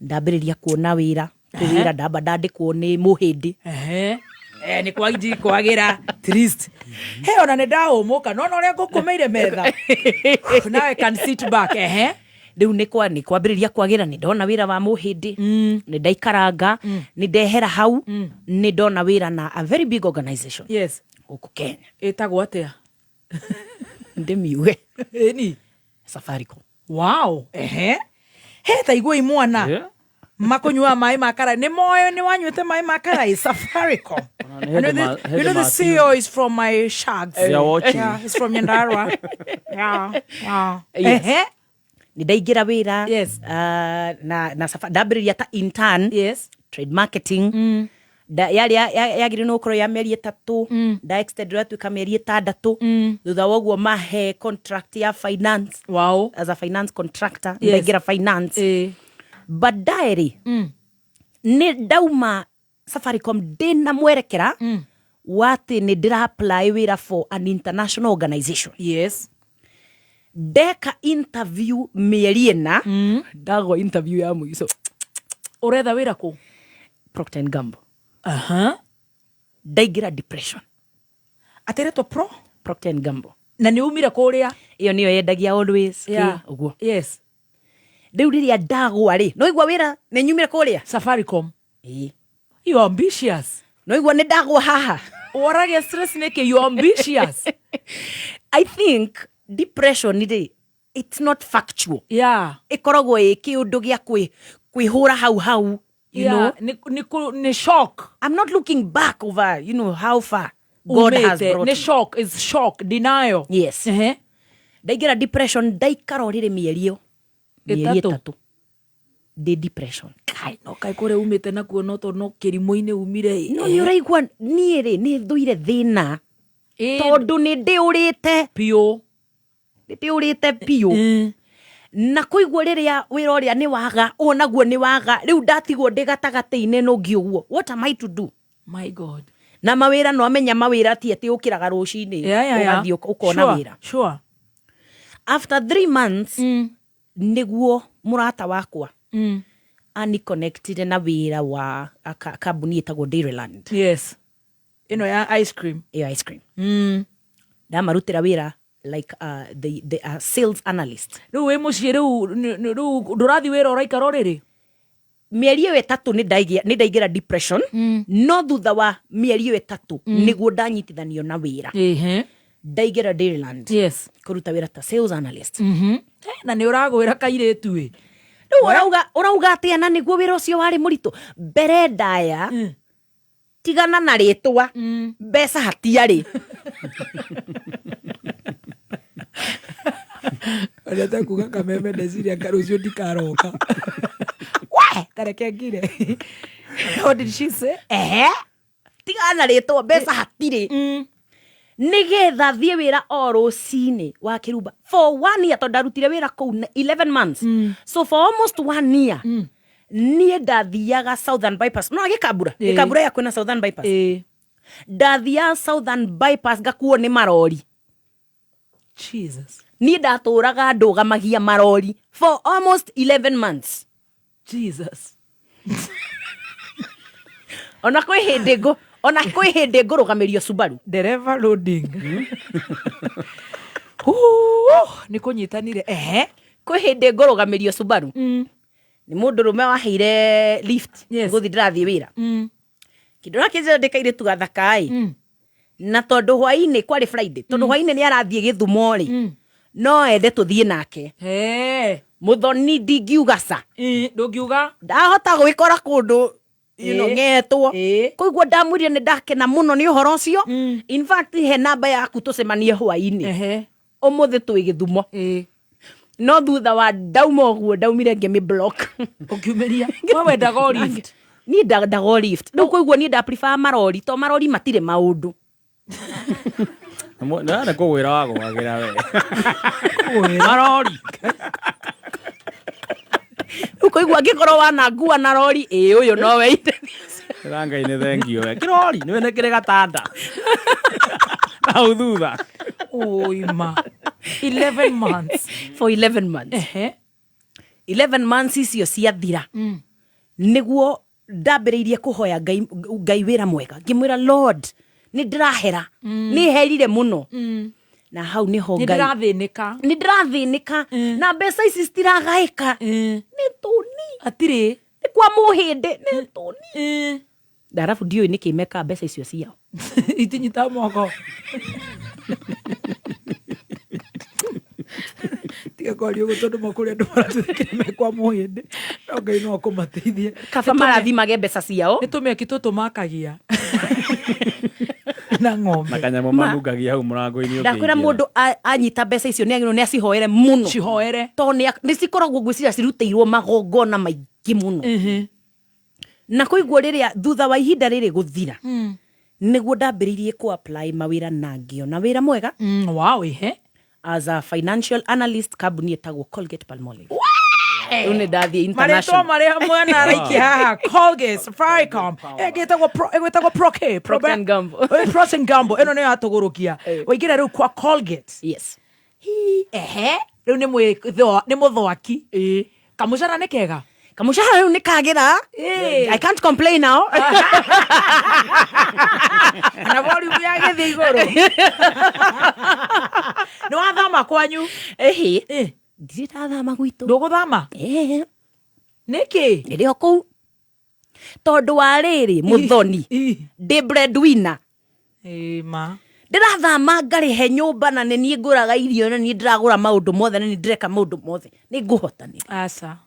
Speaker 11: Ndambĩrĩria kuona wĩra, wĩra ndamba ndandĩkwo nĩ mũhĩndĩ.
Speaker 7: Eh, nĩ kwa inji kwagĩra trist he ona nĩ ndahũmũka nona ũrĩa ngũkũmĩire metha. Now I can sit back. Ehe.
Speaker 11: Rĩu nĩ kwa nĩ kwambĩrĩria kwagĩra, nĩ ndona wĩra wa mũhĩndĩ, nĩ ndaikaranga, nĩ ndehera hau, nĩ ndona wĩra na a very big organization gũkũ Kenya.
Speaker 7: Ĩtagwo atĩa?
Speaker 11: Ndĩmiuge?
Speaker 7: Ĩni.
Speaker 11: Safaricom.
Speaker 7: Wow. Ehe, he ta iguai mwana makũnyua maĩ ma karai nĩ moyo nĩ wanyuĩte maĩ ma karai Safaricom.
Speaker 1: Nĩ
Speaker 7: You know
Speaker 1: hĩndĩ
Speaker 7: the,
Speaker 1: hĩndĩ
Speaker 7: you know the CEO is from my shags.
Speaker 1: They are watching.
Speaker 7: Yeah, he's from Nyandarua. Yeah.
Speaker 11: Yes.
Speaker 7: Ehe.
Speaker 11: Nĩ ndaingĩra wĩra na ndambĩrĩria ta intern. Trade marketing. Yarĩ yagĩrĩirwo nĩ gũkorwo ya mĩeri 3, nda extend yatuĩka mĩeri 6. Thutha wa ũguo mahe contract ya finance.
Speaker 7: Wow.
Speaker 11: As a finance contractor.
Speaker 7: Yes.
Speaker 11: Ndaingĩra finance baadaye rĩ, nĩ ndauma Safaricom ndĩna mwerekera wa atĩ nĩ ndĩra apply wĩra for an international organization. Ndeka interview mĩeri 4, ndagwa interview ya mũico.
Speaker 7: Ũretha wĩra kũ?
Speaker 11: Procter and Gamble. Ndaingĩra depression.
Speaker 7: Atĩretwo Pro?
Speaker 11: Procter and Gamble.
Speaker 7: Na nĩ umire kũrĩa?
Speaker 11: Ĩyo nĩyo yendagia Always kĩ, ũguo. Rĩu rĩrĩa ndagwa rĩ, no igua wĩra nĩ nyumire kũrĩa
Speaker 7: Safaricom.
Speaker 11: Ĩĩ.
Speaker 7: You are ambitious.
Speaker 11: No igua nĩ ndagwa haha.
Speaker 7: Woragia stress nĩkĩ? You are ambitious.
Speaker 11: I think depression rĩ, it's not factual. Ĩkoragwo ĩ kĩũndũ gĩa kwĩhũra hau hau, you know?
Speaker 7: Nĩ shock.
Speaker 11: I'm not looking back over, you know, how far God has
Speaker 7: Umĩte.
Speaker 11: brought
Speaker 7: Nĩ
Speaker 11: me.
Speaker 7: shock, is shock, denial.
Speaker 11: Yes. Ndaingĩra depression, ndaikara ũrĩrĩ mĩeri ĩyo mĩeri
Speaker 7: 3.
Speaker 11: 3 ndĩ depression.
Speaker 7: Kai, no kai kũrĩa umĩte nakuo no tondũ no kĩrimũ-inĩ umire.
Speaker 11: No nĩ ũraigua niĩ rĩ, nĩ thũire thĩna tondũ nĩ ndĩũrĩte
Speaker 7: biũ,
Speaker 11: nĩ ndĩũrĩte biũ. Na koiguo rĩrĩa wĩra ũrĩa nĩ waga, ũũ naguo nĩ waga, rĩu ndatigwo ndĩ gatagatĩ-inĩ no ngĩ ũguo, what am I to do?
Speaker 7: My God.
Speaker 11: Na mawĩra no amenya mawĩra ti atĩ ũkĩraga rũcinĩ
Speaker 7: Yeah.
Speaker 11: ũgathiĩ ũkona wĩra. After 3 months nĩguo mũrata wakwa ani connected na wĩra wa kambuni ĩtagwo Dairyland.
Speaker 7: Yes. Ĩno ya ice cream.
Speaker 11: Ĩyo ice cream. Ndamarutĩra wĩra like the sales analyst.
Speaker 7: Rĩu wĩ mũciĩ rĩu rĩu ndũrathiĩ wĩra ũraikara ũrĩrĩ?
Speaker 11: Mĩeri ĩyo 3 nĩ ndaingĩra depression, no thutha wa mĩeri ĩyo 3 nĩguo ndanyitithanio na wĩra. Ndaingĩra Dairyland kũruta wĩra ta sales analyst.
Speaker 7: Na nĩ ũragwĩra kairĩtu ĩ.
Speaker 11: Rĩu ũrauga atĩa? Na nĩguo wĩra ũcio warĩ mũritũ mbere ndaya, tigana na rĩtwa, mbeca hatiarĩ.
Speaker 7: Wendete kuga kameme, ndeciria rũciũ ndikaroka. We, tareke ngire. What did she say?
Speaker 11: Ehe, tigana na rĩtwa, mbeca hatirĩ. Nĩgetha thiĩ wĩra o rũcinĩ wa kĩrumba for one year, tondũ ndarutire wĩra kũu 11 months, so for almost one year niĩ ndathiaga Southern Bypass, no gĩkambura gĩkambura ya kwĩna Southern Bypass. Ndathiaga Southern Bypass ngakuo nĩ marori.
Speaker 7: Jesus.
Speaker 11: Niĩ ndatũraga ndũgamagia marori for almost 11 months.
Speaker 7: Jesus.
Speaker 11: Ona kwĩ hĩndĩ ngũrũgamĩrio Subaru.
Speaker 7: Dereva loading. Huu, nĩ kũnyitanire. Ehe.
Speaker 11: Kwĩ hĩndĩ ngũrũgamĩrio Subaru nĩ mũndũ rũme waheire lift. Gũthiĩ ndĩrathiĩ wĩra, kĩndũ rakĩnjĩra ndĩ kairĩtu gathaka-ĩ, na tondũ hwainĩ kwarĩ Friday, tondũ hwainĩ nĩ arathiĩ Gĩthumo rĩ, no ende tũthiĩ nake. Mũthoni, ndingiuga ca.
Speaker 7: Ndũngiuga.
Speaker 11: Ndahota gwĩkora kũndũ ng'etwo. Koguo ndamwĩrire nĩ ndakena mũno nĩ ũhoro ũcio. In fact, he namba yaku tũcemanie hwainĩ, ũmũthĩ twĩ Gĩthumo. No thutha wa ndauma ũguo, ndaumire ngĩmĩ block.
Speaker 7: Ũkiumĩria. We wendaga o lift.
Speaker 11: Niĩ ndendaga o lift. Rĩu koguo niĩ nda prefer marori, to marori matirĩ maũndũ.
Speaker 1: Nĩ kũgwĩra wagwagĩra we marori.
Speaker 11: Rĩu koiguo angĩkorwo wanangua na rori ĩ ũyũ nowe ite.
Speaker 1: Ĩra Ngai nĩ thengio we kĩrori nĩwe nĩ kĩrĩ gatanda hau thutha.
Speaker 7: Ũima. 11 months.
Speaker 11: For 11 months. 11 months icio ciathira, nĩguo ndambĩrĩirie kũhoya Ngai, Ngai wĩra mwega, ngĩmwĩra, "Lord, nĩ ndĩrahera, nĩ herire mũno." Na hau nĩho
Speaker 7: Nĩ
Speaker 11: Ngai
Speaker 7: ndĩrathĩnĩka.
Speaker 11: Nĩ ndĩrathĩnĩka na mbeca ici citiragaĩka, nĩ tũni.
Speaker 7: Hatirĩ.
Speaker 11: Nĩ kwa mũhĩndĩ, nĩ tũni. Na arabu ndiũĩ nĩkĩ mekaga mbeca icio ciao.
Speaker 7: Itinyita moko. Tiga kwaria ũguo, tondũ makũrĩ andũ maratũthikĩrĩria me kwa mũhĩndĩ, no Ngai no akũmateithie.
Speaker 11: Kaba marathimage mbeca ciao.
Speaker 7: Nĩ tũmĩaki tũtũ makagia na ng'ombe.
Speaker 1: Na kanyamũ manungagia hau mũrango-inĩ.
Speaker 11: Ndakwĩra.
Speaker 1: Ũkĩingĩra.
Speaker 11: Mũndũ anyita mbeca icio nĩ agĩrĩirwo nĩ acihoere mũno.
Speaker 7: Cihoere.
Speaker 11: Tondũ nĩ cikoragwo, ngwĩciria cirutĩirwo magongona maingĩ mũno. Na koiguo rĩrĩa thutha wa ihinda rĩrĩ gũthira, nĩguo ndambĩrĩirie kũ apply mawĩra na ngĩona wĩra mwega.
Speaker 7: Wow, ihe.
Speaker 11: As a financial analyst, kambuni ĩtagwo Colgate Palmolive. Rĩu nĩ ndathiĩ
Speaker 7: Marĩtwa
Speaker 11: international.
Speaker 7: marĩa mwana araikia haha, Colgate, Safaricom, ĩgĩtagwo ĩgwĩtagwo Pro-K,
Speaker 11: Procter and Gamble.
Speaker 7: Procter and Gamble ĩno nĩyo yatũgũrũkia waingĩra rĩu kwa Colgate.
Speaker 11: Yes.
Speaker 7: Ehe, rĩu nĩ nĩ mũthwaki, kamũcara nĩ kega.
Speaker 11: Kamũcahara rĩu nĩ kagĩra. I can't complain now.
Speaker 7: Na volume ya gĩthiĩ igũrũ. Nĩ wathama kwanyu?
Speaker 11: Ĩhĩ, ndirĩ ndathama gwitũ.
Speaker 7: Ndũgũthama? Nĩkĩ?
Speaker 11: Nĩrĩ o kũu, tondũ wa rĩrĩ, mũthoni, ndĩ breadwinner.
Speaker 7: Ma.
Speaker 11: Ndĩrathama ngarĩhe nyũmba, na nĩ niĩ ngũraga irio, na niĩ ndĩragũra maũndũ mothe, na nĩ ndĩreka maũndũ mothe, nĩ ngũhotanĩra.
Speaker 7: Aca.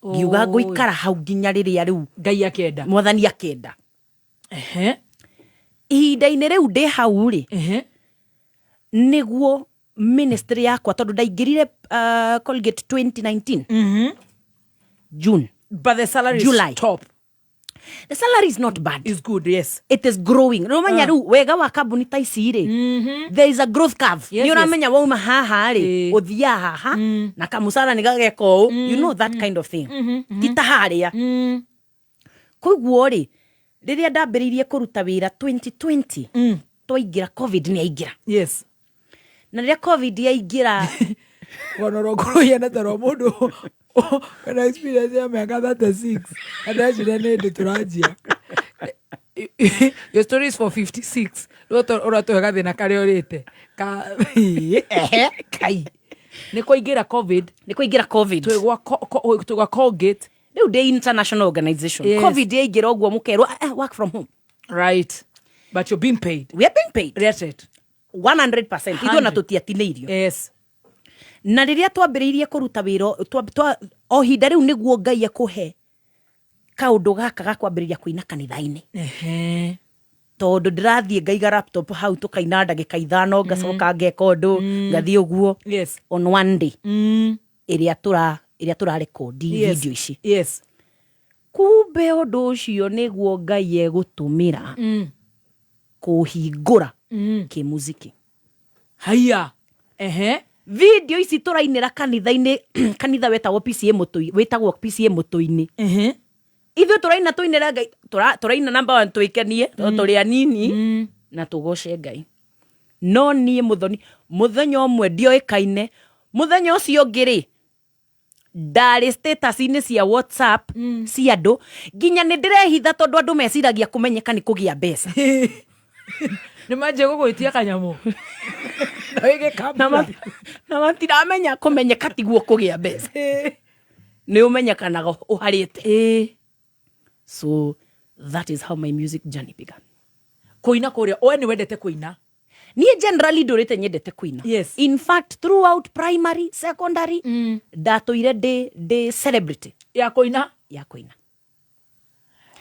Speaker 11: Ngiuga ngũikara hau nginya rĩrĩa rĩu
Speaker 7: Ngai akenda.
Speaker 11: Mwathani akenda. Ihinda-inĩ rĩu ndĩ hau rĩ, nĩguo ministry yakwa, tondũ ndaingĩrire Colgate 2019 June.
Speaker 7: But the salary
Speaker 11: July.
Speaker 7: is top.
Speaker 11: The salary is not bad.
Speaker 7: Is good, yes.
Speaker 11: It is growing. Rĩu rĩu wega wa kambuni ta ici rĩ, there is a growth curve. Nĩ ũramenya wauma haha rĩ, ũthiaga haha na kamũcara nĩ gageka ũũ, you know, that kind of thing, ti ta harĩa. Koguo rĩ, rĩrĩa ndambĩrĩirie kũruta wĩra 2020, twaingĩra COVID, nĩ aingĩra. Na rĩrĩa COVID yaingĩra,
Speaker 7: Rũgano rwaku rũhiana ta rwa mũndũ wĩna experience ya mĩaka 36 na ndeciria nĩ hĩndĩ tũranjia. Your story is for 56. Rĩu ũratũhe gathĩna karĩa ũrĩte ka kai nĩ kũingĩra COVID.
Speaker 11: Nĩ kũingĩra COVID.
Speaker 7: Twĩ gwa Colgate.
Speaker 11: Rĩu ndĩ international organization.
Speaker 7: Yes.
Speaker 11: Covid yaingĩra ũguo mũkerwo, "Ah, ah, work from home."
Speaker 7: Right, but you're being paid.
Speaker 11: We are being paid.
Speaker 7: That's it.
Speaker 11: 100%. Ithuĩ ona tũtiatinĩirio.
Speaker 7: Yes.
Speaker 11: Na rĩrĩa twambĩrĩirie kũruta wĩra o ihinda rĩu nĩguo Ngai ekũhe kaũndũ gaka ga kwambĩrĩria kũina kanitha-inĩ.
Speaker 7: Ehe.
Speaker 11: Tondũ ndĩrathiĩ ngaiga laptop hau, tũkaina ndagĩka 5, ngacoka ngeka ũndũ, ngathiĩ ũguo.
Speaker 7: Yes.
Speaker 11: On one day ĩrĩa tũra ĩrĩa tũrarekondi video ici.
Speaker 7: Yes.
Speaker 11: Kumbe ũndũ ũcio nĩguo Ngai egũtũmĩra kũhingũra kĩmuziki.
Speaker 7: Haiya. Ehe.
Speaker 11: Video ici tũrainĩra kanitha-inĩ, kanitha wetagwo PCA Mũtũi, wĩtagwo PCA Mũtũi-inĩ.
Speaker 7: Ehe.
Speaker 11: Ithuĩ tũraina tũinĩra Ngai, tũraina number one twĩkenie tondũ tũrĩ anini na tũgoce Ngai. No niĩ Mũthoni, mũthenya ũmwe ndioĩkaine, mũthenya ũcio ũngĩ rĩ, ndarĩ status-inĩ cia WhatsApp cia andũ, nginya nĩ ndĩrehitha tondũ andũ meciragia kũmenyeka nĩ kũgĩa mbeca.
Speaker 7: Nĩ manjie gũgwĩtia kanyamũ na wĩge kambura.
Speaker 11: Na matiramenya kũmenyeka tiguo kũgĩa mbeca, nĩ ũmenyekanaga ũharĩte. So that is how my music journey began.
Speaker 7: Kũina kũrĩa, we nĩ wendete kũina?
Speaker 11: Niĩ generally ndũrĩte nyendete kũina.
Speaker 7: Yes.
Speaker 11: In fact, throughout primary, secondary, ndatũire ndĩ celebrity
Speaker 7: ya kũina.
Speaker 11: Ya kũina.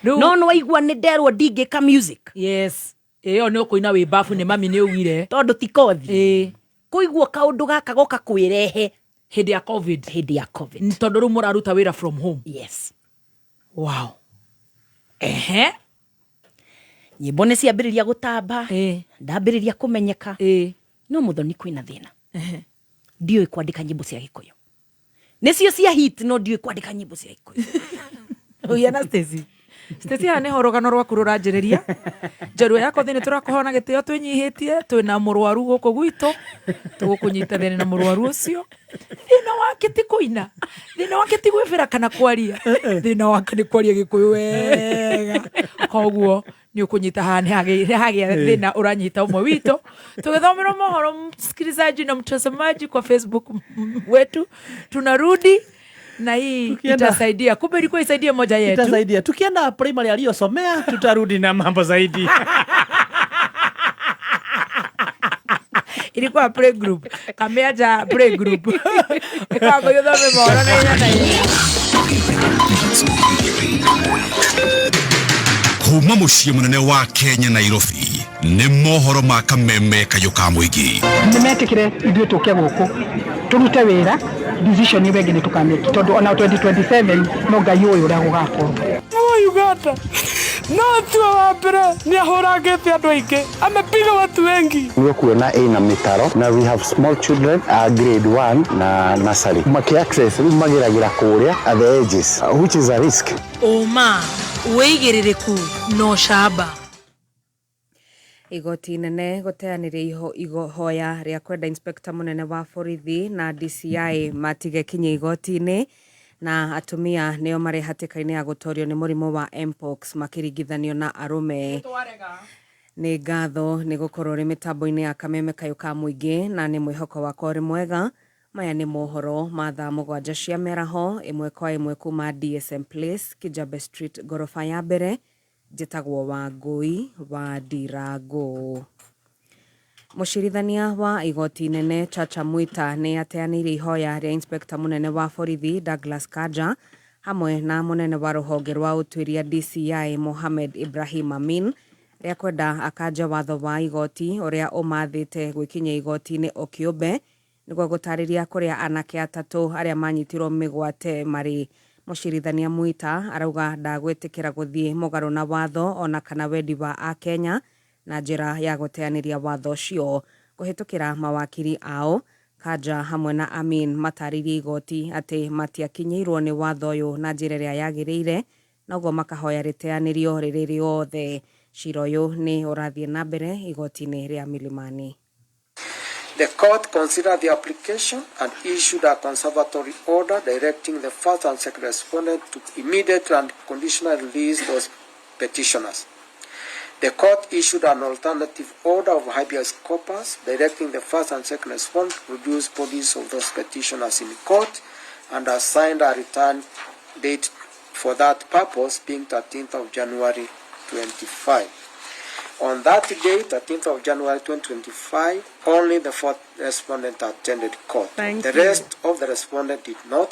Speaker 7: Rĩu
Speaker 11: No nĩwaigua nĩ nderwo ndingĩka music.
Speaker 7: Yes, ĩyo nĩ ũkũina wĩ babu, nĩ mami nĩ ugire.
Speaker 11: Tondũ ti kothi.
Speaker 7: Ĩĩ.
Speaker 11: Kũiguo kaũndũ gaka goka kwĩrehe
Speaker 7: hĩndĩ ya Covid.
Speaker 11: Hĩndĩ ya Covid.
Speaker 7: Tondũ rĩu mũraruta wĩra from home.
Speaker 11: Yes.
Speaker 7: Wow. Ehe.
Speaker 11: Nyĩmbo nĩ ciambĩrĩria gũtamba,
Speaker 7: Ĩĩ.
Speaker 11: ndambĩrĩria kũmenyeka.
Speaker 7: Ĩĩ.
Speaker 11: No Mũthoni, kwĩna thĩna.
Speaker 7: Ehe.
Speaker 11: Ndiũĩ kwandĩka nyĩmbo cia Gĩkũyũ. Nĩcio cia hit, no ndiũĩ kwandĩka nyĩmbo cia Gĩkũyũ.
Speaker 7: Ũgĩa na Stacy. Stacy, haha nĩho rũgano rwaku rũranjĩrĩria. Njorua yakwa thĩinĩ, tũrakũhona gĩtĩo twĩnyihĩtie, twĩna mũrwaru gũkũ gwitũ, tũgũkũnyitanĩra na mũrwaru ũcio. Thĩna wake ti kũina, thĩna wake ti gwĩbĩra kana kwaria, thĩna wake nĩ kwaria Gĩkũyũ wega. Koguo nĩ ũkũnyita haha nĩ hagĩa thĩna ũranyita ũmwe witũ. Tũgĩthomerwo mohoro, msikilizaji na mtazamaji kwa Facebook wetu, tunarudi na hii itasaidia. Kumbe ilikuwa isaidie moja yetu.
Speaker 14: Itasaidia. Tukienda primary aliyosomea, tutarudi na mambo zaidi.
Speaker 7: Ilikuwa playgroup, kameaja playgroup. Ĩkamba gĩthome mohoro na ihenya na ihenya.
Speaker 3: Kuma muciĩ mũnene wa Kenya, Nairobi, nĩ mohoro ma kameme kayũ ka mũingĩ.
Speaker 15: Nĩ metĩkĩre ithuĩ tũke gũkũ tũrute wĩra, decision ĩyo ĩngĩ nĩ tũkamĩki, tondũ ona 2027 no Ngai ũyũ ũrĩa gũgakorwo.
Speaker 5: Wa Uganda no tuo wa mbere nĩ ahũrangĩte andũ aingĩ, amepiga watu wengi.
Speaker 16: Nĩ ũkuona ĩna mĩtaro na we have small children, grade 1 na nursery maki access rĩu mageragĩra kũrĩa at the edges, which is a risk.
Speaker 19: Ũma, wĩigĩrĩrĩku na ũcamba.
Speaker 20: Igoti inene gũteanĩria ihoya rĩa kwenda inspector mũnene wa borithi na DCI matige kinya igoti-inĩ. Na atumia nĩo marĩ hatĩka-inĩ ya gũtorio nĩ mũrimũ wa mpox makĩringithanio na arũme. Nĩ ngatho nĩ gũkorwo ũrĩ mĩtambo-inĩ ya kameme kayũ ka mũingĩ, na nĩ mwĩhoko wakwa ũrĩ mwega. Maya nĩ mohoro ma thaa 7 cia mĩaraho, ĩmwe kwa ĩmwe kuma DSM Place, Kijabe Street, ngoroba ya mbere. Njĩtagwo Wangũi wa Ndirangũ. Mũcirithania wa igoti inene Chacha Mwita nĩ ateanĩirie ihoya rĩa inspector mũnene wa borithi Douglas Kanja hamwe na mũnene wa rũhonge rwa ũtuĩria DCI Mohamed Ibrahim Amin rĩa kwenda akanje watho wa igoti ũrĩa ũmathĩte gwĩkinyia igoti-inĩ o kĩũmbe nĩguo gũtarĩria kũrĩa anake atatũ arĩa manyitirwo mĩgwate marĩ. Mũcirithania Mwita arauga ndagwĩtĩkĩra gũthiĩ mũgarũ na watho ona kana wendi wa Akenya na njĩra ya gũteanĩria watho ũcio. Kũhĩtũkĩra mawakiri ao, Kanja hamwe na Amin matarĩirie igoti atĩ matiakinyĩirwo nĩ watho ũyũ na njĩra ĩrĩa yagĩrĩire, na ũguo makahoya rĩteanĩrio rĩrĩ rĩothe. Cira ũyũ nĩ ũrathiĩ na mbere igoti-inĩ rĩa Milimani.
Speaker 17: The court considered the application and issued a conservatory order directing the first and second respondent to immediately and conditionally release those petitioners. The court issued an alternative order of habeas corpus directing the first and second respondent to produce bodies of those petitioners in court and assigned a return date for that purpose, being 13th of January 25. On that day, 13th of January 2025, only the fourth respondent attended court.
Speaker 10: Thank
Speaker 17: the
Speaker 10: you.
Speaker 17: rest of the respondent did not.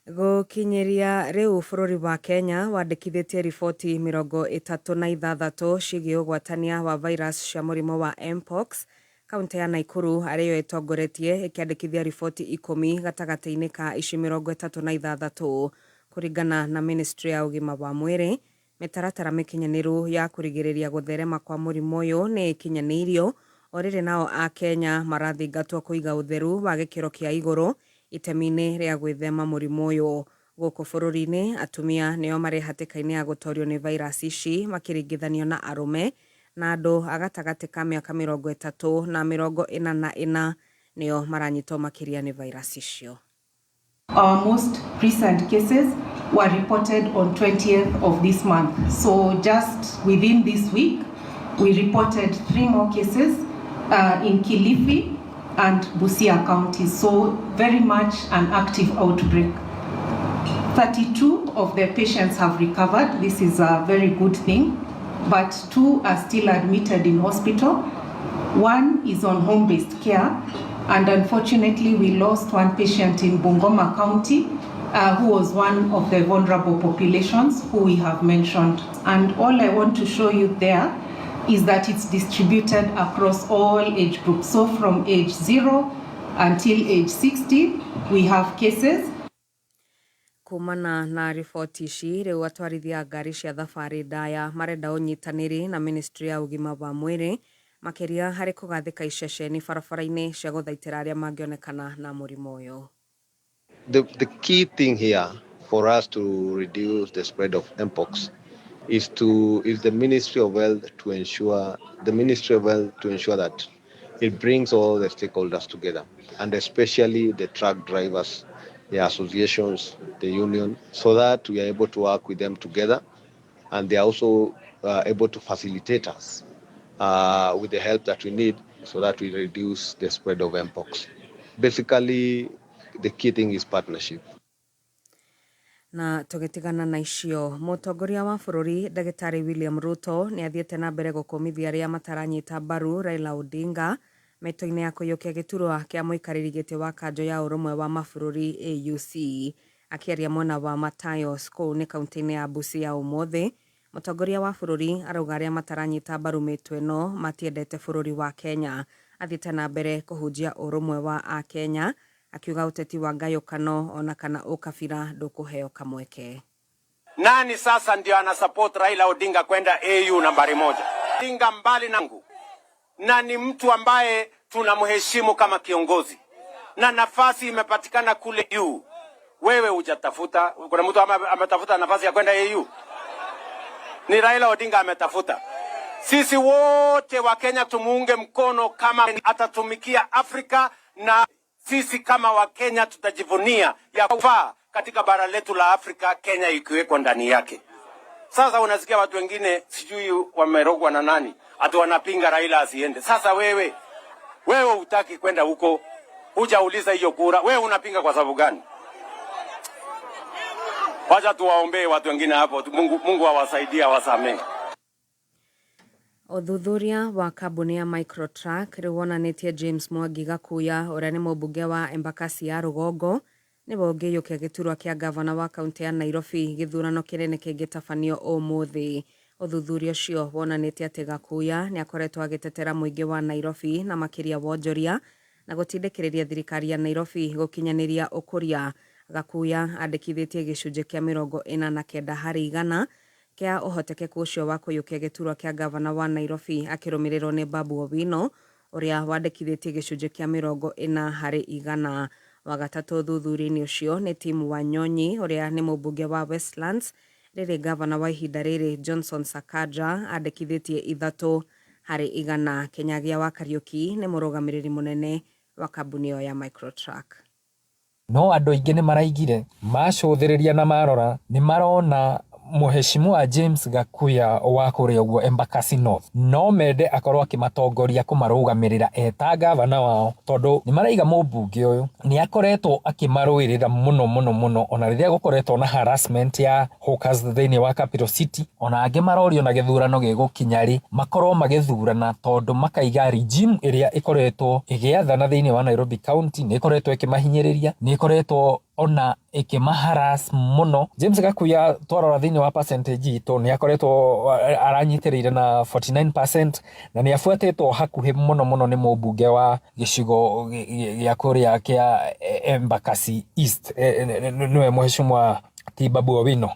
Speaker 20: Gũkinyĩria rĩu bũrũri wa Kenya wandĩkithĩtie riboti 36 ciĩgiĩ ũgwatania wa virus cia mũrimũ wa Mpox. Kaunti ya Naikuru arĩ yo ĩtongoretie ĩkĩandĩkithia riboti 10 gatagatĩ-inĩ ka ici 36. Kũringana na Ministry ya ũgima wa mwĩrĩ, mĩtaratara mĩkinyanĩru ya kũrigĩrĩria gũtherema kwa mũrimũ ũyũ nĩ ĩkinyanĩirio, o rĩrĩ nao Akenya marathingatwo kũiga ũtheru wa gĩkĩro kĩa igũrũ itemi-inĩ rĩa gwĩthema mũrimũ ũyũ. Gũkũ bũrũri-inĩ, atumia nĩo marĩ hatĩka-inĩ ya gũtorio nĩ vairasi ici makĩringithanio na arũme, na andũ a gatagatĩ ka mĩaka 34 na 44 nĩo maranyitwo makĩria nĩ vairasi icio.
Speaker 2: Our most recent cases were reported on 20th of this month. So just within this week, we reported 3 more cases in Kilifi and Busia counties. So very much an active outbreak. 32 of the patients have recovered. This is a very good thing, but 2 are still admitted in hospital. 1 is on home-based care, and unfortunately we lost 1 patient in Bungoma County, who was one of the vulnerable populations who we have mentioned. And all I want to show you there is that it's distributed across all age groups. So from age 0 until age 60, we have cases.
Speaker 20: Kumana na riboti ici rĩu atwarithia ngari cia thabarĩ ndaya marenda ũnyitanĩri na Ministry ya ũgima wa mwĩrĩ makĩria harĩ kũgathĩka iceceni barabara-inĩ cia gũthaitĩra arĩa mangĩonekana na mũrimũ ũyũ.
Speaker 18: The key thing here for us to reduce the spread of Mpox is the Ministry of Health to ensure the Ministry of Health to ensure that it brings all the stakeholders together, and especially the truck drivers, the associations, the union, so that we are able to work with them together, and they are also able to facilitate us with the help that we need so that we reduce the spread of Mpox. Basically, the key thing is partnership.
Speaker 20: Na tũgĩtigana na icio, mũtongoria wa bũrũri Ndagĩtarĩ William Ruto nĩ athiĩte na mbere gũkũmithia arĩa mataranyita mbaru Raila Odinga mĩtũ-inĩ ya kũiyũkia gĩturwa kĩa mũikarĩri gĩtĩ wa kanjũ ya ũrũmwe wa mabũrũri AUC. Akĩaria mwena wa Matayos kũu nĩ kaunti-inĩ ya Busia ũmũthĩ, mũtongoria wa bũrũri arauga arĩa mataranyita mbaru mĩtũ ĩno matiendete bũrũri wa Kenya. Athiĩte na mbere kũhunjia ũrũmwe wa Akenya, akiuga ũteti wa ngayũkano ona kana ũkabira ndũkũheo kamweke.
Speaker 22: Nani sasa ndio ana support Raila Odinga kwenda AU nambari 1? Odinga mbali nangu, na ni mtu ambaye tunamheshimu kama kiongozi, na nafasi imepatikana kule EU. Wewe hujatafuta. Kuna mtu ametafuta nafasi ya kwenda AU? Ni Raila Odinga ametafuta. Sisi wote wa Kenya tumuunge mkono kama atatumikia Afrika, na sisi kama wa Kenya tutajivunia ya kufaa katika bara letu la Afrika, Kenya ikiwekwa ndani yake. Sasa unasikia watu wengine sijui wamerogwa na nani, ati wanapinga Raila asiende. Sasa wewe hutaki kwenda huko, hujauliza hiyo kura, wewe unapinga kwa sababu gani? Wacha tuwaombee watu wengine hapo, Mungu awasaidie, awasamee.
Speaker 20: Ũthuthuria wa kambuni ya Microtrack rĩu wonanĩtie James Mwangi Gakuya ũrĩa nĩ mũmbunge wa Embakasi ya Rũgongo nĩwe ũngĩiyũkia gĩturwa kĩa gavana wa kaunti ya Nairobi gĩthurano kĩnene kĩngĩtabanio ũmũthĩ. Ũthuthuria ũcio wonanĩtie atĩ Gakuya nĩ akoretwo agĩtetera mũingĩ wa Nairobi na makĩria wonjoria na gũtindĩkĩrĩria thirikari ya Nairobi gũkinyanĩria ũkũria. Gakuya andĩkithĩtie gĩcunjĩ kĩa 49 harĩ igana kĩa ũhotekeku ũcio wa kũiyũkia gĩturwa kĩa gavana wa Nairobi akĩrũmĩrĩrwo nĩ Babu Owino ũrĩa wandĩkithĩtie gĩcunjĩ kĩa 40 harĩ igana. Wa gatatũ ũthuthuria-inĩ ũcio nĩ Tim Wanyonyi ũrĩa nĩ mũmbunge wa Westlands, rĩrĩ gavana wa ihinda rĩrĩ Johnson Sakaja andĩkithĩtie 3 harĩ igana. Kinyagia wa Kariuki nĩ mũrũgamĩrĩri mũnene wa kambuni ĩyo ya Microtrack.
Speaker 23: No andũ aingĩ nĩ maraigire macũthĩrĩria na marora nĩ marona
Speaker 4: Mheshimiwa James Gakuya wa kũrĩa ũguo Embakasi North no mende akorwo akĩmatongoria kũmarũgamĩrĩra eta gavana wao, tondũ nĩ maraiga mũmbunge ũyũ nĩ akoretwo akĩmarũĩrĩra mũno mũno mũno, ona rĩrĩa gũkoretwo na harassment ya hawkers thĩinĩ wa Capital City. Ona angĩ marorio na gĩthurano gĩgũkinya rĩ makorwo magĩthurana, tondũ makaiga regime ĩrĩa ĩkoretwo ĩgĩathana thĩinĩ wa Nairobi County nĩ ĩkoretwo ĩkĩmahinyĩrĩria, nĩ ĩkoretwo ona ĩkĩmaharas mũno. James Gakuya twarora thĩinĩ wa percentage itũ nĩ akoretwo aranyitĩrĩire na 49%, na nĩ abuatĩtwo hakuhĩ mũno mũno nĩ mũmbunge wa gĩcigo gĩa kũrĩa kĩa Embakasi East, nĩwe Mheshimiwa ti Babu Owino.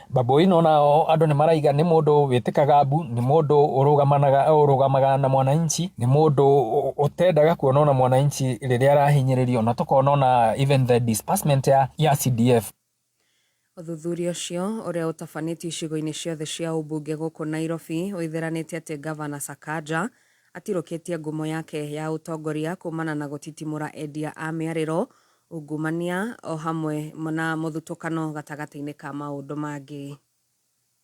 Speaker 4: Babu Owino nao andũ nĩ maraiga nĩ mũndũ wĩtĩkaga mbu, nĩ mũndũ ũrũgamaga na mwananchi, nĩ mũndũ ũtendaga kuona ona mwananchi rĩrĩa arahinyĩrĩrio, na tũkona ona even the disbursement ya CDF.
Speaker 20: Ũthuthuria ũcio ũrĩa ũtabanĩtio icigo-inĩ ciothe cia ũmbunge gũkũ Nairobi ũithĩranĩtie atĩ Gavana Sakaja atirũkĩtie ngumo yake ya ũtongoria kumana na gũtitimũra endia a mĩarĩro, ungumania o hamwe na mũthutũkano gatagatĩ-inĩ ka maũndũ mangĩ.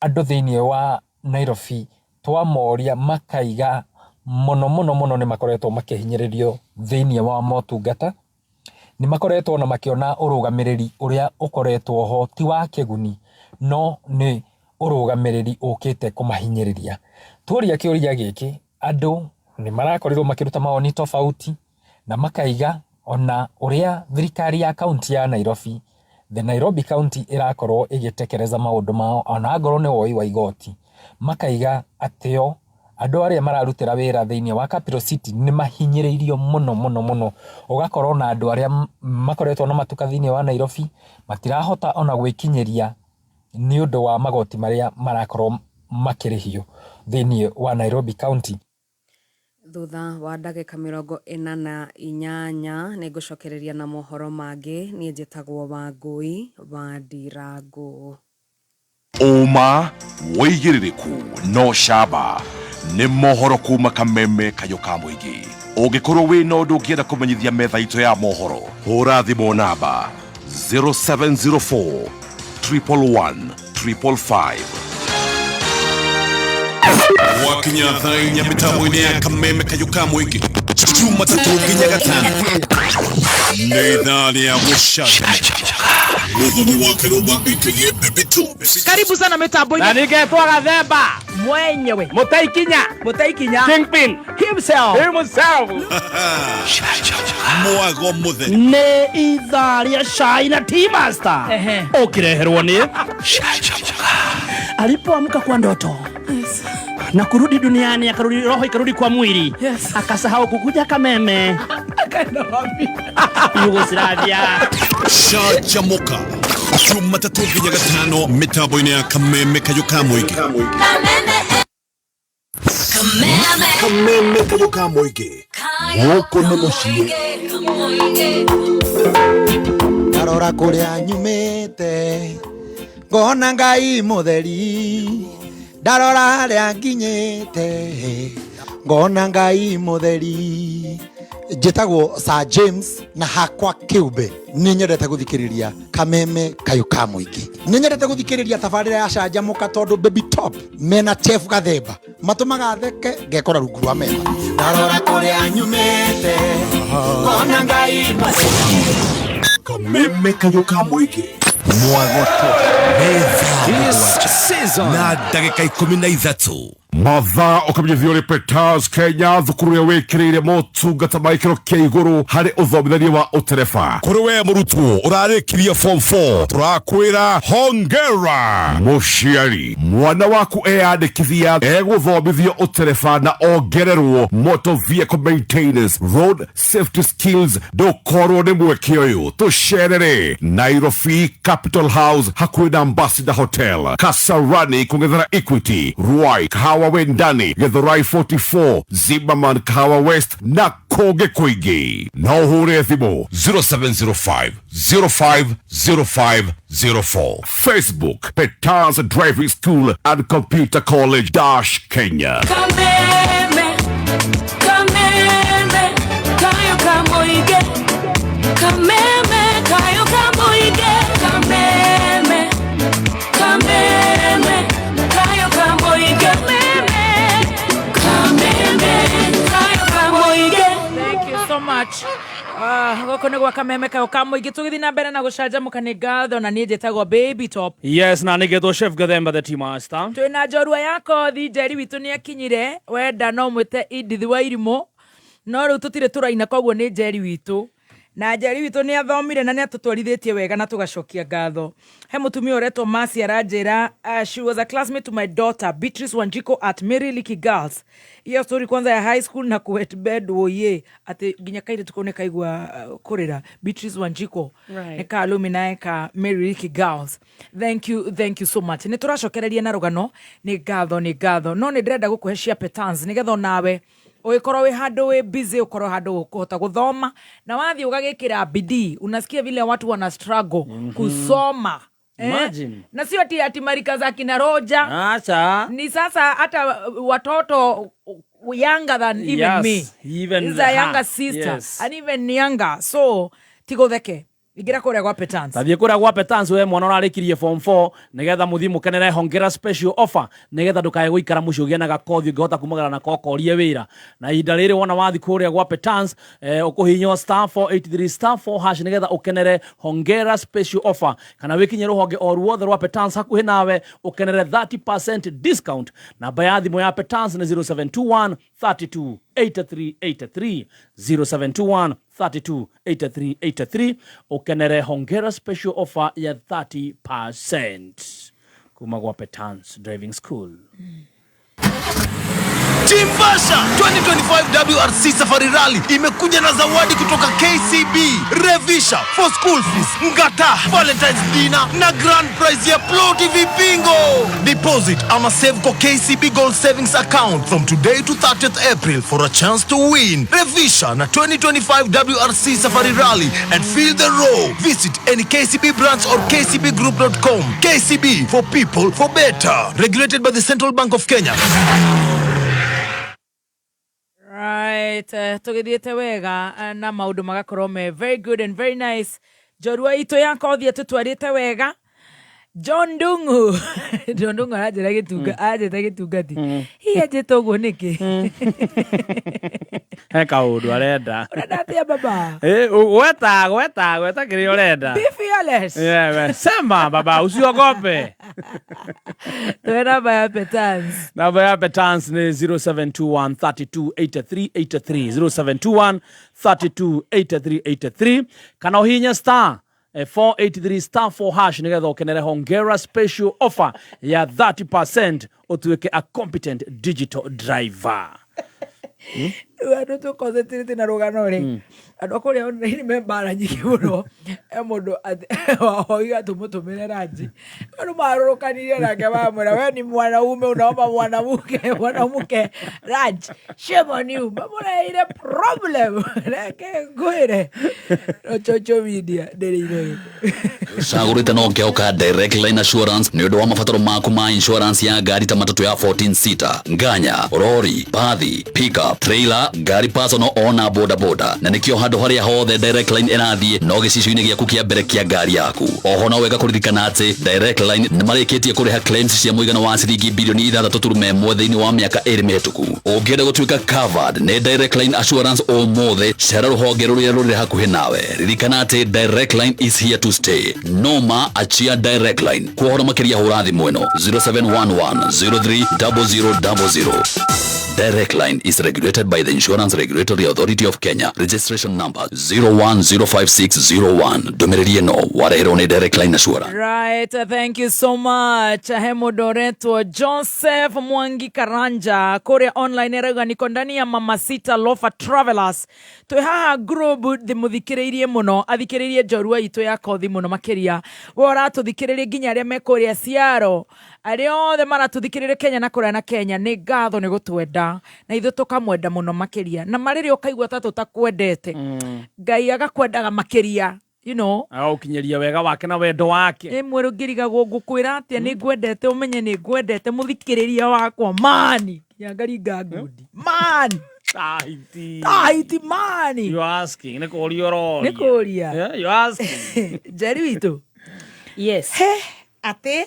Speaker 4: Andũ thĩinĩ wa Nairobi twamoria makaiga mũno mũno mũno nĩ makoretwo makĩhinyĩrĩrio thĩinĩ wa motungata, nĩ makoretwo na makĩona ũrũgamĩrĩri ũrĩa ũkoretwo ho ti wa kĩguni, no nĩ ũrũgamĩrĩri ũkĩte kũmahinyĩrĩria. Tuoria kĩũria gĩkĩ, andũ nĩ marakorirwo makĩruta mawoni tofauti na makaiga ona ũrĩa thirikari ya kaunti ya Nairobi, the Nairobi County, ĩrakorwo ĩgĩtekereza maũndũ mao ona angorwo nĩ woi wa igoti, makaiga atĩo andũ arĩa mararutĩra wĩra thĩinĩ wa Capital City nĩ mahinyĩrĩirio mũno mũno mũno, ũgakorwo na andũ arĩa makoretwo na matuka thĩinĩ wa Nairobi matirahota ona gwĩkinyĩria nĩ ũndũ wa magoti marĩa marakorwo makĩrĩhio thĩinĩ wa Nairobi County.
Speaker 20: Thutha wa ndagĩka 48 nĩ ngũcokereria na mohoro mangĩ. Niĩ njĩtagwo Wangũi wa Ndirangu.
Speaker 3: Ũma, wĩigĩrĩrĩku no camba nĩ mohoro kuma Kameme Kayũ ka Mũingĩ. Ũngĩkorwo wĩna ũndũ ũngĩenda kũmenyithia metha itũ ya mohoro, hũra thimũ namba 0704 111 555.
Speaker 8: Wakinya thaa 4 mĩtambo-inĩ ya Kameme Kayũ ka Mũingĩ, Jumatatũ nginya Gatano, nĩ ithaa rĩa gũcanjamũka. Mũthoni wa Kĩrũmba aka Baby Top.
Speaker 7: Karibu sana mitambo-inĩ.
Speaker 1: Na ningetwo Gathemba
Speaker 7: mwenyewe.
Speaker 1: Mũtaikinya.
Speaker 7: Mũtaikinya.
Speaker 1: Kingpin
Speaker 7: himself.
Speaker 1: Himself.
Speaker 8: Mwago mũtheri.
Speaker 1: Nĩ ithaa rĩa cai na tea master. Ũkĩreherwo nĩ alipoamka kwa ndoto na kurudi duniani, akarudi roho ikarudi kwa mwili, akasahau kukuja Kameme.
Speaker 7: Akaenda wapi?
Speaker 1: Yugoslavia.
Speaker 8: Canjamũka Jumatatũ nginya Gatano mĩtambo-inĩ ya Kameme Kayũ ka Mũingĩ.
Speaker 3: Kameme Kayũ ka Mũingĩ, gũkũ nĩ mũciĩ.
Speaker 9: Ndarora kũrĩa nyumĩte ngona Ngai mũtheri, ndarora harĩa nginyĩte ngona Ngai mũtheri. Njĩtagwo Sir James na hakwa kĩũmbe nĩ nyendete gũthikĩrĩria Kameme Kayũ ka Mũingĩ. Nĩ nyendete gũthikĩrĩria tabarĩra ya Canjamũka tondũ Baby Top mena Chef Gathemba matũmaga theke ngekora rungu rwa metha. Ndarora kũrĩa nyumĩte ngona Ngai mũtheri.
Speaker 3: Kameme Kayũ ka Mũingĩ, mwagoto
Speaker 12: This season
Speaker 3: na ndagĩka 13 mathaa ũkamenyithio nĩ Peters Kenya, thukuru ĩrĩa wĩkĩrĩire motungata ma gĩkĩro kĩa igũrũ harĩ ũthomithania wa ũtereba. Kũrĩ we mũrutwo ũrarĩkirie form 4, tũrakwĩra hongera. Mũciari, mwana waku eyandĩkithia egũthomithio ũtereba na ongererwo motor vehicle maintenance, road safety skills. Ndũkorwo nĩ mweke ũyũ, tũcerere Nairobi Capital House hakuhĩ na Ambassador Hotel, Kasarani kũng'ethera Equity, Ruai, Kahawa Wendani, Githurai 44, Zimmerman, Kahawa West na kũngĩ kũingĩ. No ũhũre thimũ 0705 050504. Facebook, Peters Driving School and Computer College dash Kenya.
Speaker 19: Kameme, kameme, kayo kamoige. Kameme, kayo kamoige. Kameme, kameme.
Speaker 7: Gũkũ nĩ gwa kameme kayo ka mũingĩ tũgĩthiĩ na mbere na gũcanjamũka nĩ ngatho na niĩ njĩtagwo Baby Top.
Speaker 1: Yes, na nĩgetwo Chef Gathemba the tea master.
Speaker 7: Twĩna njorua ya kothi njeri witũ nĩ akinyire wenda no mwĩte Edith wa irimũ no rĩu tũtirĩ tũraina koguo nĩ njeri witũ na njeri witũ nĩ athomire na nĩ atũtwarithĩtie wega na tũgacokia ngatho. He mũtumia ũretwo Mercy aranjĩra she was a classmate to my daughter Beatrice Wanjiko at Mary Leakey Girls. Iyo story kwanza ya high school na kuwet bed woye atĩ nginya kairĩtu kau nĩ kaigua kũrĩra. Beatrice Wanjiko nĩ ka alumni ka Mary Leakey Girls. Thank you, thank you so much. Nĩ tũracokereria na rũgano, nĩ ngatho, nĩ ngatho. No nĩ ndĩrenda gũkũhe cia Petans nĩgetha onawe ũgĩkorwo wĩ handũ wĩ busy ũkorwo handũ ũkũhota gũthoma na wathiĩ ũgagĩkĩra bidii. Unasikia vile watu wana struggle kusoma.
Speaker 1: Imagine.
Speaker 7: Na sio ati ati marika za kina Roja.
Speaker 1: Acha.
Speaker 7: Ni sasa hata watoto younger than even
Speaker 1: Yes,
Speaker 7: me.
Speaker 1: even
Speaker 7: Is a
Speaker 1: her.
Speaker 7: younger sister.
Speaker 1: Yes.
Speaker 7: And even younger. So tigotheke. Ingĩra kũrĩa gwa Petans.
Speaker 1: Tathiĩ kũrĩa gwa Petans we mwana ũrarĩkirie form 4 nĩgetha mũthiĩ mũkenere hongera special offer nĩgetha ndũkae gũikara mũciĩ ũgĩe na gakothi ũngĩhota kumagara nako ũkorie wĩra. Na ihinda rĩrĩ wona wathiĩ kũrĩa gwa Petans ũkũhihinywo star 483 star 4 hash nĩgetha ũkenere hongera special offer kana wĩkinye rũhonge o ruothe rwa Petans hakuhĩ nawe ũkenere 30% discount. Namba ya thimũ ya Petans nĩ 0721 32 83 83 0721 32 83 83 ũkenere hongera special offer ya 30% kuma gwa Petans Driving School.
Speaker 6: Timbasha 2025 WRC Safari Rally imekuja na zawadi kutoka KCB, Revisha for school fees, Ngata, Valentine's dinner na grand prize ya ploti Vipingo. Deposit ama save kwa KCB Gold Savings Account from today to 30th April for a chance to win. Revisha na 2025 WRC Safari Rally and feel the roar. Visit any KCB branch or kcbgroup.com. KCB for people for better. Regulated by the Central Bank of Kenya.
Speaker 7: Right, tũgĩthiĩte wega na maũndũ magakorwo me very good and very nice. Njorua itũ ya kothi ĩtũtwarĩte wega. John Ndung'u. John Ndung'u aranjĩra gĩtunga, anjĩta gĩtungati. Hihi anjĩta ũguo nĩkĩ?
Speaker 1: He kaũndũ arenda.
Speaker 7: Ũrenda atĩa baba?
Speaker 1: Gweta, gweta, gweta kĩrĩa ũrenda.
Speaker 7: Be fearless.
Speaker 1: Yeah, we. Sema baba, usiogope.
Speaker 7: Tuwe namba ya Petans.
Speaker 1: Namba ya Petans ni 0721 32 83 83 0721 32 83 83 kana ũhihinye star 483 star 4 hash nĩgetha ũkenere hongera special offer ya 30% ũtuĩke a competent digital driver.
Speaker 7: Rĩu andũ tũconcentrate na rũgano rĩ, andũ a kũrĩa online me mbara nyingĩ mũno. He mũndũ oiga tũmũtũmĩre ranji, andũ marũrũkanirie nake mamwĩra we ni mwanaume unaomba mwanamke mwanamke ranji, shame on you, mamũreheire problem. Reke ngwĩre no social media ndĩrĩ irĩ.
Speaker 21: Cagũrĩte no ngĩhoka Direct Line Assurance nĩ ũndũ wa mabataro maku ma insurance ya ngari ta matatũ ya 14 seater, nganya, rori, bathi, pickup, trailer, ngari personal ona boda boda. Na nĩkĩo handũ harĩa hothe Direct Line ĩrathiĩ no gĩcicio-inĩ gĩaku kĩa mbere kĩa ngari yaku. Oho no wega kũririkana atĩ Direct Line nĩ marĩkĩtie kũrĩha claims cia mũigana wa ciringi bilioni ithathatũ turuma ĩmwe thĩinĩ wa mĩaka ĩrĩ mĩhĩtũku. Ũngĩenda gũtuĩka covered nĩ Direct Line Assurance ũmũthĩ, cera rũhonge rũrĩa rũrĩ hakuhĩ nawe. Ririkana atĩ Direct Line is here to stay. Noma achia Direct Line. Kwa ũhoro makĩria hũra thimũ ĩno 0711 03 00 00. Direct Line is regulated by the Insurance Regulatory Authority of Kenya. Registration number 0105601. Ndũmĩrĩri ĩno wareherwo nĩ Direct Line Assurance.
Speaker 7: Right, thank you so much. He mũndũ ũretwo Joseph Mwangi Karanja kũrĩa online arauga niko ndani ya Mamacita Lofa Travelers. Twĩ haha group ndĩmũthikĩrĩirie mũno, athikĩrĩirie njorua itũ ya kothi mũno makĩria. We ũratũthikĩrĩria nginya arĩa me kũrĩa Ciaro, arĩa othe maratũthikĩrĩria Kenya na kũrĩa na Kenya, nĩ ngatho nĩ gũtwenda na ithuĩ tũkamwenda mũno makĩria. Na marĩrĩ ũkaigua ta tũtakwendete, Ngai agakwendaga makĩria. You know.
Speaker 1: Agagũkinyĩria wega wake na wendo wake.
Speaker 7: Ĩ mwerũ ngĩrigagwo ngũkwĩra atĩa nĩ ngwendete ũmenye nĩ ngwendete mũthikĩrĩria wakwa mani nginya ngaringa ngundi mani.
Speaker 1: Tahiti.
Speaker 7: Tahiti mani.
Speaker 1: You are asking, nĩ kũũria ũroria.
Speaker 7: Nĩ kũũria.
Speaker 1: Yeah, you are asking.
Speaker 7: Njeri witũ.
Speaker 11: Yes.
Speaker 7: He, atĩ?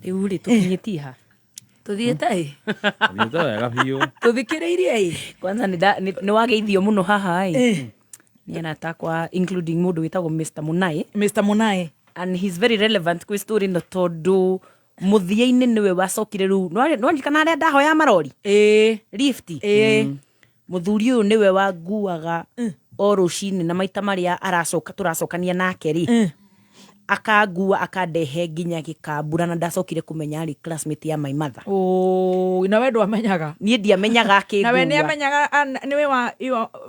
Speaker 11: Rĩu rĩ, tũkinyĩtie ha?
Speaker 7: Tũthiĩte ĩ?
Speaker 1: Tũthiĩte wega biũ.
Speaker 7: Tũthikĩrĩirie ĩ?
Speaker 11: Kwanza nĩ wageithio mũno haha ĩ. Nĩ arata akwa including mũndũ wĩtagwo Mr Munai.
Speaker 7: Mr Munai.
Speaker 11: And he's very relevant kwĩ story ĩno tondũ mũthia-inĩ nĩwe wacokire rĩu nĩwaririkana harĩa ndahoya marori?
Speaker 7: Ĩĩ.
Speaker 11: Lift?
Speaker 7: Ĩĩ.
Speaker 11: Mũthuri ũyũ nĩwe wanguaga o rũcinĩ na maita marĩa aracoka tũracokania nake rĩ akangua akandehe nginya gĩkambura na ndacokire kũmenya arĩ classmate ya my mother.
Speaker 7: Oh, na we ndwamenyaga?
Speaker 11: Niĩ ndiamenyaga akĩngua.
Speaker 7: Na we nĩamenyaga nĩ wĩ wa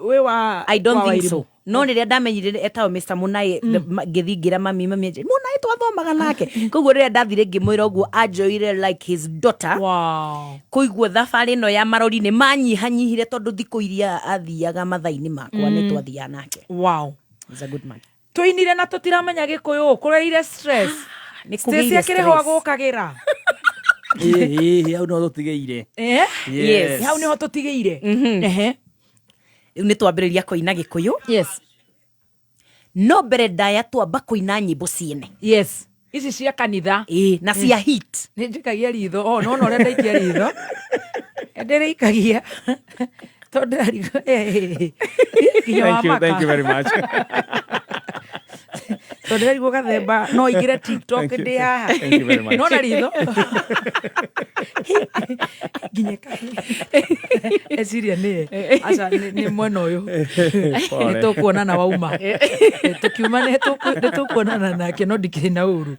Speaker 7: wĩ wa
Speaker 11: I don't
Speaker 7: wa
Speaker 11: think
Speaker 7: Wairimu?
Speaker 11: so. No rĩrĩa ndamenyire etagwo Mr Munai ngĩthiĩ ngĩra mami, mami anjĩra, Munai twathomaga nake. Koguo rĩrĩa ndathire ngĩmwĩra ũguo anjoire like his daughter.
Speaker 7: Wow.
Speaker 11: Koiguo thabarĩ ĩno ya marori nĩ manyihanyihire tondũ thikũ iria athiaga mathaa-inĩ makwa nĩ twathiaga nake.
Speaker 7: Wow.
Speaker 11: He's a good man.
Speaker 7: Tũinire na tũtiramenya gĩkũyũ, kũreire stress.
Speaker 11: Nĩ
Speaker 7: Stacy
Speaker 11: kũgĩire
Speaker 7: akĩrĩ ho
Speaker 11: stress.
Speaker 7: agũkagĩra.
Speaker 1: Ĩĩ, hau no tũtigĩire.
Speaker 7: Eh?
Speaker 1: Yes.
Speaker 7: Hau nĩho tũtigĩire. Ehe.
Speaker 11: Rĩu nĩ twambĩrĩria kũina gĩkũyũ.
Speaker 7: Yes.
Speaker 11: No mbere ndaya twamba kũina nyĩmbo ciene.
Speaker 7: Yes. Ici cia kanitha.
Speaker 11: Ĩĩ, na cia hit.
Speaker 7: Nĩ njikagia ritho. Oh, nona ũrĩa ndaikia ritho. Ndĩrĩikagia. Tondũ ndĩrarigwo. Nginya
Speaker 1: Thank you,
Speaker 7: wamaka.
Speaker 1: thank you very much.
Speaker 7: Tondũ ndĩrarigwo gathemba no ingĩre TikTok
Speaker 1: Thank you.
Speaker 7: ndĩ haha.
Speaker 1: Thank you very much.
Speaker 7: Nona ritho. Nginya eciria nĩye. Aca nĩ mwena ũyũ.
Speaker 1: Pole.
Speaker 7: Nĩ tũkuonana wauma. Tũkiuma nĩ tũkuonana nake no ndikĩrĩ na ũru.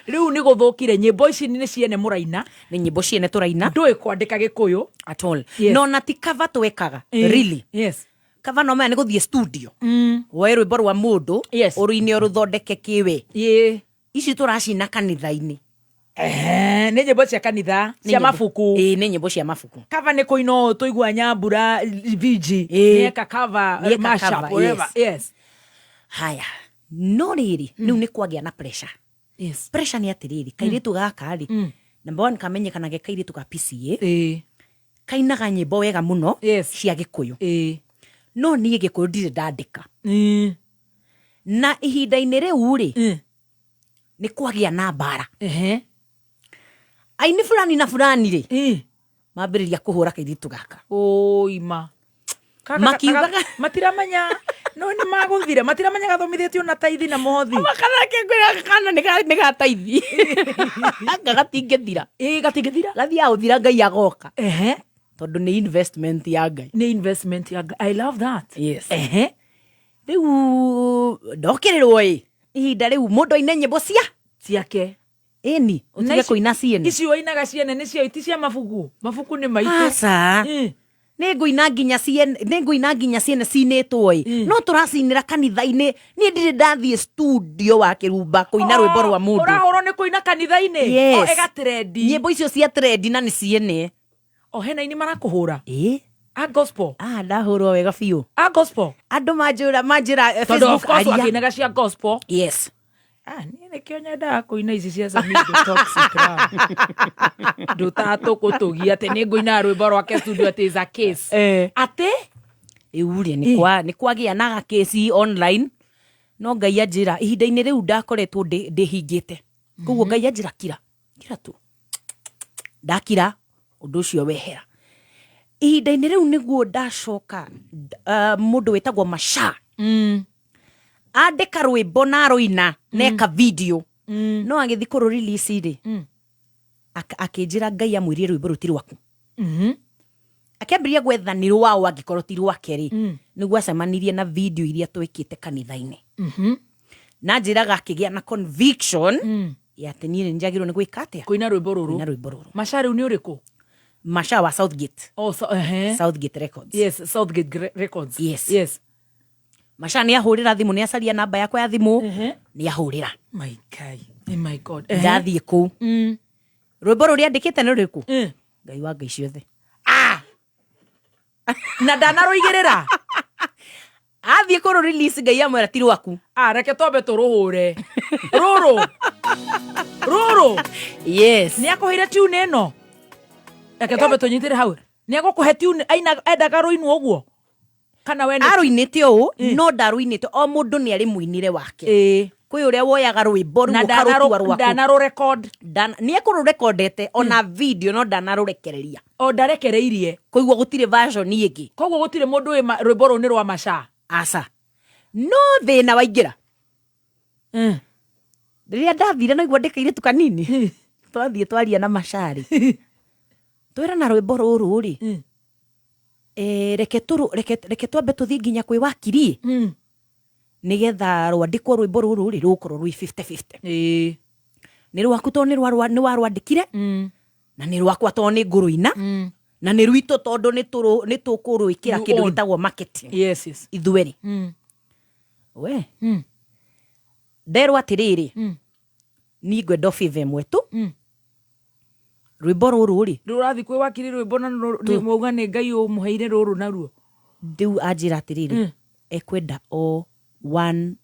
Speaker 7: Rĩu nĩ gũthũkire nyĩmbo ici nĩ ciene mũraina.
Speaker 11: Nĩ nyĩmbo ciene tũraina.
Speaker 7: Ndũĩ kwandĩka gĩkũyũ.
Speaker 11: At all.
Speaker 7: Yes.
Speaker 11: No na ti cover twekaga. Really.
Speaker 7: Yes.
Speaker 11: Cover no maya nĩ gũthiĩ studio. Woe rwĩmbo rwa mũndũ. Ũrũine ũrũthondeke kĩwe. Ici tũracina kanitha-inĩ.
Speaker 7: Nĩ nyĩmbo cia kanitha,
Speaker 11: Nĩ
Speaker 7: cia
Speaker 11: nyĩmbo-
Speaker 7: mabuku.
Speaker 11: Ĩĩ, nĩ nyĩmbo cia mabuku.
Speaker 7: Cover nĩ kũina ũũ tũigua Nyambura VG. Nĩeka cover,
Speaker 11: Nĩeka
Speaker 7: mashup,
Speaker 11: cover,
Speaker 7: whatever.
Speaker 11: yes.
Speaker 7: Yes.
Speaker 11: Haya. No rĩrĩ, rĩu nĩ kwagĩa na pressure.
Speaker 7: Yes.
Speaker 11: Pressure nĩ atĩrĩrĩ, kairĩtu gaka rĩ, number one kamenyekanaga ge kairĩtu ka PCA. Kainaga nyĩmbo wega mũno cia gĩkũyũ. No niĩ gĩkũyũ ndirĩ ndandĩka. Na ihinda-inĩ rĩu rĩ, nĩ kwagĩa na mbara. Aini fulani na fulani rĩ, mambĩrĩria kũhũra kairĩtu gaka.
Speaker 7: Ũima.
Speaker 11: Makiugaga-
Speaker 7: Matiramenya no nĩ magũthire matiramenya gathomithĩtio na taithi na mũhothi.
Speaker 11: Makanake ngwĩra kana nĩ ga taithi. Anga gatingĩthira.
Speaker 7: Ĩĩ gatingĩthira.
Speaker 11: Gathiaga gũthira Ngai agoka.
Speaker 7: Ehe.
Speaker 11: Tondũ nĩ investment ya Ngai.
Speaker 7: Nĩ investment ya Ngai. I love that.
Speaker 11: Yes.
Speaker 7: Ehe.
Speaker 11: Rĩu ndokĩrĩrwo ĩ ihinda rĩu mũndũ aine nyĩmbo cia
Speaker 7: ciake.
Speaker 11: Ĩni, ũtige kũina ciene.
Speaker 7: Ici wainaga ciene nĩ cia ti cia mabuku. Mabuku nĩ maitũ.
Speaker 11: Aca. Nĩ ngũina nginya ciene, nĩ ngũina nginya ciene cinĩtwo ĩ. No tũracinĩra kanitha-inĩ. Niĩ ndirĩ ndathiĩ studio wa Kĩrumba kũina rwĩmbo rwa mũndũ.
Speaker 7: Ũrahũrwo nĩ kũina kanitha-inĩ.
Speaker 11: Yes.
Speaker 7: O ĩga trendi.
Speaker 11: Nyĩmbo icio cia trendi na nĩ ciene.
Speaker 7: O hena aini marakũhũra.
Speaker 11: Ĩ.
Speaker 7: A gospel.
Speaker 11: Ah, ndahũrwo wega biũ.
Speaker 7: A gospel.
Speaker 11: Andũ manjĩra manjĩra
Speaker 7: Tondũ of
Speaker 11: Facebook
Speaker 7: course
Speaker 11: aria.
Speaker 7: wakĩinaga cia gospel.
Speaker 11: Yes.
Speaker 7: Ah, niĩ nĩkĩo nyendaga kũina ici cia Samido Toxic Love. Ndũtatũkũtũgia atĩ nĩ ngũina rwĩmbo rwake studio atĩ is a case. Atĩ?
Speaker 11: Rĩu rĩ, nĩ kwagĩa na gakĩci online no Ngai anjĩra ihinda-inĩ rĩu ndakoretwo ndĩhingĩte. Koguo Ngai anjĩra kira, kira tu. Ndakira ũndũ ũcio wehera. Ihinda-inĩ rĩu nĩguo ndacoka mũndũ wĩtagwo Masha. Andĩka rwĩmbo na aroina neka video. No agĩthiĩ kũrũ release rĩ, akĩnjĩra Ngai amwĩrire rwĩmbo rũu ti rwaku. Akĩambĩrĩria gwetha nĩ rwao angĩkorwo ti rwake rĩ, nĩguo acemanirie na video iria twĩkĩte kanitha-inĩ. Na njĩraga akĩgĩa na conviction ya atĩ niĩ nĩ njagĩrĩirwo nĩ gwĩka atĩa?
Speaker 7: Kũina rwĩmbo rũrũ.
Speaker 11: Kũina rwĩmbo rũrũ.
Speaker 7: Masha rĩu nĩ ũrĩkũ?
Speaker 11: Masha wa Southgate.
Speaker 7: Oh, so, ehe.
Speaker 11: Southgate Records.
Speaker 7: Yes, Southgate Records.
Speaker 11: Yes.
Speaker 7: Yes.
Speaker 11: Masha nĩ ahũrĩra thimũ, nĩ acaria namba yakwa ya thimũ, nĩ ahũrĩra.
Speaker 7: My God. Oh my God.
Speaker 11: Ndathiĩ kũu. Rwĩmbo rũrĩa andĩkĩte nĩ rũrĩkũ? Ngai wa ngai ciothe.
Speaker 7: Na ndanarũigĩrĩra.
Speaker 11: Athiĩ kũrũ release Ngai amwĩra ti rwaku.
Speaker 7: Ah, reke twambe tũrũhũre. Rũrũ. Rũrũ.
Speaker 11: Yes.
Speaker 7: Nĩ akũheire tune ĩno. Reke twambe tũnyitĩre hau. Nĩ egũkũhe tune aina endaga rũinwo ũguo. Kana we nĩ
Speaker 11: Arũinĩte ũũ, no ndarũinĩte. O mũndũ nĩ arĩ mũinĩre wake. Kwĩ ũrĩa woyaga rwĩmbo rũu
Speaker 7: Na
Speaker 11: ũkarũtua rwaku.
Speaker 7: ndanarũ record.
Speaker 11: Nĩ ekũrũrekondete ona video no ndanarũrekereria.
Speaker 7: O ndarekereirie.
Speaker 11: Koguo gũtirĩ version ĩngĩ.
Speaker 7: Koguo gũtirĩ mũndũ wĩ rwĩmbo rũu nĩ rwa Masha.
Speaker 11: Aca. No thĩna waingĩra rĩrĩa ndathire naigua ndĩ kairĩtu kanini, twathiĩ twaria na Macari, twĩrana rwĩmbo rũrũ rĩ, reke tũrũ reke twambe tũthiĩ nginya kwĩ wakiri nĩgetha rwandĩkwo rwĩmbo rũrũ rĩ, rũgũkorwo rwĩ 50-50, nĩ rwaku tondũ nĩ warwandĩkire, na nĩ rwakwa tondũ nĩ ngũrũina, na nĩ rwitũ tondũ nĩ tũkũrwĩkĩra
Speaker 7: You
Speaker 11: kĩndũ
Speaker 7: own.
Speaker 11: gĩtagwo marketing.
Speaker 7: Yes.
Speaker 11: Ithuerĩ we nderwo atĩrĩrĩ, niĩ ngwenda favor ĩmwe tu, rwĩmbo rũrũ rĩ.
Speaker 7: Rũrathiĩ kwĩ wakiri rwĩmbo na nĩ mwauga nĩ Ngai ũmũheire rũrũ naruo.
Speaker 11: Rĩu anjĩra atĩrĩrĩ, ekwenda o one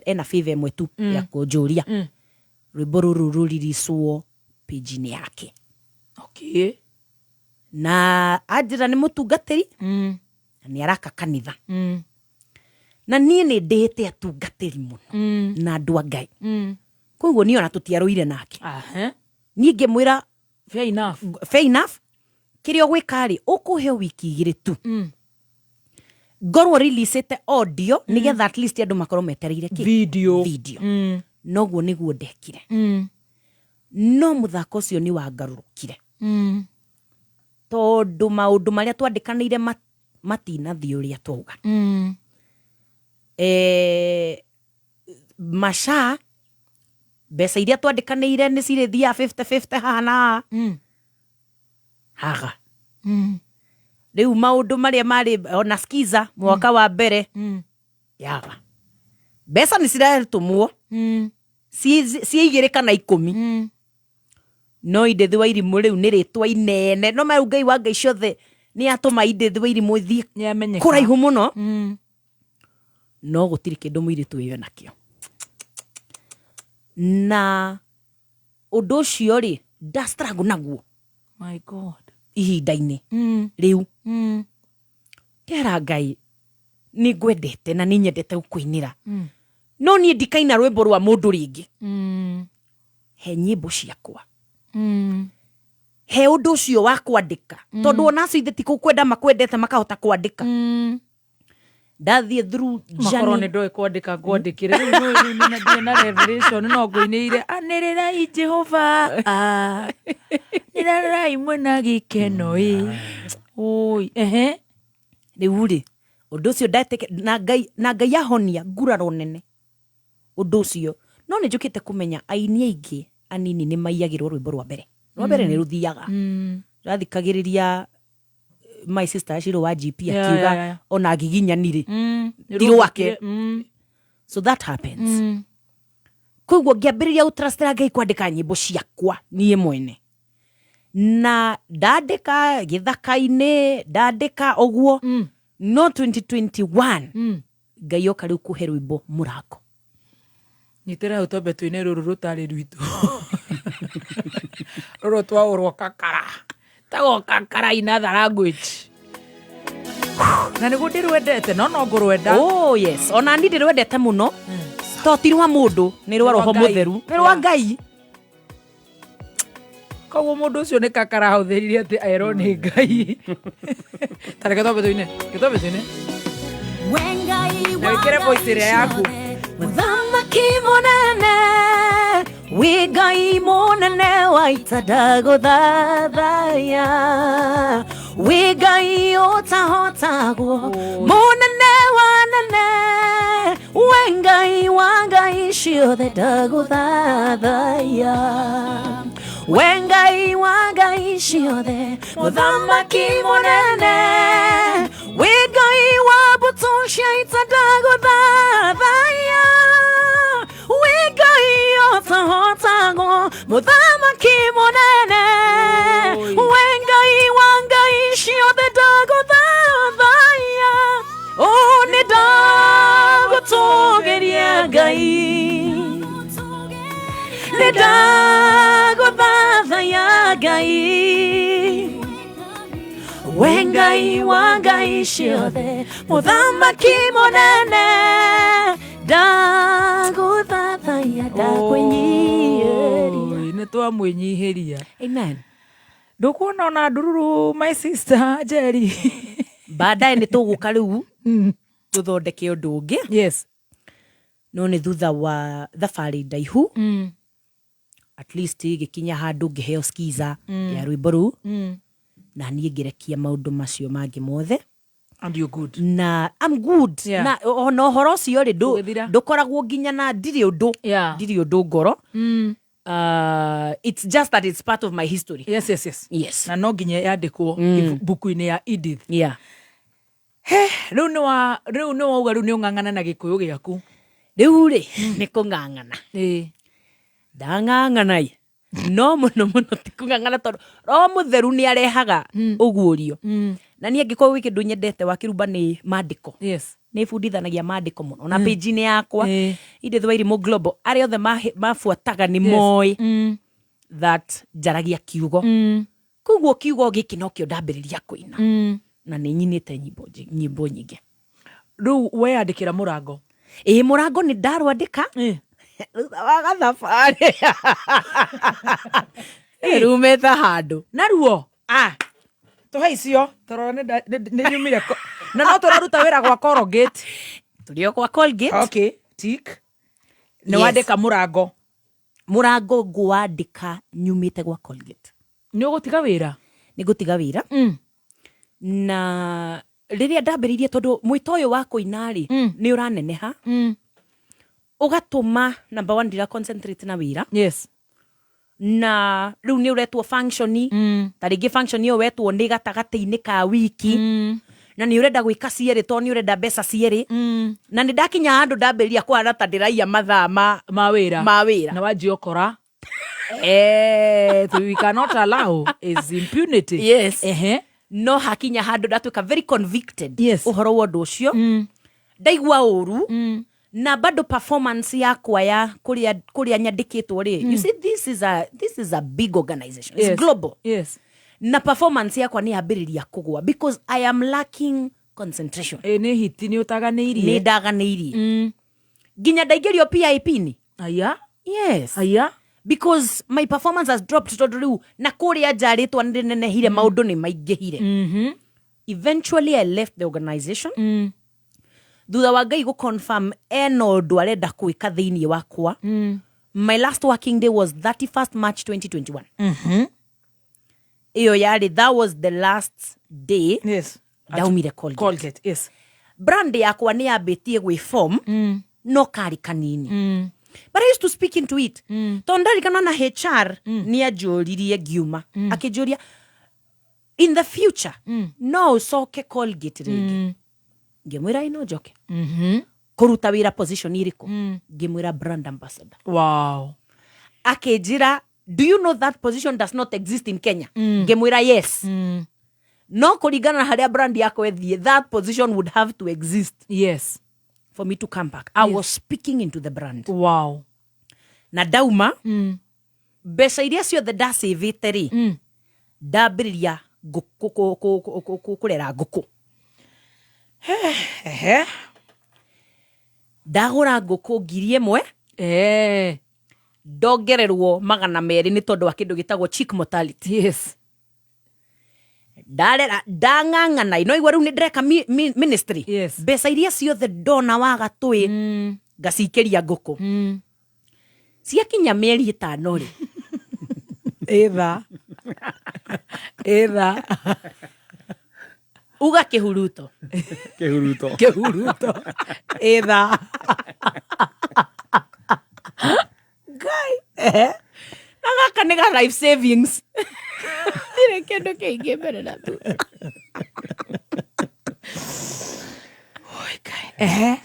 Speaker 11: ena favor ĩmwe tu ya kũnjũria, rwĩmbo rũrũ rũriricwo page-inĩ yake. Na anjĩra nĩ mũtungatĩri na nĩ araka kanitha, na niĩ nĩ ndĩĩte atungatĩri mũno na andũ a Ngai, koguo niĩ ona tũtiarũire nake. Niĩ ngĩmwĩra
Speaker 7: fair enough,
Speaker 11: fair enough, kĩrĩa ũgwĩka rĩ, ũkũhe wiki 2 tu ngorwo releasĩte audio, nĩgetha at least andũ makorwo metereire kĩ?
Speaker 7: Video.
Speaker 11: Video. Noguo nĩguo ndekire, no mũthako ũcio nĩ wangarũrũkire, tondũ maũndũ marĩa twandĩkanĩire matinathiĩ ũrĩa twauga. Maca mbeca iria twandĩkanĩire nĩ cirĩthiaga 50-50 haha na haha haga. Rĩu maũndũ marĩa marĩ ona skiza mwaka wa mbere yaga, mbeca nĩ ciratũmwo ciĩ 2 kana 10, no Edith Wairimu rĩu nĩ rĩtwa inene, no rĩu Ngai wa ngai ciothe nĩ atũma Edith Wairimu ĩthiĩ
Speaker 7: Nĩamenyeka.
Speaker 11: kũraihu mũno, no gũtirĩ kĩndũ mũirĩtu ũyũ enakĩo. Na ũndũ ũcio rĩ, nda struggle naguo
Speaker 7: My God.
Speaker 11: ihinda-inĩ rĩu. Ndera Ngai, nĩ ngwendete na nĩ nyendete gũkũinĩra, no niĩ ndikaina rwĩmbo rwa mũndũ rĩngĩ. He nyĩmbo ciakwa, he ũndũ ũcio wa kwandĩka, tondũ ona acio ithe ti kwenda makwendete makahota kwandĩka. Ndathiĩ through
Speaker 7: Makorwo nĩ
Speaker 11: journey.
Speaker 7: ndoĩ kwandĩka ngwandĩkĩre rĩu nĩ nĩ ndirĩ na revelation no ngũinĩire anĩrĩrai Jehova, ah, nĩrĩrai mwĩna gĩkeno ĩ oi ehe.
Speaker 11: Rĩu rĩ, ũndũ ũcio ndetĩke na Ngai, na Ngai ahonia nguraro nene ũndũ ũcio. No nĩ njũkĩte kũmenya aini aingĩ anini nĩ maiyagĩrwo rwĩmbo rwa mbere, rwa mbere nĩ rũthiaga. Ndathikagĩrĩria my sister Shiro wa GP akiuga ona ngiginyani rĩ, ti rwake. So that happens. Koguo ngĩambĩrĩria gũtrustĩra Ngai kwandĩka nyĩmbo ciakwa niĩ mwene, na ndandĩka gĩthaka-inĩ, ndandĩka ũguo, no 2021 Ngai oka rĩu kũhe rwĩmbo mũrango.
Speaker 7: Nyitĩra hau twambe twĩne rũrũ rũtarĩ rwitũ, rũrũ twaũrwo kakara tagwo kakara in other language, na nĩguo ndĩrwendete no no ngũrwenda.
Speaker 11: Oh yes, ona ni ndĩrwendete mũno, to ti rwa mũndũ, nĩ rwa
Speaker 7: Nĩ rwa
Speaker 11: Roho
Speaker 7: Ngai.
Speaker 11: Mũtheru, nĩ rwa Ngai.
Speaker 7: Koguo mũndũ ũcio nĩ kakara ahũthĩrire atĩ erwo nĩ Ngai. Ta reke twambe tũine, reke twambe tũine na wĩkĩre voice ĩrĩa yaku.
Speaker 11: Mũthamaki mũnene, wĩ Ngai mũnene wa ita, ndagũthathaya, wĩ Ngai ũtahotagwo, mũnene wa nene, we Ngai wa ngai ciothe, ndagũthathaya, we Ngai wa ngai ciothe, mũthamaki mũnene, wĩ Ngai wa mbũtũ cia ita, ndagũthathaya, wĩ Ngai ũtahotagwo, mũthamaki mũnene, we Ngai wa ngai ciothe, ndagũthathaya, o nĩ ndagũtũgĩria Ngai, nĩ ndagũthathaya Ngai, we Ngai wa ngai ciothe, mũthamaki mũnene, ndagũthathaya, ndakwĩnyihĩria.
Speaker 7: Oi, nĩ twamwĩnyihĩria.
Speaker 11: Amen.
Speaker 7: Ndũkuona ona ndururu, my sister Jerry.
Speaker 11: Baadaye nĩ tũgũka rĩu tũthondeke ũndũ ũngĩ.
Speaker 7: Yes.
Speaker 11: No nĩ thutha wa thabarĩ ndaihu, at least gĩkinya handũ ngĩheo skiza ya rwĩmbo rũu, na niĩ ngĩrekia maũndũ macio mangĩ mothe.
Speaker 7: And you're good.
Speaker 11: Na I'm good. Na ona ũhoro ũcio rĩ,
Speaker 7: Ũgĩthira.
Speaker 11: ndũkoragwo nginya na ndirĩ ũndũ, ndirĩ ũndũ ngoro. It's just that it's part of my history.
Speaker 7: Yes, yes, yes.
Speaker 11: Yes.
Speaker 7: Na no nginya yandĩkwo mbuku-inĩ ya Edith. He, rĩu nĩ wa rĩu nĩ wauga rĩu nĩ ũng'ang'ana na gĩkũyũ gĩaku.
Speaker 11: Rĩu rĩ, nĩ kũng'ang'ana. Ndang'ang'ana ĩ, no mũno mũno ti kũng'ang'ana, tondũ Roho Mũtheru nĩ arehaga ũguũrio. Na niĩ angĩkorwo gwĩ kĩndũ nyendete wa kĩrumba nĩ maandĩko. Nĩ bundithanagia maandĩko mũno na page-inĩ yakwa, Edith Wairimu Global, arĩa othe mabuataga nĩ moĩ that njaragia kiugo. Koguo kiugo gĩkĩ nokĩo ndambĩrĩria kũina, na nĩ nyinĩte nyĩmbo nyingĩ.
Speaker 7: Rĩu weyandĩkĩra mũrango?
Speaker 11: Ĩĩ, mũrango nĩ ndarwandĩka thutha wa gathabarĩ rumĩte handũ.
Speaker 7: Naruo tũhe icio tũrora nĩ nyumire na no tũraruta wĩra gwa Colgate.
Speaker 11: Tũrĩ o gwa Colgate.
Speaker 7: Okay, tick. Nĩ
Speaker 11: Yes.
Speaker 7: wandĩka mũrango?
Speaker 11: Mũrango ngũwandĩka nyumĩte gwa Colgate.
Speaker 7: Nĩ ũgũtiga wĩra?
Speaker 11: Nĩ ngũtiga wĩra. Na rĩrĩa ndambĩrĩirie, tondũ mwĩto ũyũ wa kũina rĩ, nĩ ũraneneha, ũgatũma number one ndira concentrate na wĩra. Na rĩu nĩ ũretwo function, ta rĩngĩ function ĩyo wetwo nĩ gatagatĩ-inĩ ka wiki, na nĩ ũrenda gwĩka cierĩ tondũ nĩ ũrenda mbeca cierĩ. Na nĩ ndakinya handũ ndambĩrĩria kũhana ta ndĩraiya mathaa ma
Speaker 7: ma wĩra.
Speaker 11: Ma wĩra.
Speaker 7: Na wanjia ũkora. We cannot allow is impunity.
Speaker 11: Yes. No hakinya handũ ndatuĩka very convicted, yes, ũhoro wa ũndũ ũcio. Ndaigua ũru, na bado performance yakwa ya kũrĩa nyandĩkĩtwo rĩ, you see, this is a big organization. It's global. Na performance yakwa nĩ yambĩrĩria kũgwa because I am lacking concentration.
Speaker 7: Ĩ, nĩ hiti nĩ ũtaganĩirie.
Speaker 11: Nĩ ndaganĩirie nginya ndaingĩrio PIP ni.
Speaker 7: Aya.
Speaker 11: Yes.
Speaker 7: Aya.
Speaker 11: Because my performance has dropped, tondũ rĩu na kũrĩa nja rĩtwa nĩ rĩnenehire, maũndũ nĩ maingĩhire. Eventually I left the organization thutha wa Ngai gũ-confirm ena ũndũ arenda gwĩka thĩinĩ wakwa. My last working day was 31st March 2021. Ĩyo yarĩ, that was the last day ndaumire Colgate.
Speaker 7: Colgate, yes.
Speaker 11: Brand yakwa nĩ yambĩtie gwĩ form, no karĩ kanini, but I used to speak into it, tondũ ndarikana na HR nĩ anjũririe ngiuma, akĩnjũria, "In the future no ũcoke Colgate rĩngĩ?" Ngĩmwĩra, "Ĩ, no njoke." Kũruta wĩra position ĩrĩkũ? Ngĩmwĩra, "Brand ambassador." Akĩnjĩra, "Do you know that position does not exist in Kenya?" Ngĩmwĩra, "Yes, no kũringana na harĩa brand yakwa ĩthiĩ, that position would have to exist for me to come back." I was speaking into the brand. Na ndauma, mbeca iria ciothe ndacĩvĩte rĩ, ndambĩrĩria kũrera ngũkũ. Ndagũra ngũkũ 1,000, ndongererwo 200 nĩ tondũ wa kĩndũ gĩtagwo chick mortality. Ndarera, ndang'ang'ana, no igua rĩu nĩ ndĩreka ministry. Mbeca iria ciothe ndona wa gatũĩ ngacikĩria ngũkũ. Ciakinya mĩeri 5 rĩ,
Speaker 7: Ĩtha ĩtha.
Speaker 11: Uga kĩhuruto.
Speaker 1: Kĩhuruto.
Speaker 7: Kĩhuruto ĩtha. Ngai.
Speaker 11: Na gaka nĩ ga life savings, ĩrĩ kĩndũ kĩingĩ mbere na thutha.
Speaker 7: Ehe.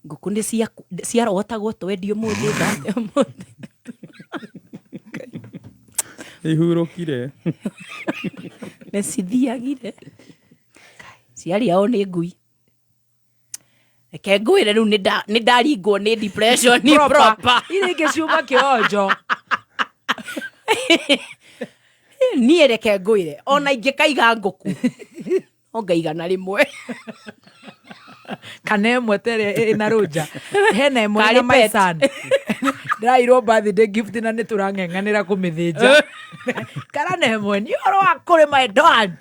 Speaker 11: Ngũkũ nĩ ciarogotagwo twendio ũmũthĩ thate ũmũthĩ.
Speaker 1: Ihurũkire.
Speaker 11: Nĩ cithiagire, ciarĩao nĩ ngui. Reke ngwĩre, rĩu nĩ ndaringwo nĩ depression proper.
Speaker 7: Iria ingĩ ciuma kĩonjo.
Speaker 11: Niĩ reke ngwĩre, ona ingĩkaiga ngũkũ no ngaiga na rĩmwe.
Speaker 7: Kana ĩmwe ta ĩrĩa ĩna rũnja, hena ĩmwe
Speaker 11: Karĩ
Speaker 7: ĩna my
Speaker 11: pet.
Speaker 7: son. Ndĩraheirwo birthday gift na nĩ tũrang'eng'anĩra kũmĩthĩnja. Karane mwe nĩ ũhoro wa kũrĩma Edward.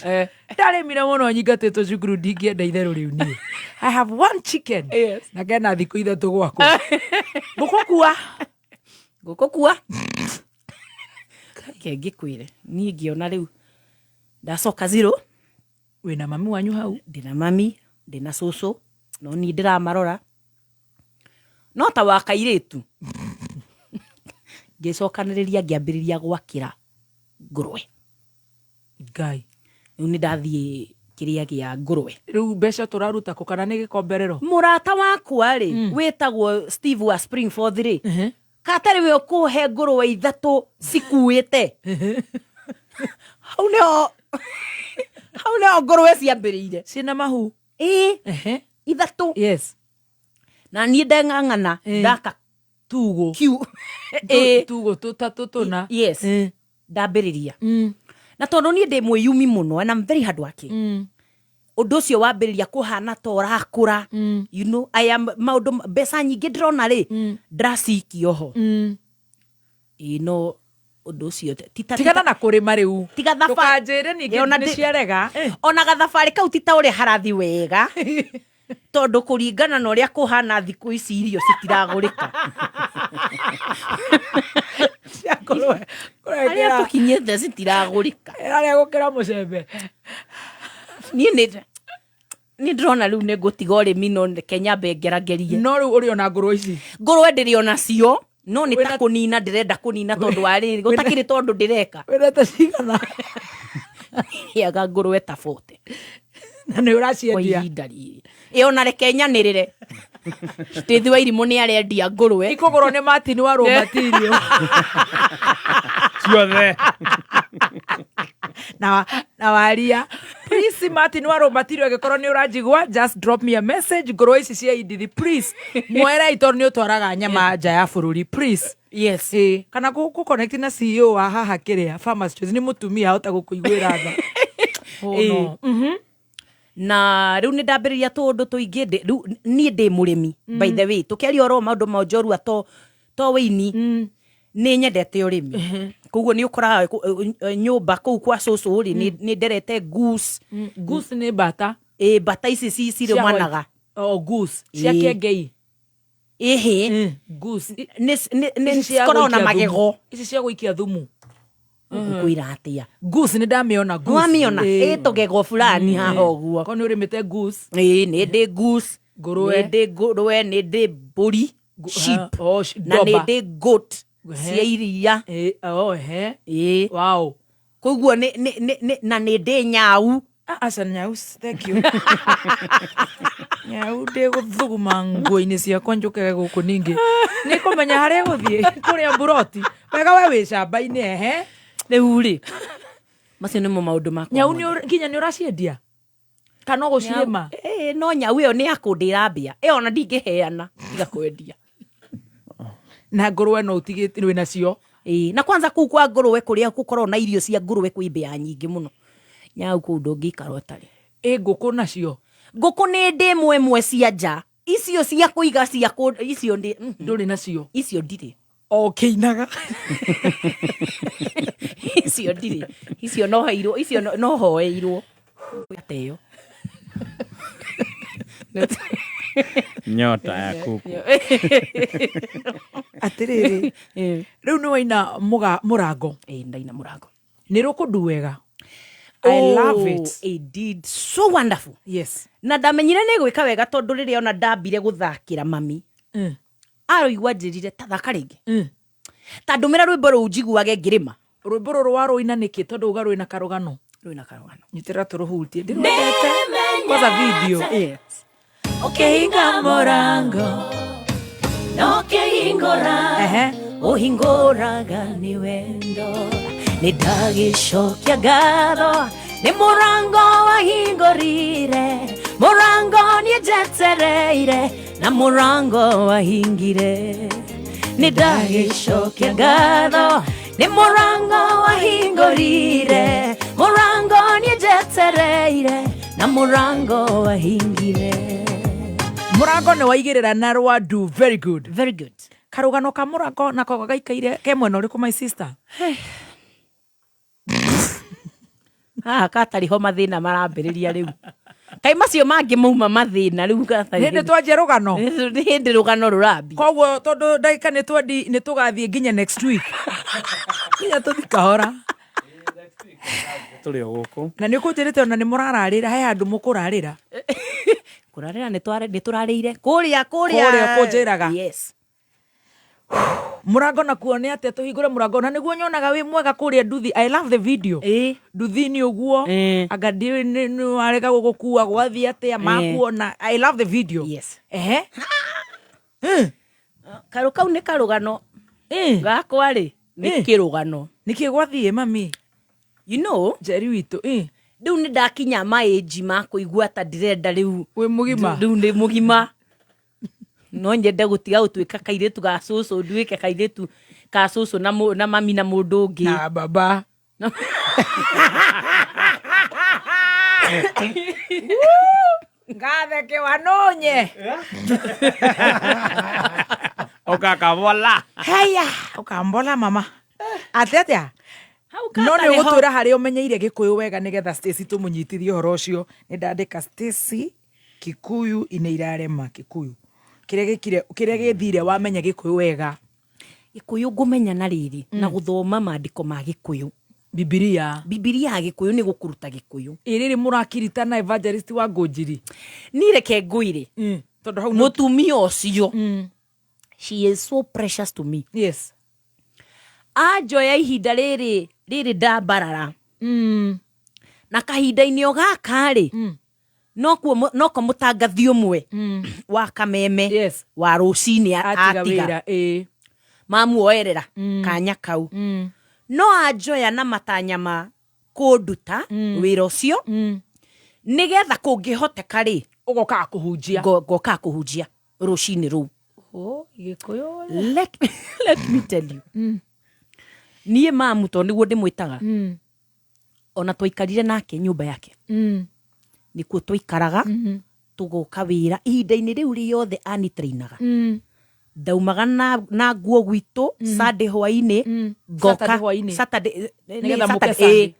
Speaker 7: Ndarĩmire mũno nyingatĩtwo cukuru ndingĩenda itherũ rĩu niĩ. I have one chicken.
Speaker 5: Yes.
Speaker 7: Na kena thikũ ithatũ gwakwa. Ngũkũ kua.
Speaker 11: Ngũkũ kua. Reke ngĩkwĩre niĩ ngĩona rĩu ndacoka zero.
Speaker 7: Wĩna mami wanyu hau?
Speaker 11: Ndĩna mami, ndĩna cũcũ, no niĩ ndĩramarora no ta wa kairĩtu. Ngĩcokanĩrĩria ngĩambĩrĩria gwakĩra ngũrwe.
Speaker 7: Ngai.
Speaker 11: Rĩu nĩ ndathiĩ kĩrĩa gĩa ngũrwe.
Speaker 7: Rĩu mbeca tũraruta kũ kana nĩ gĩkomberero?
Speaker 11: Mũrata wakwa rĩ, wĩtagwo Steve wa Springford rĩ, katarĩ we ũkũhe ngũrwe ithatũ cikuĩte. Hau nĩho hau nĩho ngũrwe ciambĩrĩire.
Speaker 7: Ciĩna mahu?
Speaker 11: Ĩĩ. Ithatũ.
Speaker 7: Yes.
Speaker 11: Na niĩ ndeng'ang'ana ndaka
Speaker 7: tugo.
Speaker 11: Kiu. Ĩĩ.
Speaker 7: Tugo tũtatũ tũna.
Speaker 11: Yes. Ndambĩrĩria. Na tondũ niĩ ndĩ mwĩyumi mũno and I'm very hard working. Ũndũ ũcio wambĩrĩria kũhana ta ũrakũra. You know, I am maũndũ mbeca nyingĩ ndĩrona rĩ, ndĩracikia ho. Ĩĩ no ũndũ ũcio ti ta-
Speaker 7: Tigana na kũrĩma rĩu.
Speaker 11: Tiga thabarĩ.
Speaker 7: Ndũkanjĩre ningĩ
Speaker 11: Ona
Speaker 7: nĩ ciarega.
Speaker 11: Ona gathabarĩ kau ti ta ũrĩa harathi wega. Tondũ kũringana na ũrĩa kũhana thikũ ici irio citiragũrĩka. Harĩa tũkinyĩte citiragũrĩka.
Speaker 7: Ĩrarĩa gũkĩra mũcembe.
Speaker 11: Niĩ nĩ nĩ ndĩrona rĩu nĩ ngũtiga ũrĩmi no reke nyambe ngeragerie.
Speaker 7: No rĩu ũrĩ ona ngũrwe ici?
Speaker 11: Ngũrwe ndĩrĩ onacio no nĩ ta kũnina ndĩrenda kũnina tondũ wa rĩrĩ gũtakĩrĩ tondũ ndĩreka.
Speaker 7: Wĩnete cigana?
Speaker 11: Heaga ngũrwe ta 40.
Speaker 7: Na nĩ ũraciendia?
Speaker 11: Kwa ihinda rĩrĩ. Ĩ ona reke nyanĩrĩre. Steve wa irimũ nĩ arendia ngũrwe.
Speaker 7: Ikũgũrwo nĩ Martin wa raw material.
Speaker 1: Ciothe.
Speaker 7: Na waria. Please Martin wa raw material angĩkorwo nĩ ũranjigua just drop me a message ngũrwe ici cia Indithi please. Mwerei tondũ nĩ ũtwaraga nyama nja ya bũrũri please.
Speaker 11: Yes.
Speaker 7: Ĩ kana gũ connect na CEO wa haha kĩrĩa Farmers Choice nĩ mũtumia ahota gũkũiguĩra tha. Oh, no.
Speaker 11: Na rĩu nĩ ndambĩrĩria tũũndũ tũingĩ rĩu niĩ ndĩ mũrĩmi by the way tũkĩaria ũhoro wa maũndũ ma njorua to wĩini nĩ nyendete ũrĩmi koguo nĩ ũkoraga nyũmba kũu kwa cũcũ rĩ nĩ nderete goose.
Speaker 7: Goose nĩ mbata.
Speaker 11: Ĩ mbata ici cirũmanaga.
Speaker 7: Oh, goose cia kĩengei.
Speaker 11: Ĩhĩ.
Speaker 7: Goose.
Speaker 11: Nĩ
Speaker 7: Ici cia
Speaker 11: cikoragwo na
Speaker 7: gũikia thumu.
Speaker 11: magego.
Speaker 7: Ici cia gũikia thumu.
Speaker 11: Ngũkwĩra atĩa?
Speaker 7: Goose nĩ ndamĩona goose.
Speaker 11: Wamĩona? Ĩ tũgego fulani haha ũguo.
Speaker 7: Ko nĩ ũrĩmĩte goose?
Speaker 11: Ĩ nĩ ndĩ goose.
Speaker 7: Ngũrwe.
Speaker 11: Nĩ ndĩ ngũrwe, nĩ ndĩ mbũri. Sheep.
Speaker 7: Oh,
Speaker 11: Na nĩ
Speaker 7: ndomba.
Speaker 11: ndĩ goat cia iria.
Speaker 7: Oh, ehe.
Speaker 11: Ĩ.
Speaker 7: Wow.
Speaker 11: Koguo nĩ na nĩ ndĩ nyau.
Speaker 7: Aca nyau, thank you. Nyau ndĩgũthuguma nguo-inĩ ciakwa njũkage gũkũ ningĩ. Nĩ kũmenya harĩa ĩgũthiĩ kũrĩa mburoti. Wega we wĩ camba-inĩ ehe.
Speaker 11: Rĩu rĩ, macio nĩmo maũndũ makwa.
Speaker 7: Nyau nginya nĩ ũraciendia? Kana ũgũcirĩma?
Speaker 11: Ĩĩ, no nyau ĩyo nĩ ya kũndĩra mbĩa. Ĩyo ona ndingĩheana tiga kwendia.
Speaker 7: Na ngũrwe no ũtigĩte wĩ nacio?
Speaker 11: Ĩĩ, na kwanza kũu kwa ngũrwe kũrĩa gũkoragwo na irio cia ngũrwe kwĩ mbĩa nyingĩ mũno. Nyau kũu ndũngĩikara ũtarĩ.
Speaker 7: Ĩ ngũkũ nacio?
Speaker 11: Ngũkũ nĩ ndĩ ĩmwe ĩmwe cia nja. Icio cia kũiga cia kũ icio ndĩ.
Speaker 7: Ndũrĩ nacio?
Speaker 11: Icio ndirĩ.
Speaker 7: O kĩinaga.
Speaker 11: Icio ndirĩ. Icio no heirwo, icio no hoeirwo. Ateo.
Speaker 1: Nyota ya kuku.
Speaker 7: Atĩrĩrĩ, rĩu nĩ waina mũrango.
Speaker 11: Ĩĩ, ndaina mũrango.
Speaker 7: Nĩ rũkũndu wega. I love it.
Speaker 11: It did so wonderful.
Speaker 7: Yes.
Speaker 11: Na ndamenyire nĩ gwĩka wega tondũ rĩrĩa ona ndambire gũthakĩra mami. Aroigua njĩrire ta thaka rĩngĩ. Ta ndũmĩra rwĩmbo rũu njiguage ngĩrĩma.
Speaker 7: Rwĩmbo rũrũ warũina nĩkĩ tondũ uga rwĩna karũgano?
Speaker 11: Rwĩna karũgano.
Speaker 7: Nyitĩrĩra tũrũhutie. Ndĩrwendete. Kwanza video.
Speaker 11: Yes.
Speaker 19: Ũkĩhinga mũrango na ũkĩhingũra ũhingũraga nĩ wendo nĩ ndagĩcokia ngatho nĩ mũrango wahingũrire mũrango niĩ njetereire na mũrango wahingire nĩ ndagĩcokia ngatho nĩ mũrango wahingũrire mũrango niĩ njetereire na mũrango wahingire.
Speaker 7: Mũrango nĩ waigĩrĩra na rwandu. Very good.
Speaker 11: Very good.
Speaker 7: Karũgano ka mũrango nako gaikaire ke mwena ũrĩkũ, my sister?
Speaker 11: Haha katarĩ ho mathĩna marambĩrĩria rĩu. Kaĩ macio mangĩ mauma mathĩna rĩu gatarĩ.
Speaker 7: Hĩndĩ twanjia rũgano.
Speaker 11: Nĩ hĩndĩ rũgano rũrambi.
Speaker 7: Koguo tondũ ndagĩka nĩ twendi nĩ tũgathiĩ nginya next week. Nginya tũthi kahora.
Speaker 1: Tũrĩ o gũkũ.
Speaker 7: Na nĩ ũkũnjĩrĩte ona nĩ mũrararĩra, he handũ mũkũrarĩra.
Speaker 11: Kũrarĩra nĩ tũrarĩire kũrĩa kũrĩa.
Speaker 7: Kũrĩa ũkũnjĩraga.
Speaker 11: Yes.
Speaker 7: Mũrango nakuo nĩ atĩa tũhingũre mũrango na nĩguo nyonaga wĩ mwega kũrĩa nduthi. I love the video. Nduthi-inĩ ũguo anga ndiũĩ nĩ warega gũgũkua gwathiĩ atĩa makuona. I love the video.
Speaker 11: Yes.
Speaker 7: Ehe.
Speaker 11: Karũ kau nĩ karũgano gakwa rĩ nĩ kĩrũgano.
Speaker 7: Nĩkĩ gwathiĩ mami?
Speaker 11: You know,
Speaker 7: Njeri witũ
Speaker 11: rĩu nĩ ndakinya maĩnji ma kũigua ta ndĩrenda rĩu
Speaker 7: wĩ mũgima.
Speaker 11: Rĩu nĩ mũgima. No nyende gũtiga gũtuĩka kairĩtu ga cũcũ nduĩke kairĩtu ka cũcũ na mami na mũndũ ũngĩ.
Speaker 7: Na baba. Ngathekewa nũnye.
Speaker 1: Ũkakabola.
Speaker 7: Haya, ũkambola mama. Atĩ atĩa? No nĩ
Speaker 11: katarĩ ho.
Speaker 7: ũgũtwĩra harĩa ũmenyeire Gĩkũyũ wega nĩgetha Stacy tũmũnyitithie ũhoro ũcio. Nĩ ndandĩka Stacy Kikuyu inĩ irarema Kikuyu. Kĩrĩa gĩkire kĩrĩa gĩthire wamenya Gĩkũyũ wega.
Speaker 11: Gĩkũyũ ngũmenya na rĩrĩ na gũthoma maandĩko ma Gĩkũyũ.
Speaker 7: Bibilia.
Speaker 11: Bibilia ya Gĩkũyũ nĩ gũkũruta Gĩkũyũ.
Speaker 7: Ĩ rĩrĩ mũrakiritana evangelist wa Ngũnjiri.
Speaker 11: Niĩ reke ngwĩre.
Speaker 7: Tondũ hau
Speaker 11: Mũtumia ũcio. She is so precious to me.
Speaker 7: Yes.
Speaker 11: Anjoya ihinda rĩrĩ rĩrĩ ndambarara. Na kahinda-inĩ o gaka rĩ nokuo noko mũtangathi ũmwe wa Kameme
Speaker 7: yes.
Speaker 11: wa rũcinĩ
Speaker 7: Atiga
Speaker 11: atiga
Speaker 7: wĩra, ĩĩ.
Speaker 11: Mamuoerera kanya kau. No anjoya na matanya ma kũnduta wĩra ũcio nĩgetha kũngĩhoteka rĩ
Speaker 7: ũgokaga kũhunjia.
Speaker 11: Ngokaga kũhunjia rũcinĩ rũu.
Speaker 7: Oh, Gĩkũyũ.
Speaker 11: Let me tell you. Niĩ mamu tondũ nĩguo ndĩmwĩtaga ona twaikarire nake nyũmba yake nĩkuo twaikaraga tũgoka wĩra ihinda-inĩ rĩu rĩothe anitrainaga ndaumaga na nguo gwitũ Sunday hwainĩ ngoka
Speaker 7: Saturday hwainĩ.
Speaker 11: Saturday,
Speaker 7: Nĩgetha mũke
Speaker 11: Saturday,
Speaker 7: Sunday.
Speaker 11: ĩĩ.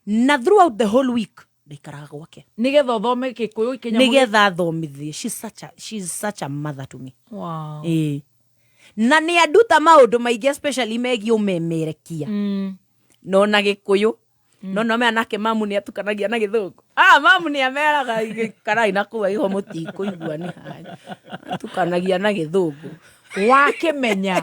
Speaker 11: Na throughout the whole week ndaikaraga gwake
Speaker 7: Nĩgetha ũthome Gĩkũyũ kĩnyamũ.
Speaker 11: Nĩgetha athomithie. She's such a mother to me.
Speaker 7: Wow.
Speaker 11: Ĩĩ. Na nĩ anduta maũndũ maingĩ especially megiĩ ũmemerekia no na Gĩkũyũ no no mea nake mamu nĩ atukanagia na Gĩthũngũ. Ah, mamu nĩ ameraga karai na kũu agĩkorwo mũtikũigua nĩ hanya atukanagia na Gĩthũngũ.
Speaker 7: Wakĩmenya.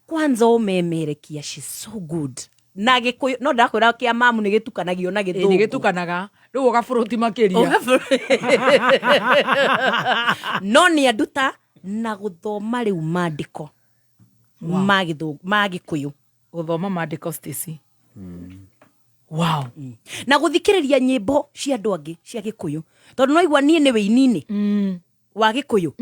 Speaker 11: Kwanza ũmemerekia, she's so good na Gĩkũyũ no ndakwĩra kĩa mamu nĩ gĩtukanagio na
Speaker 7: Ĩĩ,
Speaker 11: Gĩthũngũ.
Speaker 7: nĩ gĩtukanaga rĩu ũgaburuti makĩria.
Speaker 11: No nĩ anduta na gũthoma rĩu maandĩko ma Gĩthũngũ ma Gĩkũyũ.
Speaker 7: Gũthoma maandĩko Stacy. Wow.
Speaker 11: Na gũthikĩrĩria nyĩmbo cia andũ angĩ cia Gĩkũyũ tondũ no igua niĩ nĩ wĩini-inĩ wa Gĩkũyũ.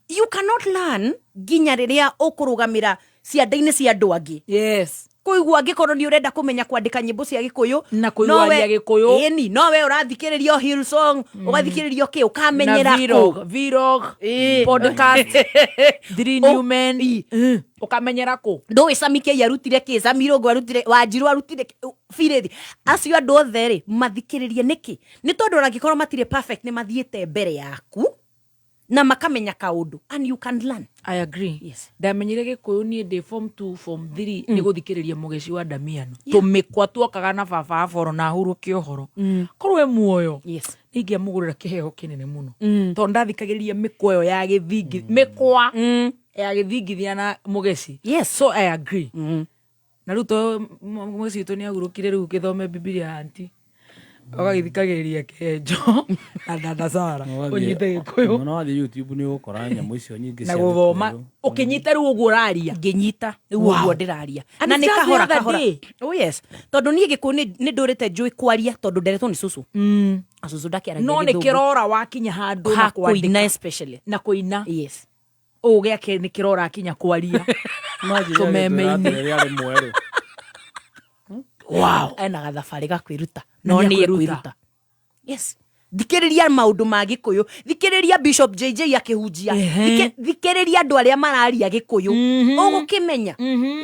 Speaker 11: You cannot learn nginya rĩrĩa ũkũrũgamĩra cianda-inĩ cia andũ angĩ.
Speaker 7: Yes.
Speaker 11: Kũigua angĩkorwo nĩ ũrenda kũmenya kwandĩka nyĩmbo cia Gĩkũyũ
Speaker 7: na kũigua Gĩkũyũ.
Speaker 11: Ĩni, no we ũrathikĩrĩria Hillsong, ũgathikĩrĩria kĩ, ũkamenyera
Speaker 7: Na
Speaker 11: kũ.
Speaker 7: Vlog, Vlog, podcast, Three New Men. Ũkamenyera kũ.
Speaker 11: Ndũĩ Sami K arutire kĩ, Sami Irũngũ arutire, Wanjirũ arutire kĩ, Birĩthi. Acio andũ othe rĩ, mathikĩrĩrie nĩkĩ? Nĩ tondũ ona angĩkorwo matirĩ perfect nĩ mathiĩte mbere yaku na makamenya kaũndũ and you can learn.
Speaker 7: I agree.
Speaker 11: Yes.
Speaker 7: Ndamenyire Gĩkũyũ niĩ ndĩ form 2, form 3 nĩ gũthikĩrĩria Mũgeci wa Damiano. Tũmĩkwa tuokaga na baba aboro na ahurũke ũhoro. Korwo e muoyo.
Speaker 11: Yes.
Speaker 7: Nĩ ingĩamũgũrĩra kĩheo kĩnene mũno. Tondũ ndathikagĩrĩria mĩkwa ĩyo ya gĩthingi, mĩkwa ya gĩthingithia na Mũgeci.
Speaker 11: Yes.
Speaker 7: So I agree. Na rĩu to Mũgeci witũ nĩ ahurũkire rĩu gĩthome Bibilia anti. Ũgagĩthikagĩrĩria Kĩenjo na Dada Sara ũnyite Gĩkũyũ.
Speaker 1: Ona wathiĩ YouTube nĩ ũgũkora nyamũ icio nyingĩ
Speaker 7: na
Speaker 1: cia
Speaker 7: gũthoma
Speaker 1: Gĩkũyũ.
Speaker 7: ũkĩnyita rĩu ũguo ũraria
Speaker 11: ngĩnyita rĩu
Speaker 7: Wow.
Speaker 11: ũguo ndĩraria
Speaker 7: And
Speaker 11: na
Speaker 7: it's
Speaker 11: nĩ
Speaker 7: just the
Speaker 11: kahora
Speaker 7: other
Speaker 11: kahora
Speaker 7: day.
Speaker 11: Oh yes, tondũ niĩ Gĩkũyũ nĩ ndũrĩte njũĩ kwaria tondũ nderetwo nĩ cũcũ. Cũcũ ndakĩaragia
Speaker 7: No nĩ
Speaker 11: Gĩthũngũ.
Speaker 7: kĩrora wakinya handũ na
Speaker 11: Ha kũina
Speaker 7: kwandĩka.
Speaker 11: especially.
Speaker 7: Na kũina.
Speaker 11: Yes.
Speaker 7: Ũũ gĩake nĩ kĩrora akinya kwaria.
Speaker 1: Imagine
Speaker 7: Tũmeme-inĩ.
Speaker 1: agĩtwĩra atĩrĩ, arĩ mwerũ.
Speaker 7: Wow.
Speaker 11: Ena gathabarĩ ga kwĩruta.
Speaker 7: Na
Speaker 11: No
Speaker 7: nĩ
Speaker 11: nĩ
Speaker 7: ekwĩruta.
Speaker 11: ekwĩruta. Yes. Thikĩrĩria maũndũ ma Gĩkũyũ, thikĩrĩria Bishop JJ akĩhunjia. Thikĩrĩria andũ arĩa mararia Gĩkũyũ, ũgũkĩmenya.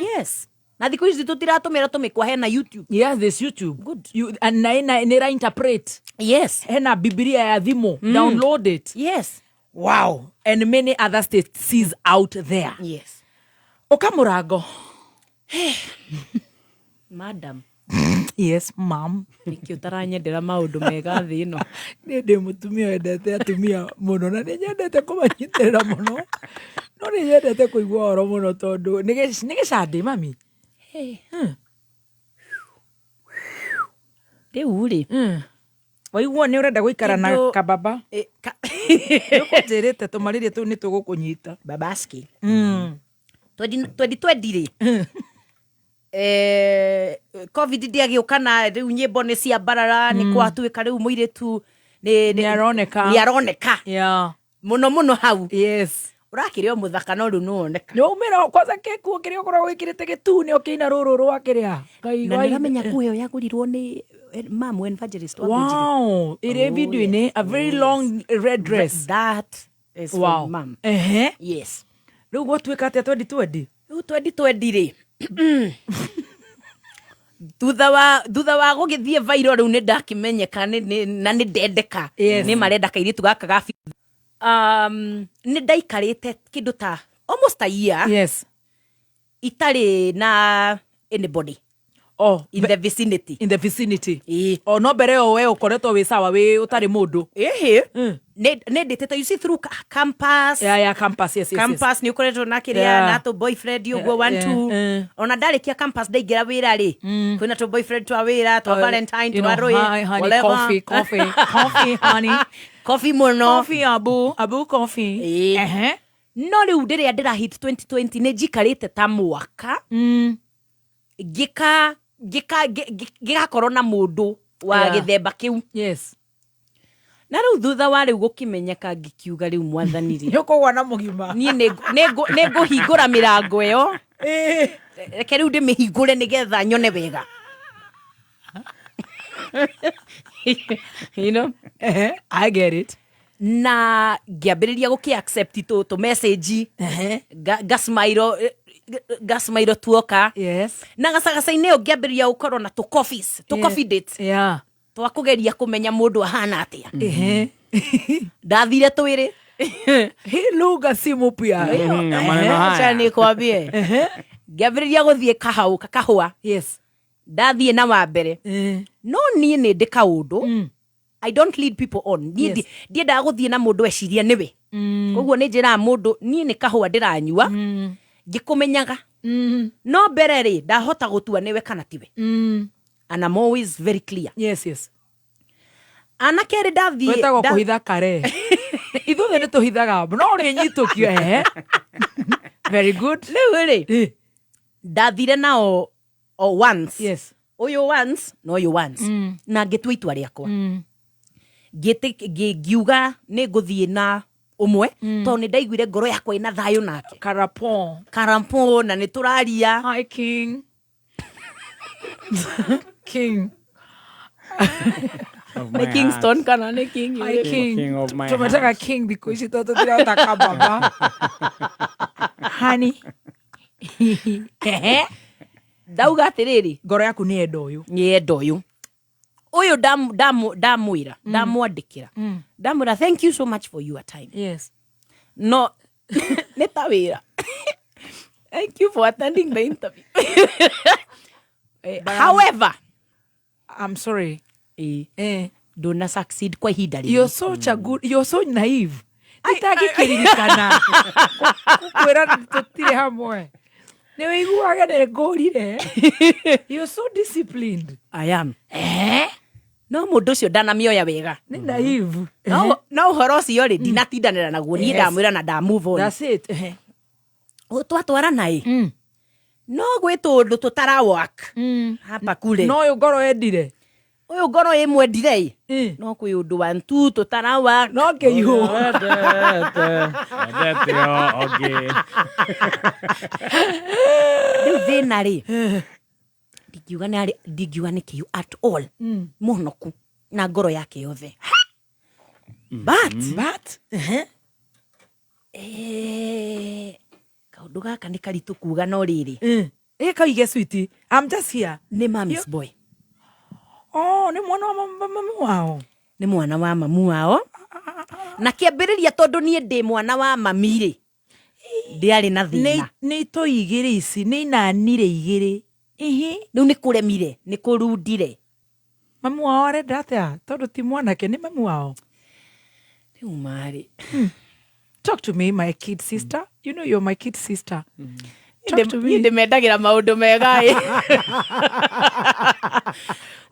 Speaker 11: Yes, na thikũ ici tũtiratũmĩra tũmĩkwa, hena YouTube.
Speaker 7: Yes, there's YouTube.
Speaker 11: Good.
Speaker 7: You, and na ina nä interpret. Hena Bibilia ya thimå. Download it. Wow, and many other states out there. Ũka mũrango.
Speaker 11: Madam.
Speaker 7: Yes, mam.
Speaker 11: Nĩkĩ ũtaranyendera maũndũ mega thĩ ĩno?
Speaker 7: Nĩ ndĩ mũtumia wendete atumia mũno na nĩ nyendete kũmanyitĩrĩra mũno, no nĩ nyendete kũigua ũhoro mũno tondũ nĩ gĩcandĩ mami.
Speaker 11: Hey. Rĩu rĩ,
Speaker 7: Waigua nĩ ũrenda gũikara na kababa. Nĩ ũkũnjĩrĩte tũmarĩria tũu nĩ tũgũkũnyita.
Speaker 11: Babaski. 2020 rĩ, COVID ndĩagĩũka na rĩu nyĩmbo nĩ cia mbarara, nĩ kwatuĩka rĩu mũirĩtu
Speaker 7: Nĩ aroneka.
Speaker 11: Nĩ aroneka. Mũno mũno hau. Ũrakĩrĩ o mũthaka no rĩu nĩwoneka.
Speaker 7: Nĩ waumĩra kwanza kĩkuo kĩrĩa ũkoragwo wĩkĩrĩte gĩtune ũkĩina rũrũ rwa kĩrĩa. Ngai
Speaker 11: Na
Speaker 7: wa
Speaker 11: nĩũramenya nguo ĩyo yagũrirwo nĩ mamu evangelist wa Ngũnjiri.
Speaker 7: Wow, ĩrĩ
Speaker 11: Oh,
Speaker 7: video-inĩ,
Speaker 11: yes.
Speaker 7: a very
Speaker 11: Yes.
Speaker 7: long red dress.
Speaker 11: That is from mom. Yes.
Speaker 7: Rĩu gwatuĩka atĩa 2020?
Speaker 11: Rĩu 2020 rĩ, thutha wa gũgĩthiĩ viral rĩu nĩ ndakimenyeka na nĩ ndendeka. Nĩ marenda kairĩtu gaka ga nĩ ndaikarĩte kĩndũ ta almost a year. Itarĩ na anybody.
Speaker 7: Oh,
Speaker 11: in the vicinity.
Speaker 7: In the vicinity. O no mbere ĩyo we ũkoretwo wĩ sawa wĩ ũtarĩ mũndũ.
Speaker 11: Ĩhĩ. Nĩ ndĩtĩte, you see, through campus.
Speaker 7: Yeah, campus, yes.
Speaker 11: Campus nĩ ũkoretwo na kĩrĩa na tũ boyfriend ũguo one two. Ona ndarĩkia campus ndaingĩra wĩra rĩ, kwĩna tũ boyfriend twa wĩra twa Valentine,
Speaker 7: You
Speaker 11: twa
Speaker 7: know,
Speaker 11: rũĩ,
Speaker 7: hi, honey,
Speaker 11: whatever.
Speaker 7: Coffee, coffee, coffee, honey.
Speaker 11: Coffee mũno.
Speaker 7: Coffee, abu, abu coffee.
Speaker 11: Ĩĩ. No rĩu rĩrĩa ndĩra hit 2020 nĩ njikarĩte ta mwaka ngĩka ngĩka ngĩgakorwo na mũndũ wa gĩthemba kĩu. Na rĩu thutha wa rĩu gũkĩmenyeka ngĩkiuga rĩu mwathani rĩ,
Speaker 7: Nĩ ũkũgwa na mũgima.
Speaker 11: Niĩ nĩ ngũhingũra mĩrango ĩyo, reke rĩu ndĩmĩhingũre nĩgetha nyone wega. You know?
Speaker 7: I get it.
Speaker 11: Na ngĩambĩrĩria gũkĩ accept tũ message, ngasmairo ngasmairo tuoka. Na gacagaca-inĩ ĩyo ngĩambĩrĩria gũkorwo na tũ coffees, tũ coffee dates twa kũgeria kũmenya mũndũ ahana atĩa. Ndathire twĩrĩ.
Speaker 7: Hii lugha si mpya.
Speaker 1: Maneno haya.
Speaker 11: Acha nikwambie, ngĩambĩrĩria gũthiĩ kahau kahũa. Ndathiĩ na wa mbere, no niĩ nĩ ndĩ kaũndũ, I don't lead people on. Niĩ ndiendaga gũthiĩ na mũndũ eciria nĩwe. Koguo nĩ njĩraga mũndũ niĩ nĩ kahũa ndĩranyua ngĩkũmenyaga, no mbere rĩ ndahota gũtua nĩwe kana tiwe. And I'm always very clear.
Speaker 7: Yes.
Speaker 11: Anake rĩ, ndathiĩ
Speaker 7: Wĩtagwo kũhitha kare. Ithuothe nĩ tũhithaga no nĩ nyitũkio ehe. Very good.
Speaker 11: Rĩu rĩ, ndathire nao o once. Ũyũ once na ũyũ once. Na ngĩtua itua rĩakwa. Ngiuga nĩ ngũthiĩ na ũmwe tondũ nĩ ndaiguire ngoro yakwa ĩna thayũ nake.
Speaker 7: Karapon.
Speaker 11: Karapon, na nĩ tũraria.
Speaker 7: Hi King. King.
Speaker 11: Nĩ Kingston kana nĩ King?
Speaker 7: Hi King.
Speaker 1: King of my
Speaker 7: Tumetaga
Speaker 1: heart.
Speaker 7: King thikũ ici tondũ tũtirahota kababa. Honey. Ehe.
Speaker 11: Ndauga atĩrĩrĩ,
Speaker 7: ngoro yaku nĩ yenda ũyũ.
Speaker 11: Nĩ yenda ũyũ. Ũyũ ndamwĩra, ndamwandĩkĩra, ndamwĩra thank you so much for your time. No nĩ ta wĩra. Thank you for attending the interview. However,
Speaker 7: I'm sorry.
Speaker 11: Ndũna succeed kwa ihinda rĩrĩ.
Speaker 7: You're such a good, you're so naive. Itangĩkĩririkana kwĩra tũtirĩ hamwe. Nĩ wĩiguaga nĩ ngũrire. You're so disciplined.
Speaker 11: I am. No mũndũ ũcio ndanamĩoya wega.
Speaker 7: Nĩ naive.
Speaker 11: No ũhoro ũcio rĩ, ndinatindanĩra naguo niĩ. Ndamwĩra na nda move on.
Speaker 7: That's it.
Speaker 11: Twatwarana ĩ, no gwĩ tũndũ tũtara work hapa kule.
Speaker 7: No ũyũ ngoro endire.
Speaker 11: Ũyũ ngoro ĩmwendire ĩ, no kwĩ ũndũ wa tu tũtara work.
Speaker 7: No kĩihũ.
Speaker 1: Endete o ũngĩ.
Speaker 11: Rĩu thĩna rĩ, ndingiuga nĩ kĩu at all, mũhonoku na ngoro yake yothe. But
Speaker 7: But
Speaker 11: kaũndũ gaka nĩ karitũ kuga no rĩrĩ.
Speaker 7: Ĩ kaige sweetie, I'm just here.
Speaker 11: Nĩ mommy's boy.
Speaker 7: Oh, nĩ mwana wa mamu wao.
Speaker 11: Nĩ mwana wa mamu wao. Na kĩambĩrĩria tondũ niĩ ndĩ mwana wa mami rĩ, ndiarĩ na thĩna.
Speaker 7: Nĩ itoi igĩrĩ ici, nĩ inanire igĩrĩ. Ihi.
Speaker 11: Rĩu nĩ kũremire, nĩ kũrundire.
Speaker 7: Mamu wao arenda atĩa? Tondũ ti mwanake, nĩ mamu wao.
Speaker 11: Rĩu marĩ.
Speaker 7: Talk to me, my kid sister. You know you're my kid sister. Talk to me.
Speaker 11: Niĩ ndĩmendagĩra maũndũ mega ĩ.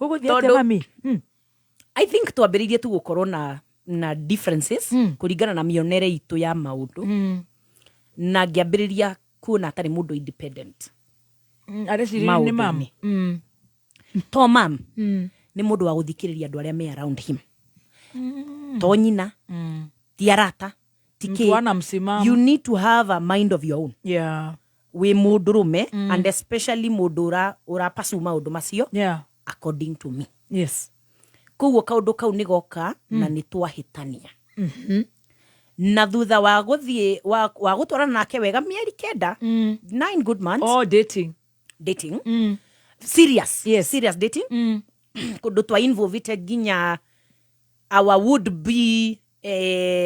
Speaker 7: Ũgũthiĩ
Speaker 11: Tondũ-
Speaker 7: atĩa mami?
Speaker 11: I think twambĩrĩirie tu gũkorwo na differences kũringana na mĩonere itũ ya maũndũ na ngĩambĩrĩria kuona atarĩ mũndũ independent.
Speaker 7: Arecirĩria nĩ mam.
Speaker 11: Maũndũ-inĩ. To mam nĩ mũndũ wa gũthikĩrĩria andũ arĩa me around him, to nyina, ti arata, ti
Speaker 7: Mtu
Speaker 11: kĩ.
Speaker 7: ana msimamo.
Speaker 11: You need to have a mind of your own. Wĩ mũndũrũme and especially mũndũ ũrapasu maũndũ macio according to me. Koguo kaũndũ kau nĩ goka na nĩ twahĩtania. Na thutha wa gũthiĩ wa gũtwarana nake wega mĩeri 9, 9 good months.
Speaker 7: Oh, dating.
Speaker 11: Dating. Serious. Yes. Serious dating. Kũndũ twa involvite nginya our would be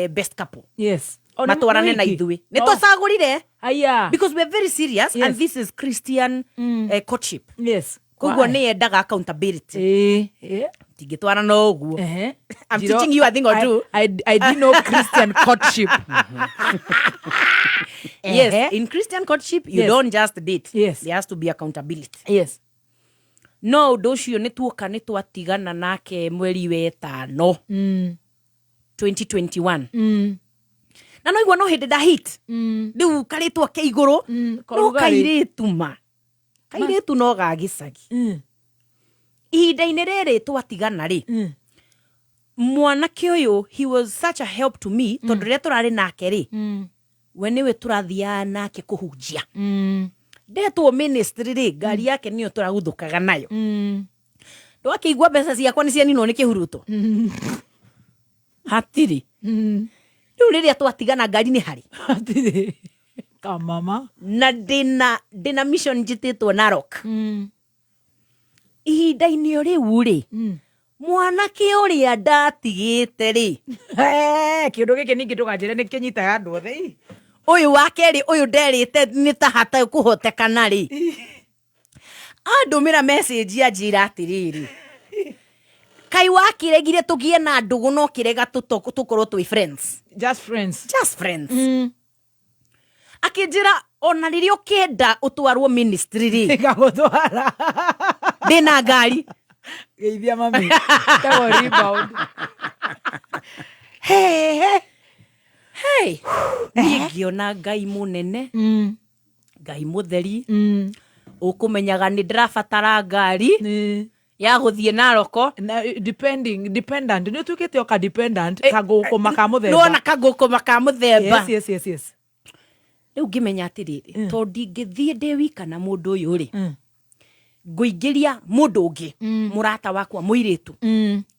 Speaker 11: best couple.
Speaker 7: Yes. Oh, nĩ
Speaker 11: Matwarane na
Speaker 7: mũhiki?
Speaker 11: ithuĩ. Nĩ
Speaker 7: Oh.
Speaker 11: twacagũrire.
Speaker 7: Aya.
Speaker 11: Because we are very serious
Speaker 7: Yes.
Speaker 11: and this is Christian courtship.
Speaker 7: Yes.
Speaker 11: Koguo
Speaker 7: Why?
Speaker 11: nĩ yendaga accountability. Tingĩtwarana no ũguo. I'm teaching you a thing or two.
Speaker 7: I didn't know Christian courtship.
Speaker 11: Yes, in Christian courtship you
Speaker 7: Yes.
Speaker 11: don't just date.
Speaker 7: Yes.
Speaker 11: There has to be accountability.
Speaker 7: Yes.
Speaker 11: No ũndũ ũcio nĩ tuoka nĩ twatigana nake mweri wetano 2021. Na no igua no hĩndĩ nda hit. Rĩu karĩtwa ke igũrũ no
Speaker 7: karugarĩ.
Speaker 11: kairĩtu ma. Kairĩtu no ga gĩcagi. Ihinda-inĩ rĩrĩ twatigana rĩ, mwanake ũyũ he was such a help to me tondũ rĩrĩa tũrarĩ nake rĩ, we nĩwe tũrathiaga nake kũhunjia. Ndetwo ministry rĩ, ngari yake nĩyo tũraguthũkaga nayo. Ndwakĩigua mbeca ciakwa nĩ cianinwo nĩ kĩhuruto. Hatirĩ. Rĩu rĩrĩa twatigana ngari nĩ harĩ.
Speaker 7: Hatirĩ. Kamama.
Speaker 11: Na ndĩna mission njĩtĩtwo Narok. Ihinda-inĩ o rĩu rĩ, mwanake ũrĩa ndatigĩte rĩ,
Speaker 7: Kĩũndũ gĩkĩ ningĩ ndũkanjĩre nĩ kĩnyitaga andũ othe.
Speaker 11: Ũyũ wa kerĩ ũyũ nderĩte nĩ ta hatekũhotekana rĩ, andũmĩra message anjĩra atĩrĩrĩ, kai wakĩregire tũgĩe na ndũgũ no kĩrega tũkorwo twĩ friends.
Speaker 7: Just friends.
Speaker 11: Just friends. Akĩnjĩra ona rĩrĩa ũkĩenda ũtwarwo ministry rĩ,
Speaker 7: Nĩngagũtwara.
Speaker 11: Ndĩna ngari.
Speaker 7: Geithia mami. Tagwo rebound.
Speaker 11: Hey, hey. Niĩ ngĩona Ngai mũnene, Ngai mũtheri, ũkũmenyaga nĩ ndĩrabatara ngari ya gũthiĩ Naroko.
Speaker 7: Na, depending, dependent. Nĩ ũtuĩkĩte o ka dependent, kangũkũma ka mũthemba.
Speaker 11: Nĩwona kangũkũma ka mũthemba.
Speaker 7: Yes, yes, yes, yes.
Speaker 11: Rĩu ngĩmenya atĩrĩrĩ, tondũ ndingĩthiĩ ndĩ wika na mũndũ ũyũ rĩ, ngũingĩria mũndũ ũngĩ, mũrata wakwa mũirĩtu.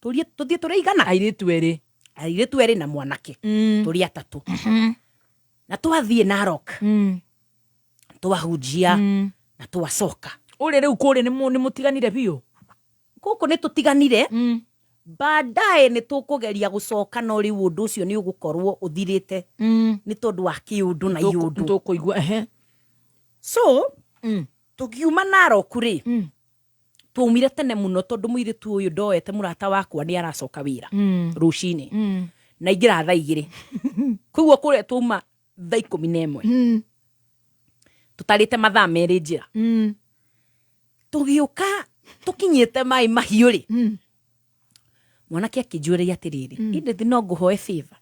Speaker 11: Tũthiĩ tũrĩ igana?
Speaker 7: Airĩtu erĩ.
Speaker 11: Airĩtu erĩ na mwanake. Tũrĩ atatũ. Na twathiĩ Narok. Twahunjia na twacoka.
Speaker 7: Ũrĩa rĩu kũrĩa nĩ mũtiganire biũ?
Speaker 11: Gũkũ nĩ tũtiganire. Baadaye nĩ tũkũgeria gũcoka no rĩu ũndũ ũcio nĩ ũgũkorwo ũthirĩte. Nĩ tondũ wa kĩũndũ na iũndũ.
Speaker 7: Tũkũigua, ehe.
Speaker 11: So, tũkiuma Narok rĩ, twaumire tene mũno tondũ mũirĩtu ũyũ ndoete mũrata wakwa nĩ aracoka wĩra rũcinĩ. Na ingĩra thaa 2. Koguo kũrĩa twauma thaa 11. Tũtarĩte mathaa merĩ njĩra. Tũgĩũka tũkinyĩte maĩ mahiũ rĩ, mwanake akĩnjũria atĩrĩrĩ, Edith no ngũhoe favor?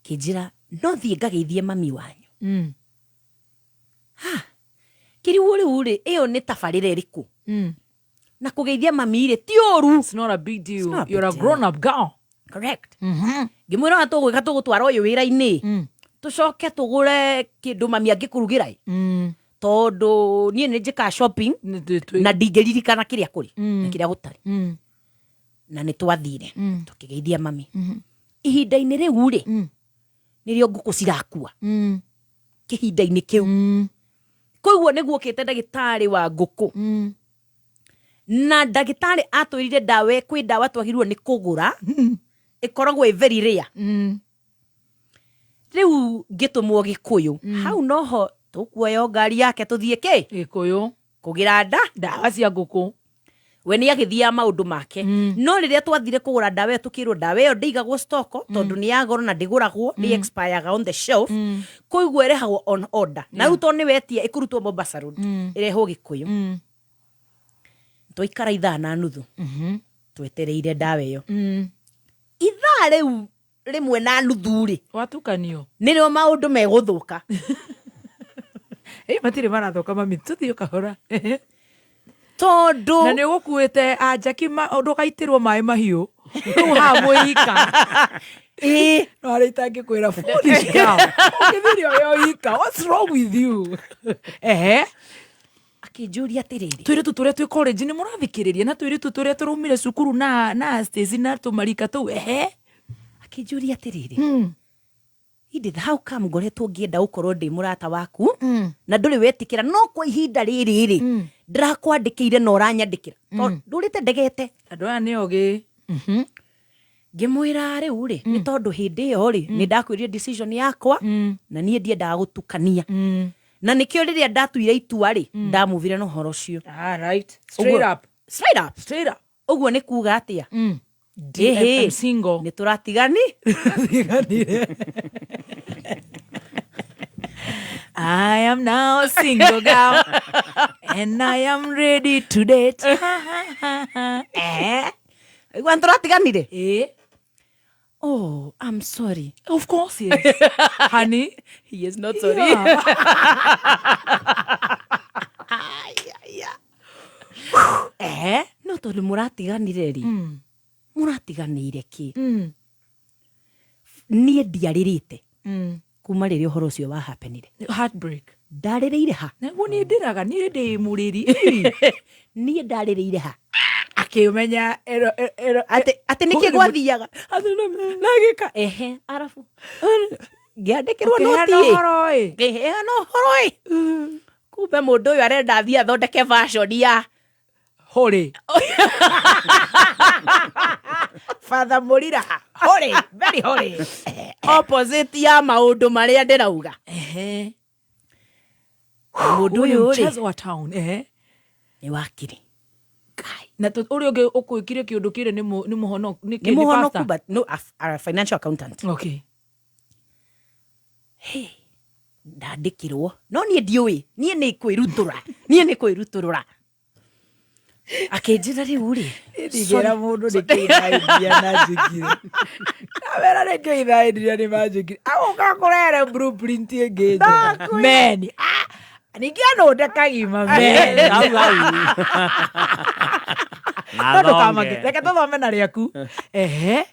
Speaker 11: Kĩnjĩra no thiĩ ngageithie mami wanyu. Ha, kĩrigwo rĩu rĩ, ĩyo nĩ tabarĩra ĩrĩkũ? Na kũgeithia mami rĩ, ti ũru.
Speaker 7: It's not a big deal.
Speaker 11: It's not a big
Speaker 7: You're a
Speaker 11: deal.
Speaker 7: grown up girl.
Speaker 11: Correct. Ngĩmwĩra ona tũgwĩka tũgũtwara ũyũ wĩra-inĩ, tũcoke tũgũre kĩndũ mami angĩkũrugĩra ĩ. Tondũ niĩ nĩ njĩkaga shopping na ndingĩririkana kĩrĩa kũrĩ na kĩrĩa gũtarĩ. Na nĩ twathire tũkĩgeithia mami. Ihinda-inĩ rĩu rĩ, nĩrĩo ngũkũ cirakua kĩhinda-inĩ kĩu. Koguo nĩguo okĩte ndagĩtarĩ wa ngũkũ, na ndagĩtarĩ atwĩrire ndawa, kwĩ ndawa twagĩrĩirwo nĩ kũgũra ĩkoragwo ĩ very rare. Rĩu ngĩtũmwo Gĩkũyũ, hau noho tũkuoya ngari yake tũthiĩ kĩ
Speaker 7: Gĩkũyũ
Speaker 11: kũgĩra nda
Speaker 7: ndawa cia ngũkũ.
Speaker 11: We nĩ agĩthiaga maũndũ make, no rĩrĩa twathire kũgũra ndawa ĩyo, tũkĩrwo ndawa ĩyo ndĩigagwo stock tondũ nĩ ya goro na ndĩgũragwo, nĩ expireaga on the shelf, koguo ĩrehagwo on order. Na rĩu tondũ nĩ wetia, ĩkũrutwo Mombasa Road ĩrehwo Gĩkũyũ. Twaikara ithaa na nuthu twetereire ndawa ĩyo. Ithaa rĩu rĩmwe na nuthu rĩ,
Speaker 7: watukanio.
Speaker 11: Nĩrĩo maũndũ megũthũka.
Speaker 7: Ĩ, matirĩ marathoka mami, tũthiĩ kahora.
Speaker 11: Tondũ
Speaker 7: na nĩ ũgũkuĩte anjaki, ndũgaitĩrwo maĩ mahiũ rĩu haha mwĩ ika.
Speaker 11: Ĩĩ.
Speaker 7: No harĩa itangĩkwĩra, foolish girl, ũngĩthirie ũrĩa ika, what's wrong with you? Ehe.
Speaker 11: Akĩnjũria atĩrĩrĩ,
Speaker 7: Tũirĩtu tũrĩa twĩ college nĩ mũrathikĩrĩria, na tũirĩtu tũrĩa tũraumire cukuru na Stacy na tũmarika tũu, ehe.
Speaker 11: Akĩnjũria atĩrĩrĩ, Edith, how come ngoretwo ngĩenda gũkorwo ndĩ mũrata waku na ndũrĩ wetĩkĩra, no kwa ihinda rĩrĩ rĩ, ndĩrakwandĩkĩire na ũranyandĩkĩra? Tondũ ndũrĩte ndegete.
Speaker 7: Andũ aya nĩ ogĩ.
Speaker 11: Ngĩmwĩra rĩu rĩ, nĩ tondũ hĩndĩ ĩyo rĩ, nĩ ndakwĩrire decision yakwa na niĩ ndiendaga gũtukania, na nĩkĩo rĩrĩa ndatuire itua rĩ, ndamuvire na ũhoro ũcio.
Speaker 7: Ah, right. Straight up.
Speaker 11: Straight up.
Speaker 7: Straight up.
Speaker 11: Ũguo nĩ kuga atĩa?
Speaker 7: I'm single.
Speaker 11: Nĩ tũratigani.
Speaker 7: Tiganire. I am now a single girl and I am ready to date.
Speaker 11: Eh, igua nĩ tũratiganire.
Speaker 7: Eh?
Speaker 11: Oh, I'm sorry.
Speaker 7: Of course, yes. Honey.
Speaker 11: He is not sorry.
Speaker 7: Yeah.
Speaker 11: Eh? No tondũ mũratiganire rĩ, mũratiganĩire kĩ? Niĩ ndiarĩrĩte kuma rĩrĩa ũhoro ũcio wa happenire.
Speaker 7: Heartbreak.
Speaker 11: Ndarĩrĩire ha?
Speaker 7: Nĩguo niĩ ndĩraga, niĩ ndĩ mũrĩri.
Speaker 11: Niĩ ndarĩrĩire ha?
Speaker 7: Akĩmenya ĩro ĩro
Speaker 11: Atĩ nĩkĩ gwathiaga?
Speaker 7: Atĩ nagĩka.
Speaker 11: Ehe, arabu ngĩandĩkĩrwo
Speaker 7: Ũkĩheana
Speaker 11: noti ĩ.
Speaker 7: ũhoro ĩ.
Speaker 11: Ngĩheana ũhoro ĩ. Kumbe mũndũ ũyũ arenda athiĩ athondeke version ya
Speaker 7: Hũrĩ.
Speaker 11: Father
Speaker 7: Mũrira. Hũrĩ. Very hũrĩ.
Speaker 11: Opposite ya maũndũ marĩa ndĩrauga.
Speaker 7: Ehe.
Speaker 11: Mũndũ
Speaker 7: Ũyũ
Speaker 11: ũyũ rĩ,
Speaker 7: mchezo wa town. Ehe.
Speaker 11: Nĩ wakiri.
Speaker 7: Na ũrĩa ũngĩ ũkwĩkire kĩũndũ kĩrĩ nĩ mũhonoku. Nĩ
Speaker 11: nĩ
Speaker 7: kĩ- nĩ
Speaker 11: mũhonoku
Speaker 7: pastor?
Speaker 11: But no, a financial accountant.
Speaker 7: Okay.
Speaker 11: Hey, ndandĩkĩrwo, no niĩ ndiũĩ, niĩ nĩ kwĩrutũra, niĩ nĩ kwĩrutũrũra. Akĩnjĩra rĩu rĩ,
Speaker 7: Ndigĩra mũndũ nĩ kĩithaindia na njĩkire. Ndamera nĩ kĩithaindia nĩ manjĩkire. Agũka kũrere blueprint ĩngĩ njega. Meni. Ah, ningĩ anũnde kagima meni.
Speaker 1: Hau, hau.
Speaker 7: No ndũkamake. Reke tũthome na rĩaku. Ehe.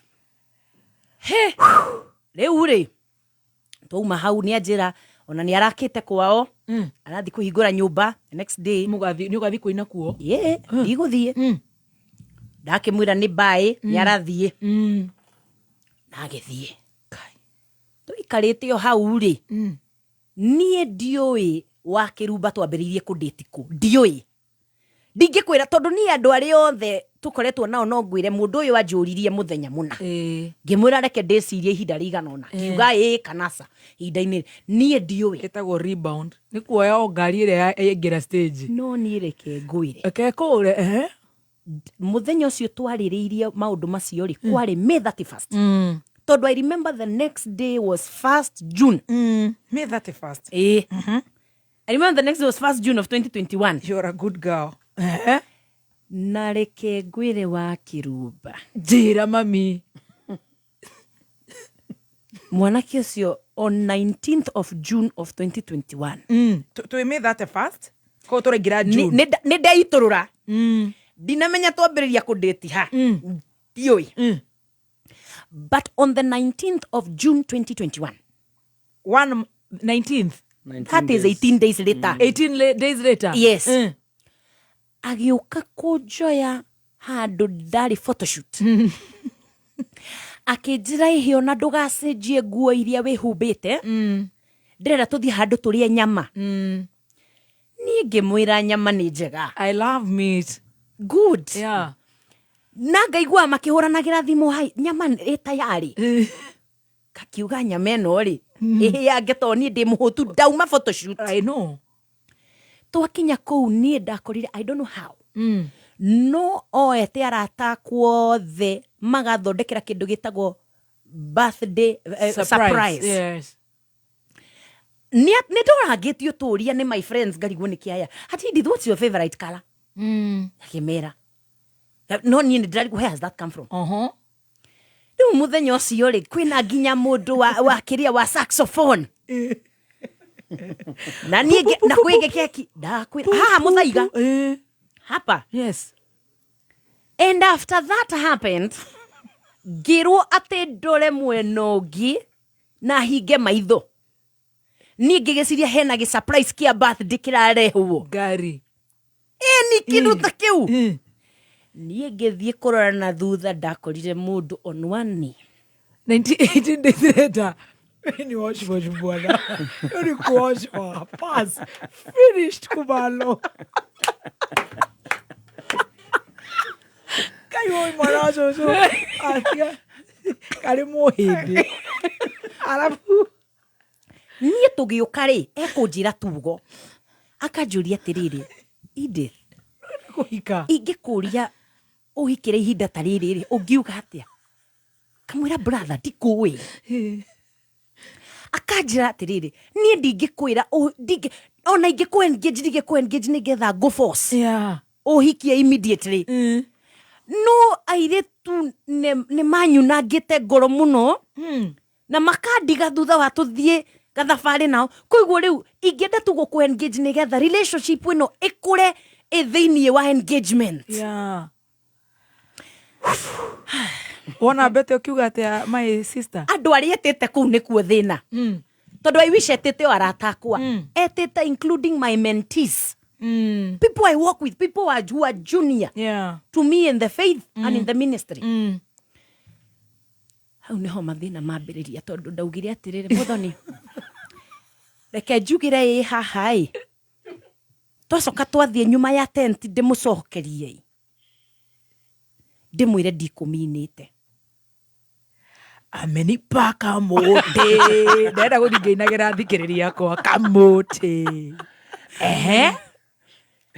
Speaker 11: He. Rĩu rĩ, twauma hau, nĩ anjĩra ona nĩ arakĩte kwao, arathiĩ kũhingũra nyũmba the next day.
Speaker 7: Mũgathiĩ, nĩ ũgathiĩ kũina kuo?
Speaker 11: Ĩĩ, ndigũthiĩ. Ndakĩmwĩra nĩ mbaĩ, nĩ arathiĩ na agĩthiĩ. Tũikarĩte o hau rĩ, niĩ ndiũĩ wa kĩrumba twambĩrĩirie kũndĩti kũ, ndiũĩ, ndingĩkwĩra, tondũ niĩ andũ arĩa othe tũkoretwo nao, no ngwĩre mũndũ ũyũ anjũririe mũthenya mũna, ngĩmwĩra reke ndĩcirie ihinda rĩigana ũna, ngiuga ĩĩ kana ca. Ihinda-inĩ niĩ ndiũĩ.
Speaker 7: Ĩtagwo rebound. Nĩ kuoya o ngari ĩrĩa yaingĩra stage.
Speaker 11: No niĩ reke ngwĩre.
Speaker 7: Reke kũre, ehe.
Speaker 11: Mũthenya ũcio twarĩrĩirie maũndũ macio rĩ, kwarĩ May 31st, tondũ I remember the next day was 1st June.
Speaker 7: May 31st.
Speaker 11: Ĩĩ, I remember the next day was 1st June of 2021.
Speaker 7: You're a good girl.
Speaker 11: Na reke ngwĩre wa kĩrumba.
Speaker 7: Njĩra mami.
Speaker 11: Mwanake ũcio on 19th of June of 2021.
Speaker 7: Twĩ May 31st. Koguo tũraingĩra June.
Speaker 11: Nĩ ndeitũrũra, ndinamenya twambĩrĩria kũndĩti ha, ndiũĩ, but on the 19th of June 2021,
Speaker 7: One 19th.
Speaker 11: That is 18 days later.
Speaker 7: 18 days later.
Speaker 11: Yes. Agĩũka kũnjoya. Handũ ndarĩ photoshoot, akĩnjĩra, "Ĩhĩ, ona ndũgacenjie nguo iria wĩhumbĩte, ndĩrenda tũthiĩ handũ tũrĩe nyama." Niĩ ngĩmwĩra nyama nĩ njega.
Speaker 7: I love meat.
Speaker 11: Good. Na ngaigua makĩhũranagĩra thimũ, "Hai, nyama ĩ tayari." Kakiuga nyama ĩno rĩ ĩhĩ yange, tondũ niĩ ndĩ mũhũtu, ndauma photoshoot.
Speaker 7: I know.
Speaker 11: Twakinya kũu, niĩ ndakorire, I don't know how, no oete arata akwa othe magathondekera kĩndũ gĩtagwo birthday surprise. Nĩ ndorangĩtio tũria nĩ my friends, ngarigwo nĩ kĩaya ati, "Edith, what's your favorite color?" Akĩmera, no niĩ nĩ ndĩrarigwo, where has that come from? Rĩu mũthenya ũcio rĩ, kwĩna nginya mũndũ wa kĩrĩa wa saxophone, na niĩ na kwĩ keki, ndakwĩra haha mũthaiga hapa. And after that happened, ngĩrwo atĩ ndore mwena ũngĩ na hinge maitho. Niĩ ngĩgĩciria hena gĩ surprise kĩa birthday kĩrarehwo.
Speaker 7: Ngari.
Speaker 11: Ĩni, kĩndũ ta kĩu. Niĩ ngĩthiĩ kũrora na thutha, ndakorire mũndũ on one knee.
Speaker 5: 18 days later, ni wash wash bwana, hiyo ni kuoshwa, pass, finished, kumalo kai woi mwana wa cũcũ atia karĩ mũhĩndĩ arabu.
Speaker 11: Niĩ tũgĩũka rĩ, ekũnjĩra tugo, akanjũria atĩrĩrĩ, "Edith,
Speaker 5: kũhika
Speaker 11: ingĩkũria ũhikĩre ihinda ta rĩrĩ rĩ, ũngiuga atĩa?" Kamwĩra, "Brother, ndikũĩ." Akanjĩra atĩrĩrĩ, "Niĩ ndingĩkwĩra ona ingĩkũ engage, ndingĩkũ engage nĩgetha ngũ force ũhikie immediately, no airĩtu nĩ manyunangĩte ngoro mũno na makandiga thutha wa tũthiĩ gathabarĩ nao, koguo rĩu ingĩenda tu gũkũ engage nĩgetha relationship ĩno ĩkũre ĩ thĩiniĩ wa engagement."
Speaker 7: Wona mbete ũkiuga atĩa, my sister?
Speaker 11: Andũ arĩa etĩte kũu nĩkuo thĩna, tondũ I wish etĩte o arata akwa. Etĩte including my mentees, people I work with, people who are junior to me in the faith and in the ministry. Hau niho mathĩna mambĩrĩria, tondũ ndaugire atĩrĩrĩ, "Mũthoni, reke njugire ĩ haha ĩ, twacoka twathiĩ nyuma ya tent, ndĩmũcokerie ĩ, ndĩmwĩre ndikũminĩte."
Speaker 7: Amenipa kamũtĩ, ndĩrenda gũthiĩ ngĩinagĩra thikĩrĩria akwa kamũtĩ. Ehe.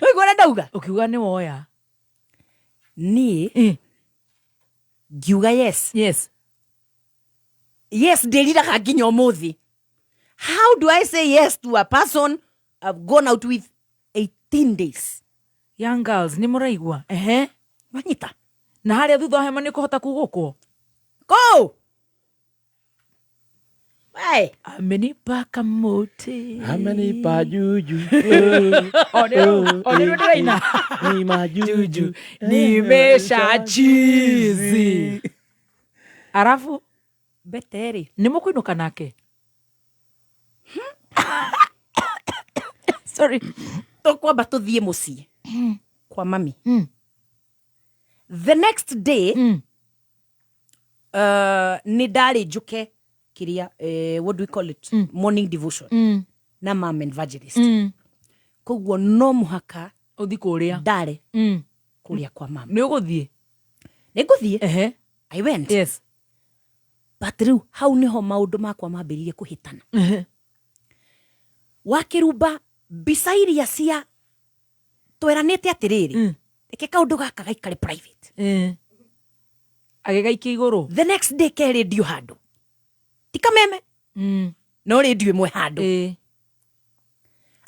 Speaker 11: Waigua ũrĩa ndauga?
Speaker 7: Ũkiuga nĩ woya.
Speaker 11: Niĩ ngiuga yes. Yes, ndĩriraga nginya ũmũthĩ. How do I say yes to a person I've gone out with 18 days?
Speaker 7: Young girls, nĩ mũraigua? Ehe.
Speaker 11: Wanyita.
Speaker 7: Na harĩa thutha wa hema nĩ kũhota kugũkwo.
Speaker 11: Go. Hey.
Speaker 7: Amenipa kamũtĩ.
Speaker 1: Amenipa juju.
Speaker 7: O nĩ ndĩraina.
Speaker 1: Ni majuju.
Speaker 7: Nimesha chizi. Arabu
Speaker 11: Beterĩ.
Speaker 7: Nĩ mũkũinũka nake? Sorry.
Speaker 11: Tũkwamba tũthiĩ mũciĩ kwa mami. The next day, nĩ ndarĩ njũke kĩrĩa, what do we call it, morning devotion na mam evangelist. Koguo no mũhaka
Speaker 7: ũthi kũrĩa.
Speaker 11: Ndarĩ kũrĩa kwa mama.
Speaker 7: Nĩ ũgũthiĩ?
Speaker 11: Nĩ ngũthiĩ.
Speaker 7: Ehe.
Speaker 11: I went. But rĩu hau nĩho maũndũ makwa mambĩrĩirie kũhĩtana. Wakĩrumba mbica iria cia tweranĩte atĩrĩrĩ, reke kaũndũ gaka gaikare private.
Speaker 7: Agĩgaikia igũrũ.
Speaker 11: The next day ke rĩndiũ handũ, ti Kameme, no rĩndiũ ĩmwe handũ.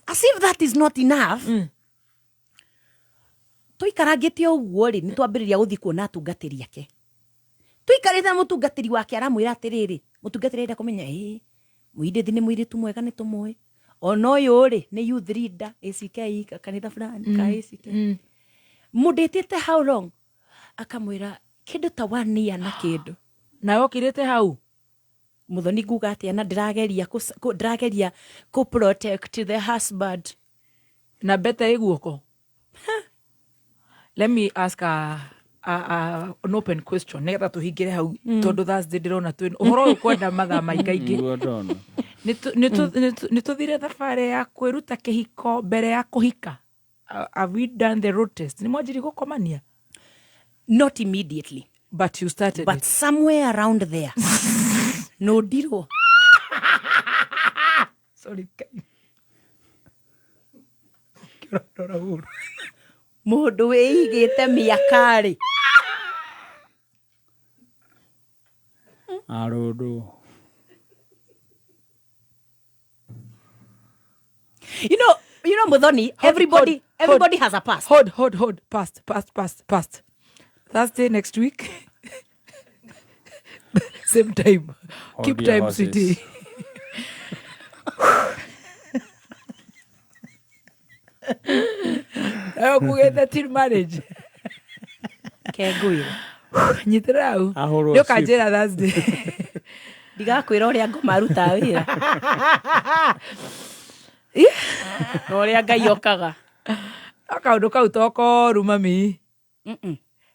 Speaker 11: As if that is not enough, tũikarangĩte ũguo rĩ, nĩ twambĩrĩria gũthiĩ kuona atungatĩri ake. Tũikarĩte na mũtungatĩri wake, aramwĩra atĩrĩrĩ, mũtungatĩri arenda kũmenya, ĩ mũindĩthi nĩ mũirĩtu mwega, nĩ tũmũĩ, ona ũyũ rĩ nĩ youth leader ACK kanitha fulani ka ACK, mũndĩtĩte how long? Akamwĩra kĩndũ ta one year na kĩndũ.
Speaker 7: Nawe ũkirĩte hau?
Speaker 11: Mũthoni, nguga atĩa? Na ndĩrageria ndĩrageria kũ protect the husband.
Speaker 7: Na mbete ĩ guoko. Let me ask a, An open question nĩgetha tũhingĩre hau, tondũ Thursday ndĩrona twĩ ũhoro ũyũ kwenda mathaa maingaingĩ.
Speaker 1: Nĩguo ndona.
Speaker 7: Nĩ tũthire thabarĩ ya kwĩruta kĩhiko mbere ya kũhika. Have we done the road test? Nĩ mwanjiri gũkomania?
Speaker 11: Not immediately.
Speaker 7: But you started
Speaker 11: But
Speaker 7: it.
Speaker 11: Somewhere around there no ndirwo.
Speaker 7: Sorry, Kai. Kĩrondora ũru.
Speaker 11: Mũndũ wĩigĩte mĩaka rĩ.
Speaker 1: Arũndũ.
Speaker 11: You know, Muthoni, everybody,
Speaker 7: Hold,
Speaker 11: everybody has a past.
Speaker 7: Hold, hold, hold. Past, past, past, past. Thursday next week. Same time.
Speaker 1: Hold
Speaker 7: Keep
Speaker 1: your
Speaker 7: time,
Speaker 1: horses.
Speaker 7: sweetie. Nayo kugete till marriage.
Speaker 11: Kengwĩra.
Speaker 7: Nyitĩrĩra hau.
Speaker 1: Ahũrwo.
Speaker 7: Nĩ ũkanjĩra Thursday.
Speaker 11: Ndigakwĩra ũrĩa ngoma arutaga wĩra na ũrĩa Ngai okaga.
Speaker 7: No kaũndũ kau to koru mami.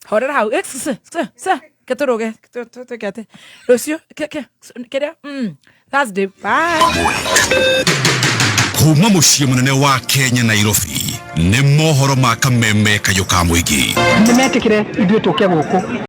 Speaker 7: Horera hau. Eh, ketũrũge twĩke atĩ rũciũ kĩrĩa Thursday, bye.
Speaker 8: Kuma mũciĩ mũnene wa Kenya, Nairobi, nĩ mohoro ma kameme kayũ ka mũingĩ.
Speaker 15: Nĩ metĩkĩre ithuĩ tũke gũkũ.